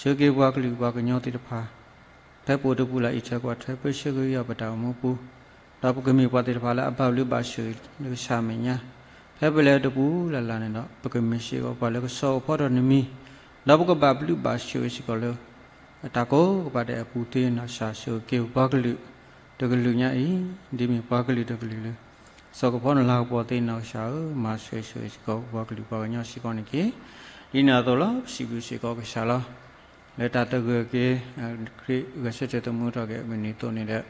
ဆိၣ်ဂ့ၤပှၤကလုာ်ပှၤကညီသ့ၣ်တဖၣ် ဖဲပအိၣ်တပူၤလၢအံးထွဲကွၢ်ထွဲ ပၢဆှၢက့ၤအီၤပတၢ်အိၣ်မူပူၤ, ဒီးပကမ့ၢ်ပှၤသ့ၣ်တဖၣ်လၢအဘၣ်ဘျုးဘၣ်ဆိၣ်ဂ့ၤလၢကစၢ်အမဲာ်ညါ, ဖဲပလဲၤတပူၤလၢ်လၢ်န့ၣ်ဒီး ပကမ့ၢ်စ့ၢ်ကီးပှၤလၢကစီၤကဖီဒီးနမံၤ, ဒီးပကဘၣ်ဘျုးဘၣ်ဆိၣ်ဂ့ၤစ့ၢ်ကီးလၢ အတၢ်ကိးကပၤဒဲးအပူၤသ့နီၢ်ကစၢ် ဆိၣ်ဂ့ၤက့ၤပှၤကလုာ်တကလုာ်ညါအံၤ, ဒ်မ့ၢ်ပှၤကလုာ်တကလုာ်လၢ စီၤကဖီနလၤကပီၤသ့နီၢ်ကစၢ်ဧၢ, မၤစၢၤဆိၣ်ဂ့ၤစ့ၢ်ကီးပှၤကလုာ်ပှၤကညီစ့ၢ်ကီးန့ၣ်တက့ၢ်. ဒ်န့ၣ်အသိးလီၤ. ပစံးဘျုးစ့ၢ်ကီးကစၢ်လီၤ. လၢတၢ်သဂၢၢ်က့ၤ ခရံာ်ဂဲၤဆၢထၢၣ်သမူထီၣ်က့ၤမုၢ်နံၤအသိးန့ၣ်ဒီး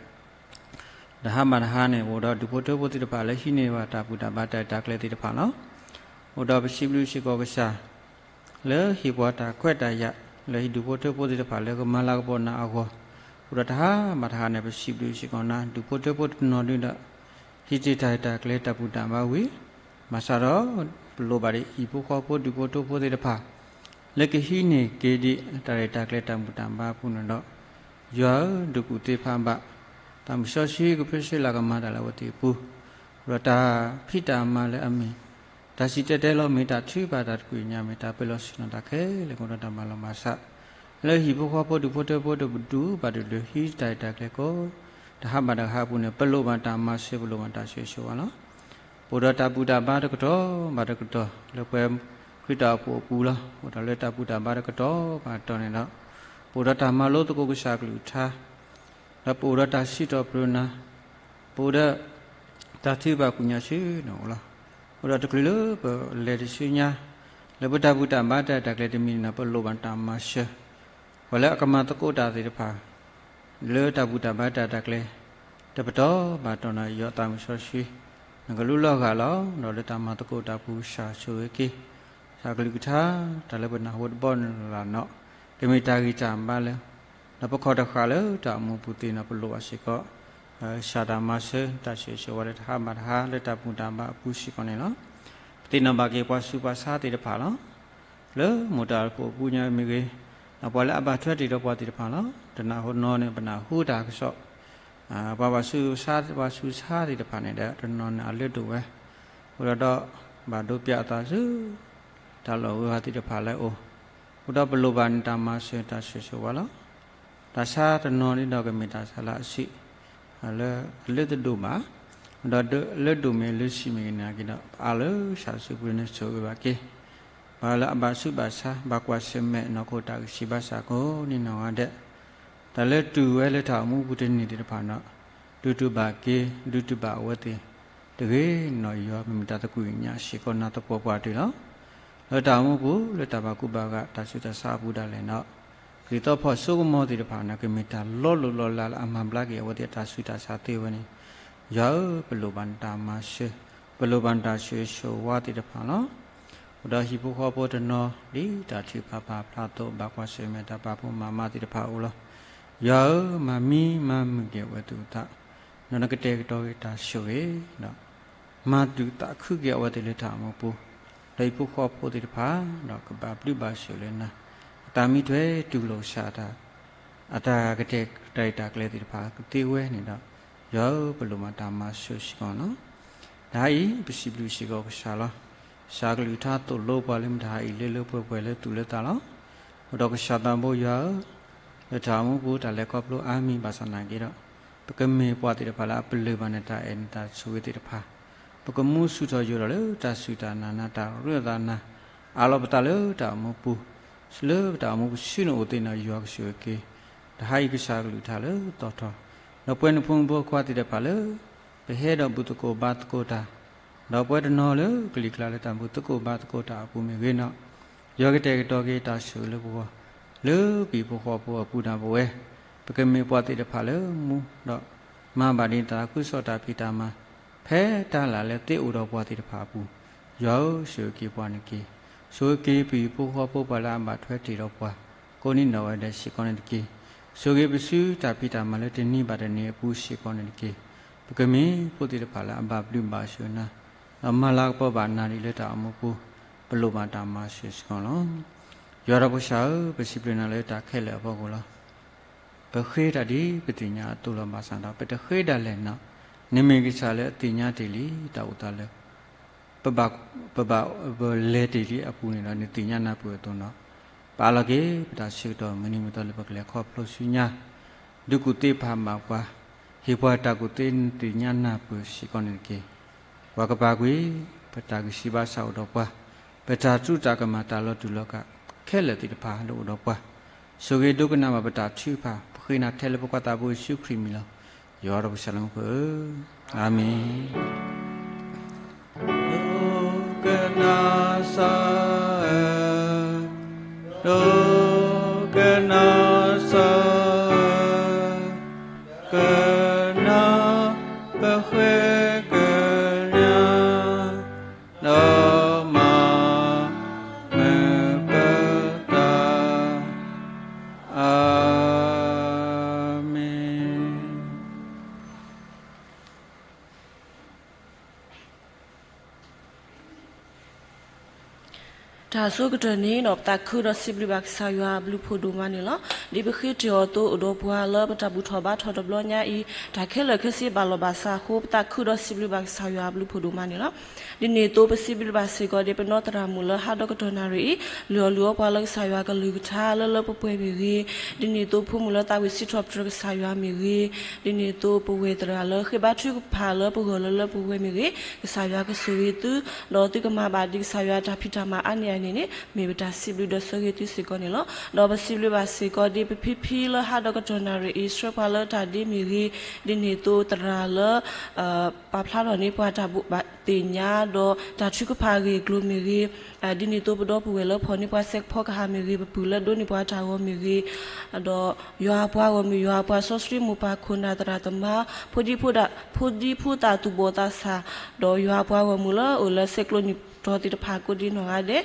တဟါဘၣ်တဟါန့ၣ် အိၣ်ဒီးဒူၣ်ဖိထၢဖိသ့ၣ်တဖၣ်လၢဟံးန့ၢ်ဘၣ်တၢ်ဘူၣ်တၢ်ဘါတၢ်ရဲၣ်တၢ်ကျဲၤသ့ၣ်တဖၣ်လီၤ. အိၣ်ဒီးပစံးဘျုးစ့ၢ်ကီးကစၢ် လၢဟ့ၣ်ပှၤတၢ်ခွဲးတၢ်ယာ် လၢဟံၣ်ဒူၣ်ဖိထၢဖိသ့ၣ်တဖၣ်လၢကမၤလၤကပီၤနၤအဂီၢ်, အိၣ်ဒီးတဟါဘၣ်တဟါန့ၣ် ပစံးဘျုးစ့ၢ်ကီးနၤ ဒူၣ်ဖိထၢဖိတနီၤဒုဒီး ဟံးတ့ၢ်တၢ်ရဲၣ်တၢ်ကျဲၤတၢ်ဘူၣ်တၢ်ဘါဝံၤ, ဘၣ်ဆၣ်ဒီး ပလိၣ်ဘၣ်ဒံးဟံၣ်ဖိဃီဖိဒူၣ်ဖိထၢဖိသ့ၣ်တဖၣ် လၢကဟံးန့ၢ်က့ၤဒံးတၢ်ရဲၣ်တၢ်ကျဲၤတၢ်ဘူၣ်တၢ်ဘါအပူၤန့ၣ်ဒီး ယွၤဧၢ ဒုးကူၣ်သ့ဖးဘၣ်, သးမုၢ်စီဆှံကဖၢဆှၢလၢကမၤတၢ်လၢအဝဲသ့ၣ်အပူၤ, အိၣ်ဒီးတၢ်ဖံးတၢ်မၤလၢအမ့ၢ် တၢ်စံၣ်တဲၤတဲလီၤ မ့ၢ်တၢ်ထုကဖၣ်တၢ်တကွံာ်ညါ မ့ၢ်တၢ်ပၢလီၤဆ့ၣ်နီၤတၢ်ခဲလၢာ် ကအိၣ်ဒီးတၢ်မၤလီၤမၤဆး လၢဟံၣ်ဖိဃီဖိဒူၣ်ဖိထၢဖိတဒူၣ်ဘၣ်တဒူၣ် ဟံးတၢ်ရဲၣ်တၢ်ကျဲၤကိး တဟါဘၣ်တဟါအပူၤန့ၣ် ပလိၣ်ဘၣ်တၢ်မၤစၢၤ ပလိၣ်ဘၣ်တၢ်ဆိၣ်ဂ့ၤဆိၣ်ဝါလီၤ. ပအိၣ်ဒီးတၢ်ဘူၣ်တၢ်ဘါတကတီၢ်ဘၣ်တကတီၢ် လၢပဝဲခရံာ်တၢ်အိၣ်ဖှိၣ်အပူၤလီၤ. အိၣ်ဒီးလၢတၢ်ဘူၣ်တၢ်ဘါတကတီၢ်ဘၣ်တကတီၢ်န့ၣ်ဒီး ပအိၣ်ဒီးတၢ်မၤလိသကိးကစၢ်ကလုၢ်ကထါ ဒီးပအိၣ်ဒီးတၢ်စံးထီၣ်ပတြၢၤနၤ, ပအိၣ်ဒီး တၢ်ထုကဖၣ်ကွံာ်ညါဆူနအိၣ်လီၤ. အိၣ်ဒီးတချုးလၢပလဲၤတဆူညါ လၢပတၢ်ဘူၣ်တၢ်ဘါတၢ်ရဲၣ်တၢ်ကျဲၤတမံၤန့ၣ်ဒီး ပလိၣ်ဘၣ်တၢ်မၤစၢၤ ပှၤလၢအကမၤသကိးတၢ်သ့ၣ်တဖၣ် လၢတၢ်ဘူၣ်တၢ်ဘါတၢ်ရဲၣ်တၢ်ကျဲၤ တပတီၢ်ဘၣ်တတီၢ်န့ၣ် ယွၤသးမုၢ်စီဆှံ နကလူလီၢ်ဂာ်လီၤ. ဒီးလၢတၢ်မၤသကိးတၢ်ပူၤ ကစၢ်ဆိၣ်ဂ့ၤက့ၤ ကစၢ်ကလုၢ်ကထါ တၢ်လၢပနၢ်ဟူတဘျီန့ၣ်လီၤနီၤ ကမ့ၢ်တၢ်ဂံၢ်တၢ်ဘါလၢ ဒီးပခီၣ်တဃာ်လၢတၢ်အိၣ်မူပူၤသ့ၣ်နီၤ ပလိၣ်ဘၣ်စ့ၢ်ကီး ကစၢ်တၢ်မၤစၢၤ တၢ်ဆိၣ်ဂ့ၤဆိၣ်ဝါလၢတဟါဘၣ်တဟါ လၢတၢ်ဘူၣ်တၢ်ဘါအပူၤစ့ၢ်ကီးန့ၣ်လီၤ. ပသ့ၣ်နီၣ်ဘၣ်က့ၤပှၤဆူးပှၤဆါသ့ၣ်တဖၣ်လီၤ. လၢမိၢ်တၢ်ဖိအပူၤညါမ့ၢ်ဂ့ၤ, ဒီးပှၤလၢအဘၣ်ထွဲတ့ၢ်ဒီးပှၤသ့ၣ်တဖၣ်လီၤ. တနၢ်ဟူနီၢ်န့ၣ် ပနၢ်ဟူတၢ်ကစီၣ် ပှၤဘၣ်ဆူးဆါ ပှၤဆူးဆါသ့ၣ်တဖၣ်န့ၣ်ဒီး တနီၤန့ၣ်အလၢဒိၣ်ဝဲ, အဃိဒီး ဘၣ်ဒိပၠးအသးဆူ တၢ်လီၢ်ဝ့ၤဝါသ့ၣ်တဖၣ်လၢအအိၣ်, အဃိဒီးပလိၣ်ဘၣ်န့ၣ်တၢ်မၤစၢၤတၢ်ဆိၣ်ဂ့ၤဆိၣ်ဝါလီၤ. တၢ်ဆါတနီၤန့ၣ်ဒီးကမ့ၢ်တၢ်ဆါလၢအဆံး လၢအလၢတဒိၣ်ဘၣ်, ဒီးလၢဒိၣ်မ့ၢ်လၢဆံးမ့ၢ်ဂ့ၤန့ၣ်က့ၤဒီး ပအၢၣ်လီၤလၢကစၢ်စုပူၤန့ၣ်ဆိၣ်ဂ့ၤဘၣ်က့ၤ ပှၤလၢအဘၣ်ဆူးဘၣ်ဆါ ဘၣ်ကွၢ်ဆၢၣ်မဲာ်နီၢ်ခိတၢ်ကဆံးဘါစၢ်ကိးနံၤနီၢ်ဂၤဒဲး, တၢ်လၢတူၢ်ဝဲလၢတၢ်အိၣ်မူပူၤတန့ၢ်သ့ၣ်တဖၣ်ဒီး ဒုးတူၢ်ဘၣ်က့ၤ ဒုးတူၢ်ဘၣ်အဝဲသ့ၣ် တဂ့ၤနီၢ်ယွၤ မ့မ့ၢ်တၢ်သကွံာ်ကညးစ့ၢ်ကီးနၤသပှၢ်ပှၢ်တ့ၢ်လီၤ. လၢတၢ်အိၣ်မူပူၤ လၢတၢ်ဘၣ်ကူဘၣ်ဂာ် တၢ်ဆူးတၢ်ဆါအပူၤဒၣ်လဲာ်ဒီး ကသံၣ်သီဖီၣ်စိကမီၤသ့ၣ်တဖၣ်န့ၣ် ကမ့ၢ်တၢ်လီၤလိၢ်လီၤလးလၢအမၤဘျါက့ၤအဝဲသ့ၣ်အတၢ်ဆူးတၢ်ဆါသ့ဝဲန့ၣ်, ယွၤဧၢ ပလိၣ်ဘၣ်နတၢ်မၤစၢၤ, ပလိၣ်ဘၣ်နတၢ်ဆိၣ်ဂ့ၤဆိၣ်ဝါသ့ၣ်တဖၣ်လီၤ. အိၣ်ဒီးဟံၣ်ဖိဃီဖိတနီၤ ဒ်တၢ်ထုကဖၣ်ဖျါအသိး ဘၣ်ကွၢ်ဆၢၣ်မဲာ်တၢ်ပာ်ဖှိၣ်မၤမါသ့ၣ်တဖၣ်အအိၣ်လီၤ. ယွၤဧၢ မၤမံမၤမုာ်က့ၤအဝဲသ့ၣ်အသး, ဒီးနကတဲာ်ကတီၤက့ၤတၢ်ဆိၣ်ဂ့ၤဒီး မၤတုာ်သးခုက့ၤအဝဲသ့ၣ်လၢတၢ်အိၣ်မူပူၤ, ဒီးဟံၣ်ဖိဃီဖိသ့ၣ်တဖၣ် ဒီးကဘၣ်ဘျုးဘၣ်ဆိၣ်လၢနၤ, အသးမံထွဲတူၢ်လိာ်ကစၢ် အတၢ်ကတဲာ်ကတီၤတၢ်ရဲၣ်တၢ်ကျဲၤသ့ၣ်တဖၣ်ကသ့ဝဲန့ၣ်ဒီး, ယွၤဧၢ ပလိၣ်ဘၣ်တၢ်မၤစၢၤစ့ၢ်ကီးလီၤ. တဟါအံၤ ပစံးဘျုးစ့ၢ်ကီးကစၢ်လီၤ. ကစၢ်ကလုၢ်ကထါသိၣ်လိပှၤလၢမတၤဟါအံၤ လၢလၢပှဲၤပှဲၤလၢသူၣ်လၢသးလီၤ. အိၣ်ဒီးကစၢ်သးဘိယွၤဧၢ, လၢတၢ်အိၣ်မူပူၤ တၢ်လဲၤခီဖျိအါမံၤဘၣ်ဆၣ်နာ်က့ဒီး, ပကမ့ၢ်ပှၤသ့ၣ်တဖၣ်လၢအပလၢၢ်ဘၣ်နတၢ်အဲၣ်နတၢ်ဆိၣ်ဂ့ၤသ့ၣ်တဖၣ်, ပကမူဆူၣ်ထီၣ်ယိာ်ထီၣ်လၢတၢ်စူၢ်တၢ်နာ်နၤ တၢ်ရ့လိာ်သးနၤ, အးလီၤပသးလၢတၢ်အိၣ်မူပူၤ, လၢပတၢ်အိၣ်မူပူၤဆူန့ၣ်အိၣ်သ့ၣ်န့ၣ် ယွၤကဆိၣ်ဂ့ၤက့ၤ, တဟါအံၤကစၢ်ကလုၢ်ကထါလၢသီထီၣ်, ဒီးပဝဲနဖိမုၣ်ဖိခွါသ့ၣ်တဖၣ်လၢ ပဟဲဒီးဘူၣ်သကိးဘါသကိးတၢ်, ဒီးပဝဲတနီၤလၢကလံၤကျါလၢတၢ်ဘူၣ်သကိးဘါသကိးတၢ်အပူၤမ့ၢ်ဂ့ၤနီၤ, ယွၤကတဲာ်ကတီၤက့ၤတၢ်ဆိၣ်ဂ့ၤလၢပဂီၢ်, လၢပဟံၣ်ဖိဃီဖိအပူၤဒၣ်ပဝဲ, ပကမ့ၢ်ပှၤသ့ၣ်တဖၣ်လၢမူဒီး မၤဘၣ်ဒ်နသးခုကစီၣ်တၢ်ဖံးတၢ်မၤ, ဖဲတၢ်လၢ်လၢသ့အိၣ်ဒီးပှၤသ့ၣ်တဖၣ်အပူၤ, ယွၤဧၢ ဆိၣ်ဂ့ၤက့ၤပှၤန့ၣ်တက့ၢ်. ဆိၣ်ဂ့ၤက့ၤပဟံၣ်ဖိဃီဖိပှၤလၢအဘၣ်ထွဲတ့ၢ်ဒီးပှၤ ကိးနံၤဒဲးဝဲဒၣ်စ့ၢ်ကီးန့ၣ်တက့ၢ်. ဆိၣ်ဂ့ၤပစုတၢ်ဖံးတၢ်မၤလၢတနံၤဘၣ်တနံၤအပူၤစ့ၢ်ကီးန့ၣ်တက့ၢ်. ပကမ့ၢ်ဖိသ့ၣ်တဖၣ်လၢအဘၣ်ဘျုးဘၣ်ဆိၣ်နၤ, ဒီးမၤလၤကပီၤဘၣ်နၤဒ်လၢတၢ်အိၣ်မူပူၤ, ပလိၣ်ဘၣ်တၢ်မၤစၢၤစ့ၢ်ကီးလီၤ. ယွၤဒီးပကစၢ်ဧၢ, ပစံးဘျုးနၤလၢတၢ်ခဲလၢာ်အဖီခိၣ်လီၤ. ပဃ့တၢ်ဒ်ပသ့ၣ်ညါအသိးလီၤဘၣ်ဆၣ်ဒီး ပတဃ့ဒၣ်လဲာ်နီၤ, နမ့ၢ်ကစၢ်လၢအသ့ၣ်ညါတ့ၢ်လံ တၢ်အိၣ်သးလၢ ပဘၣ် ပဘၣ် ပလဲၤတ့ၢ်လံအပူၤန့ၣ်ဒီး နသ့ၣ်ညါနၢ်ပၢၢ်အသိးနီၤ, ပအးလီၤက့ၤ ပတၢ်ဆၢကတီၢ်မုၢ်နံၤမုၢ်သီလၢပကလဲၤခီဖျိဆူညါ, ဒုးကူၣ်သ့ပာ်ဘၣ်ပှၤ, ဟ့ၣ်ပှၤတၢ်ကူၣ်သ့နသ့ၣ်ညါနၢ်ပၢၢ်စ့ၢ်ကီးန့ၣ်တက့ၢ်. ပှၤကပာ်ကွံာ် ပတၢ်ဂံၢ်စၢ်ဘါစၢ်အိၣ်ဒီးပှၤ, ပတၢ်တူၢ်တၢ်ကမၣ်တၢ်လီၤတူာ်လီၤကာ်ခဲလၢာ်သ့ၣ်တဖၣ်လၢအိၣ်ဒီးပှၤ, ဆိၣ်ဂ့ၤဒိကနၣ်ဘၣ်ပတၢ်ထုကဖၣ်, ပဃ့နၤထဲလၢပကွၢ်သးဘိယ့ၣ်ၡူးခရံာ်မံၤလီၤ. ယွၤဒီးပကစၢ်လၢမူခိၣ်ဧၢ, အၤမ့ၣ်. ဒိကနၣ်စၢ်ဧၢ, ဒိကနၣ်စၢ်ဧၢ, ကနၣ်ပဃ့ကညး, ဒီးမၤမုာ်ပသး, အၤမ့ၣ်. တၢ်ဆိကတၢၢ်န့ၣ်ဒီး ပသးခုဒီးစံးဘျုးဘၣ်ကစၢ်ယွၤအဘျုးဖးဒိၣ်မးန့ၣ်လီၤ. ဒ်ပဃ့တ့ၢ်အီၤအသိးအိၣ်ဒီးပှၤလၢပတၢ်ဘူၣ်ထီၣ်ဘါထီၣ်တဘျီညါအံၤ တၢ်ခဲလၢာ်ခဲဆ့ဘၣ်လီၤဘၣ်စးအဃိ ပသးခုဒီးစံးဘျုးဘၣ်ကစၢ်ယွၤအဘျုးဖးဒိၣ်မးန့ၣ်လီၤ. ဒ်န့ၣ်အသိးပစံးဘျုးဘၣ်စ့ၢ်ကီးဒ်ပနီၢ်သရၣ်မုၣ်လၢဟးဒီးကတီၢ်နၣ်ရံၣ်အံၤ လုၢ်အီၣ်လုၢ်အီပှၤလၢကစၢ်ယွၤကလုၢ်ကထါလၢလၢပှဲၤပှဲၤမ့ၢ်ဂ့ၤ, ဒ်န့ၣ်အသိးဖိမုၣ်လၢသးဝံၣ်စံးထီၣ်ပတြၢၤကစၢ်ယွၤမ့ၢ်ဂ့ၤ, ဒ်န့ၣ်အသိးပဝဲၢ်သရၣ်လၢဃ့ဘါထုကဖၣ်လၢပဂီၢ်လၢလၢပှဲၤပှဲၤမ့ၢ်ဂ့ၤ, ကစၢ်ယွၤကဆိၣ်ဂ့ၤသု, ဒီးသုကမၤဘၣ်ဒ်ကစၢ်ယွၤတၢ်ဖံးတၢ်မၤအါန့ၢ်အန့ၣ် အဃိန့ၣ်န့ၣ် မ့ၢ်ပတၢ်စံးဘျုးဒီးဆၢဂ့ၤသုစ့ၢ်ကီးန့ၣ်လီၤ. ဒီးပစံးဘျုးဘၣ်စ့ၢ်ကီးဒ်ပဖံဖံလၢဟးဒီးကတီၢ်နၣ်ရံၣ်အံၤ ဆှၢပှၤလၢတၢ်ဒ့မ့ၢ်ဂ့ၤ, ဒ်န့ၣ်အသိးသရၣ်လၢ ပာ်ဖျါထီၣ်န့ၢ်ပှၤတၢ်ဘိးဘၣ်သ့ၣ်ညါ ဒီးတၢ်ထုကဖၣ်အဂ့ၢ်အကျိၤမ့ၢ်ဂ့ၤ, ဒ်န့ၣ်အသိးပဒီပုၢ်ဝဲၢ်လၢဖီၣ်န့ၢ်ပှၤစဲးဖီကဟၣ်မ့ၢ်ဂ့ၤ, ပပုၢ်လၢဒိးန့ၢ်ပှၤတၢ်ဂီၤမ့ၢ်ဂ့ၤ, ဒီးယွၤအပှၤဂီၢ်မုၢ် ယွၤအပှၤစီဆှံ မိၢ်ပၢ်ခိၣ်နၢ်သရၣ်သမါ ဖိဒံဖိသၣ်သူၣ်ဘီၣ်သးစၢ်, ဒီးယွၤအပှၤဂီၢ်မုၢ်လၢအိၣ်လၢဆဲးကျိးနံၣ်ပတီၢ်သ့ၣ်တဖၣ် ကိးဒံနီၢ်ဂၤဒဲး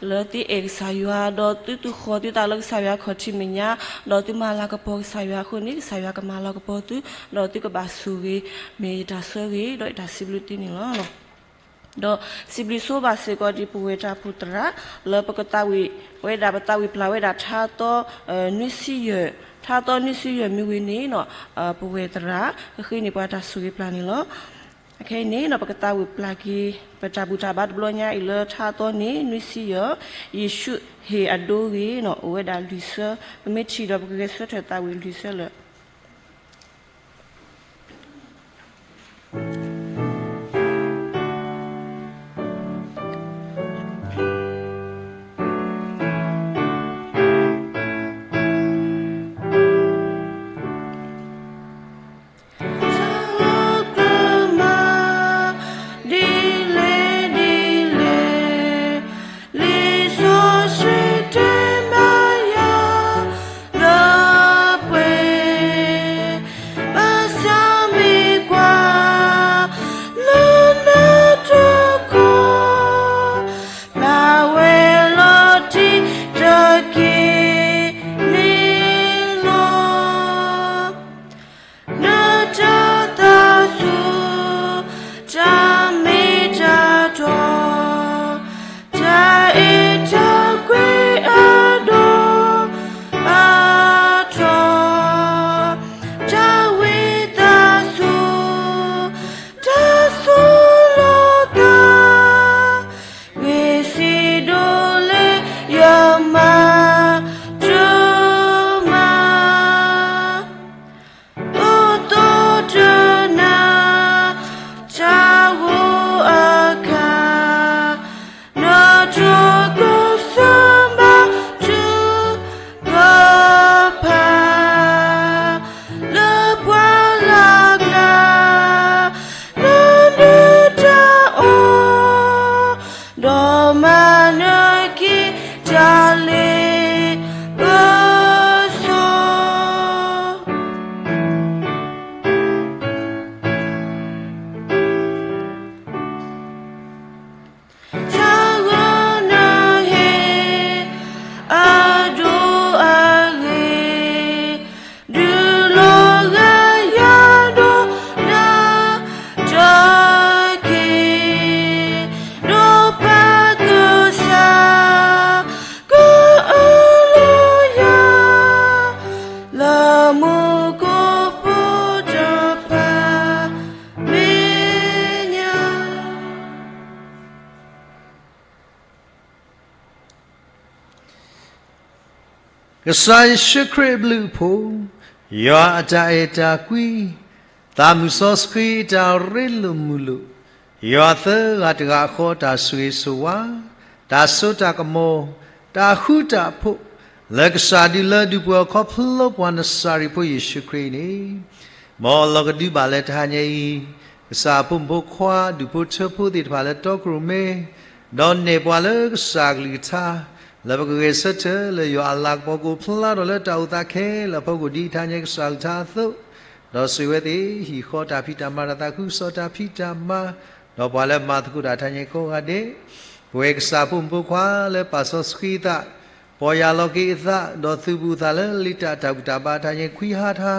လၢသုအဲၣ်ကစၢ်ယွၤ ဒီးသုသူၣ်ဃီၤသုသးလၢကစၢ်ယွၤခီၣ်ထံးမဲာ်ညါ, ဒီးသုမၤလၤကပီၤကစၢ်ယွၤအဃိန့ၣ် ကစၢ်ယွၤကမၤလၤကပီၤသု, ဒီးသုကဘၣ်ဆိၣ်ဂ့ၤ, မ့ၢ်ယတၢ်ဆၢဂ့ၤ ဒီးယတၢ်စံးဘျုးသုန့ၣ်လီၤ. ဒီးစံးဘျုးဆိဘၣ်စ့ၢ်ကီးဒ်ပဝဲတၢ်အိၣ်ဖှိၣ်သရၣ် လၢပကသးဝံၣ်ဝဲဒၣ် ပသးဝံၣ်ပျၢ်ဝဲဒၣ်ထါသီ နွံဆံယဲၢ်, ထါသီနွံဆံယဲၢ်မ့ၢ်ဝံၤန့ၣ် ပဝဲသရၣ် ကဃ့န့ၢ်ပှၤတၢ်ဆိၣ်ဂ့ၤပျၢ်န့ၣ်လီၤ. အခဲအံၤန့ၣ် ပကသးဝံၣ်ပျၢ်က့ၤ ပတၢ်ဘူၣ်တၢ်ဘါတဘျီညါအံၤလၢထါသီန့ၣ် နွံဆံယဲၢ်, ယ့ၣ်ၡူးဟ့ၣ်အဒိဂ့ၤန့ၣ် အိၣ်ဝဲဒၣ်လွံၢ်ဆၢ, ပမ့ၢ်ထံၣ်ဒီးပကဂဲၤဆၢထၢၣ်သးဝံၣ်လွံၢ်ဆၢလၢာ်. တၢ်ဂ့ၢ်ကျၢၤမး ဒ်လဲၣ်ဒ်လဲၣ်, လံာ်စီဆှံတဲဘၣ်ယၤလၢပှဲၤ, ဘၣ်ဆၣ်မ့ၢ်ကွၢ် လၢနတခီ ဘၣ်ဝဲလီၤတံၢ်တက့ၢ်န့ၣ်လီၤ. နတၢ်သးစူၤ တၢ်မ့ၢ်တၢ်တီ, တၢ်အဲၣ်တၢ်ကွံအဒိၣ်အထီ, တၢ်ဝံသးစူၤ တၢ်ဆိၣ်လီၤသး, ဂ့ၤစံးဒိၣ်လၢယမၤတမၤ သိၣ်သိၣ်တနၤ တၢ်ဂိၢ်အခါ, နတြီကစၢ်ဘါထုကဖၣ် လၢပှၤလၢ်ကျါ လၢနတၢ်အီၣ် ဒီးမၤနၢၤက့ၤတၢ်လ့ပစီ တၢ်ဂ့ၢ်နဟ့ၣ်အဒိၣ်အဂ့ၤ, ဒုးလီၤဂာ်ယၤဒီးနတၢ်က့ၤ, ဒီးပၢ်ကစၢ် ကအၢၣ်လီၤယၤ လၢမူခိၣ်ဖိတဖၣ်မဲာ်ညါ. ကစၢ်ယ့ၣ်ၡူးခရံာ်အဘျုးအဖှိၣ်, ယွၤအတၢ်အဲၣ်တၢ်ကွံ, သးမုၢ်စီဆှံအတၢ်ရ့လိာ်မုာ်လိာ်, ယွၤသၢဂၤတဂၤဃီတၢ်ဆိၣ်ဂ့ၤဆိၣ်ဝါ, တၢ်စိတၢ်ကမီၤ, တၢ်ဃူတၢ်ဖိး, လၢကစၢ်ဒုးလၢဒုးပှဲၤအခီဖျိပှၤနစၤရ့းဖိယ့ၣ်ၡူးခရံာ်အံၤန့ၣ်, မ်အလီၢ်ကဒုဘၣ်လၢတဟါညါအံၤ, ကစၢ်အဖိမုၣ်ဖိခွါ ဒူၣ်ဖိထၢဖိသ့ၣ်တဖၣ်လၢတီခိၣ်ရိၣ်မဲ, ဒီးနဲၣ်ပှၤလၢကစၢ်အကလုၢ်ကထါ, လၢပကဂဲၤဆၢထၢၣ်လၢယွၤအလၤကပီၤကအိၣ်ဖျါထီၣ်လၢတၢ်အိၣ်သးခဲလၢာ်အဖီခိၣ်ဒ်တဟါညါကစၢ်အကလုၢ်ကထါအသိး, ဒီးဆိၣ်ဂ့ၤဝဲသ့ၣ် ဟံၣ်ဃီတၢ်ဖံးတၢ်မၤ တၢ်သးခုကစီၣ်တၢ်ဖံးတၢ်မၤ, ဒီးပှၤလၢမၤသကိးတၢ်တဟါညါကိးဂၤဒဲး, ပဝဲကစၢ်အဖိမုၣ်ဖိခွါလၢပာ်စီဆှံအသး, ပီၢ်ယၢ်လီၤက့ၤအသး, ဒီးသုးဘူးအသးလၢလံာ်တၢ်တၢ်ဘူၣ်တၢ်ဘါတဟါညါခွံဟါထါ,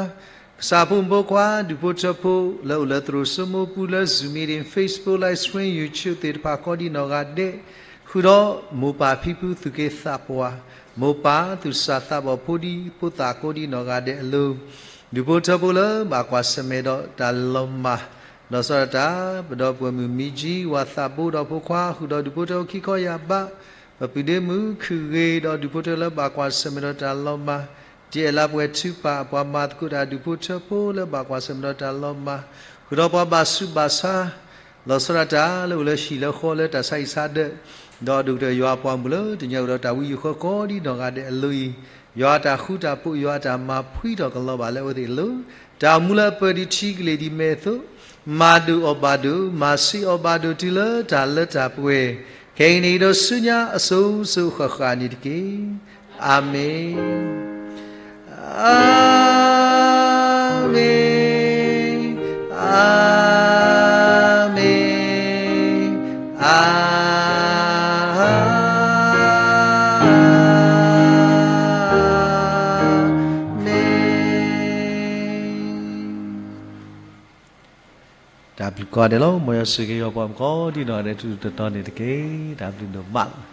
ကစၢ်အဖိမုၣ်ဖိခွါ ဒူၣ်ဖိထၢဖိ လၢအိၣ်လၢသရိာ်စိမိပူၤလၢ Zoom meeting, Facebook live stream, YouTube သ့ၣ်တဖၣ်ကိးဒံးနီၢ်ဂၤဒဲး, ဃုာ်ဒီးမိၢ်ပၢ်ဖံဖုသူၣ်က့သးပှၢ်, မိၢ်ပၢ်သူၣ်စၢ်သးဘီၣ်ဖိဒံဖိသၣ်ကိးဒံးနီၢ်ဂၤဒဲးအလိၤ, ဒူၣ်ဖိထၢဖိလၢဘၣ်ကွၢ်ဆၢၣ်မဲာ်ဒီးတၢ်လီၤမၢ်, ဒီးစီၤဒၣ်တၢ် ပဒီပုၢ်ဝဲၢ်မုၣ်မံကၠံ ဝၤသးဘိဒီးဖိခွါ ဃုာ်ဒီးဒူၣ်ဖိထၢခံခီယၢ်ဘး, ပပုၢ်ဒ့မုၣ်ခုၣ်ဂ့ၤ ဒီးဒူၣ်ဖိထၢလၢဘၣ်ကွၢ်ဆၢၣ်မဲာ်ဒီးတၢ်လီၤမၢ်, ဒ်အဲၣ်လါပှဲၤထုကဖၣ် ပှၤမၤသကိးတၢ်ဒူၣ်ဖိထၢဖိလၢဘၣ်ကွၢ်ဆၢၣ်မဲာ်ဒီးတၢ်လီၤမၢ်, ဃုာ်ဒီးပှၤဘၣ်ဆူးဘၣ်ဆါ, လီၤဆီဒၣ်တၢ်လၢအိၣ်လၢဟံၣ်လၢဃီလၢတၢ်ဆါဟံၣ်ဆါဒၢး, ဒီးဒိၣ်ကတၢၢ်ယွၤအပှၤမုၣ်လၢတညၣ်အုၣ်ဒီးတၢ်ဝံယုၢ်ဃၢကိးဒ်နီၢ်ဂၤဒဲးအလိၤအံၤ, ယွၤအတၢ်ဃူတၢ်ဖိး ယွၤအတၢ်မၤဖှံထီၣ်ကလီၤဘၣ်လၢအဝဲသ့ၣ်အလိၤ, တၢ်အိၣ်မူလၢအပၢၢ်ဒံးထံကလ့ၢ်ဒံးမဲာ်အသိး, မၤဒိၣ်အီၣ်ဘၣ်ဒိၣ်, မၤဆံးအီၣ်ဘၣ်ဒိၣ်တုၤလၢတၢ်လၢတၢ်ပှဲၤ, ခဲကနံၣ်အံၤဒီးဆူညါအစိၤစိၤဃၣ်ဃၣ်န့ၣ်တက့ၢ်. အၤမ့ၣ်. အၤမ့ၣ်, အၤမ့ၣ်, အၤမ့ၣ်, တၢ်ဘျုးကိးဂၤဒဲးလီၤ. မ်ယွၤဆိၣ်ဂ့ၤက့ၤပှၤကိးဒ်နီၢ်ဂၤဒဲး တဒူၣ်တတီၤန့ၣ်တက့ၢ်. တၢ်ဘျုးဒိၣ်မးလီၤ.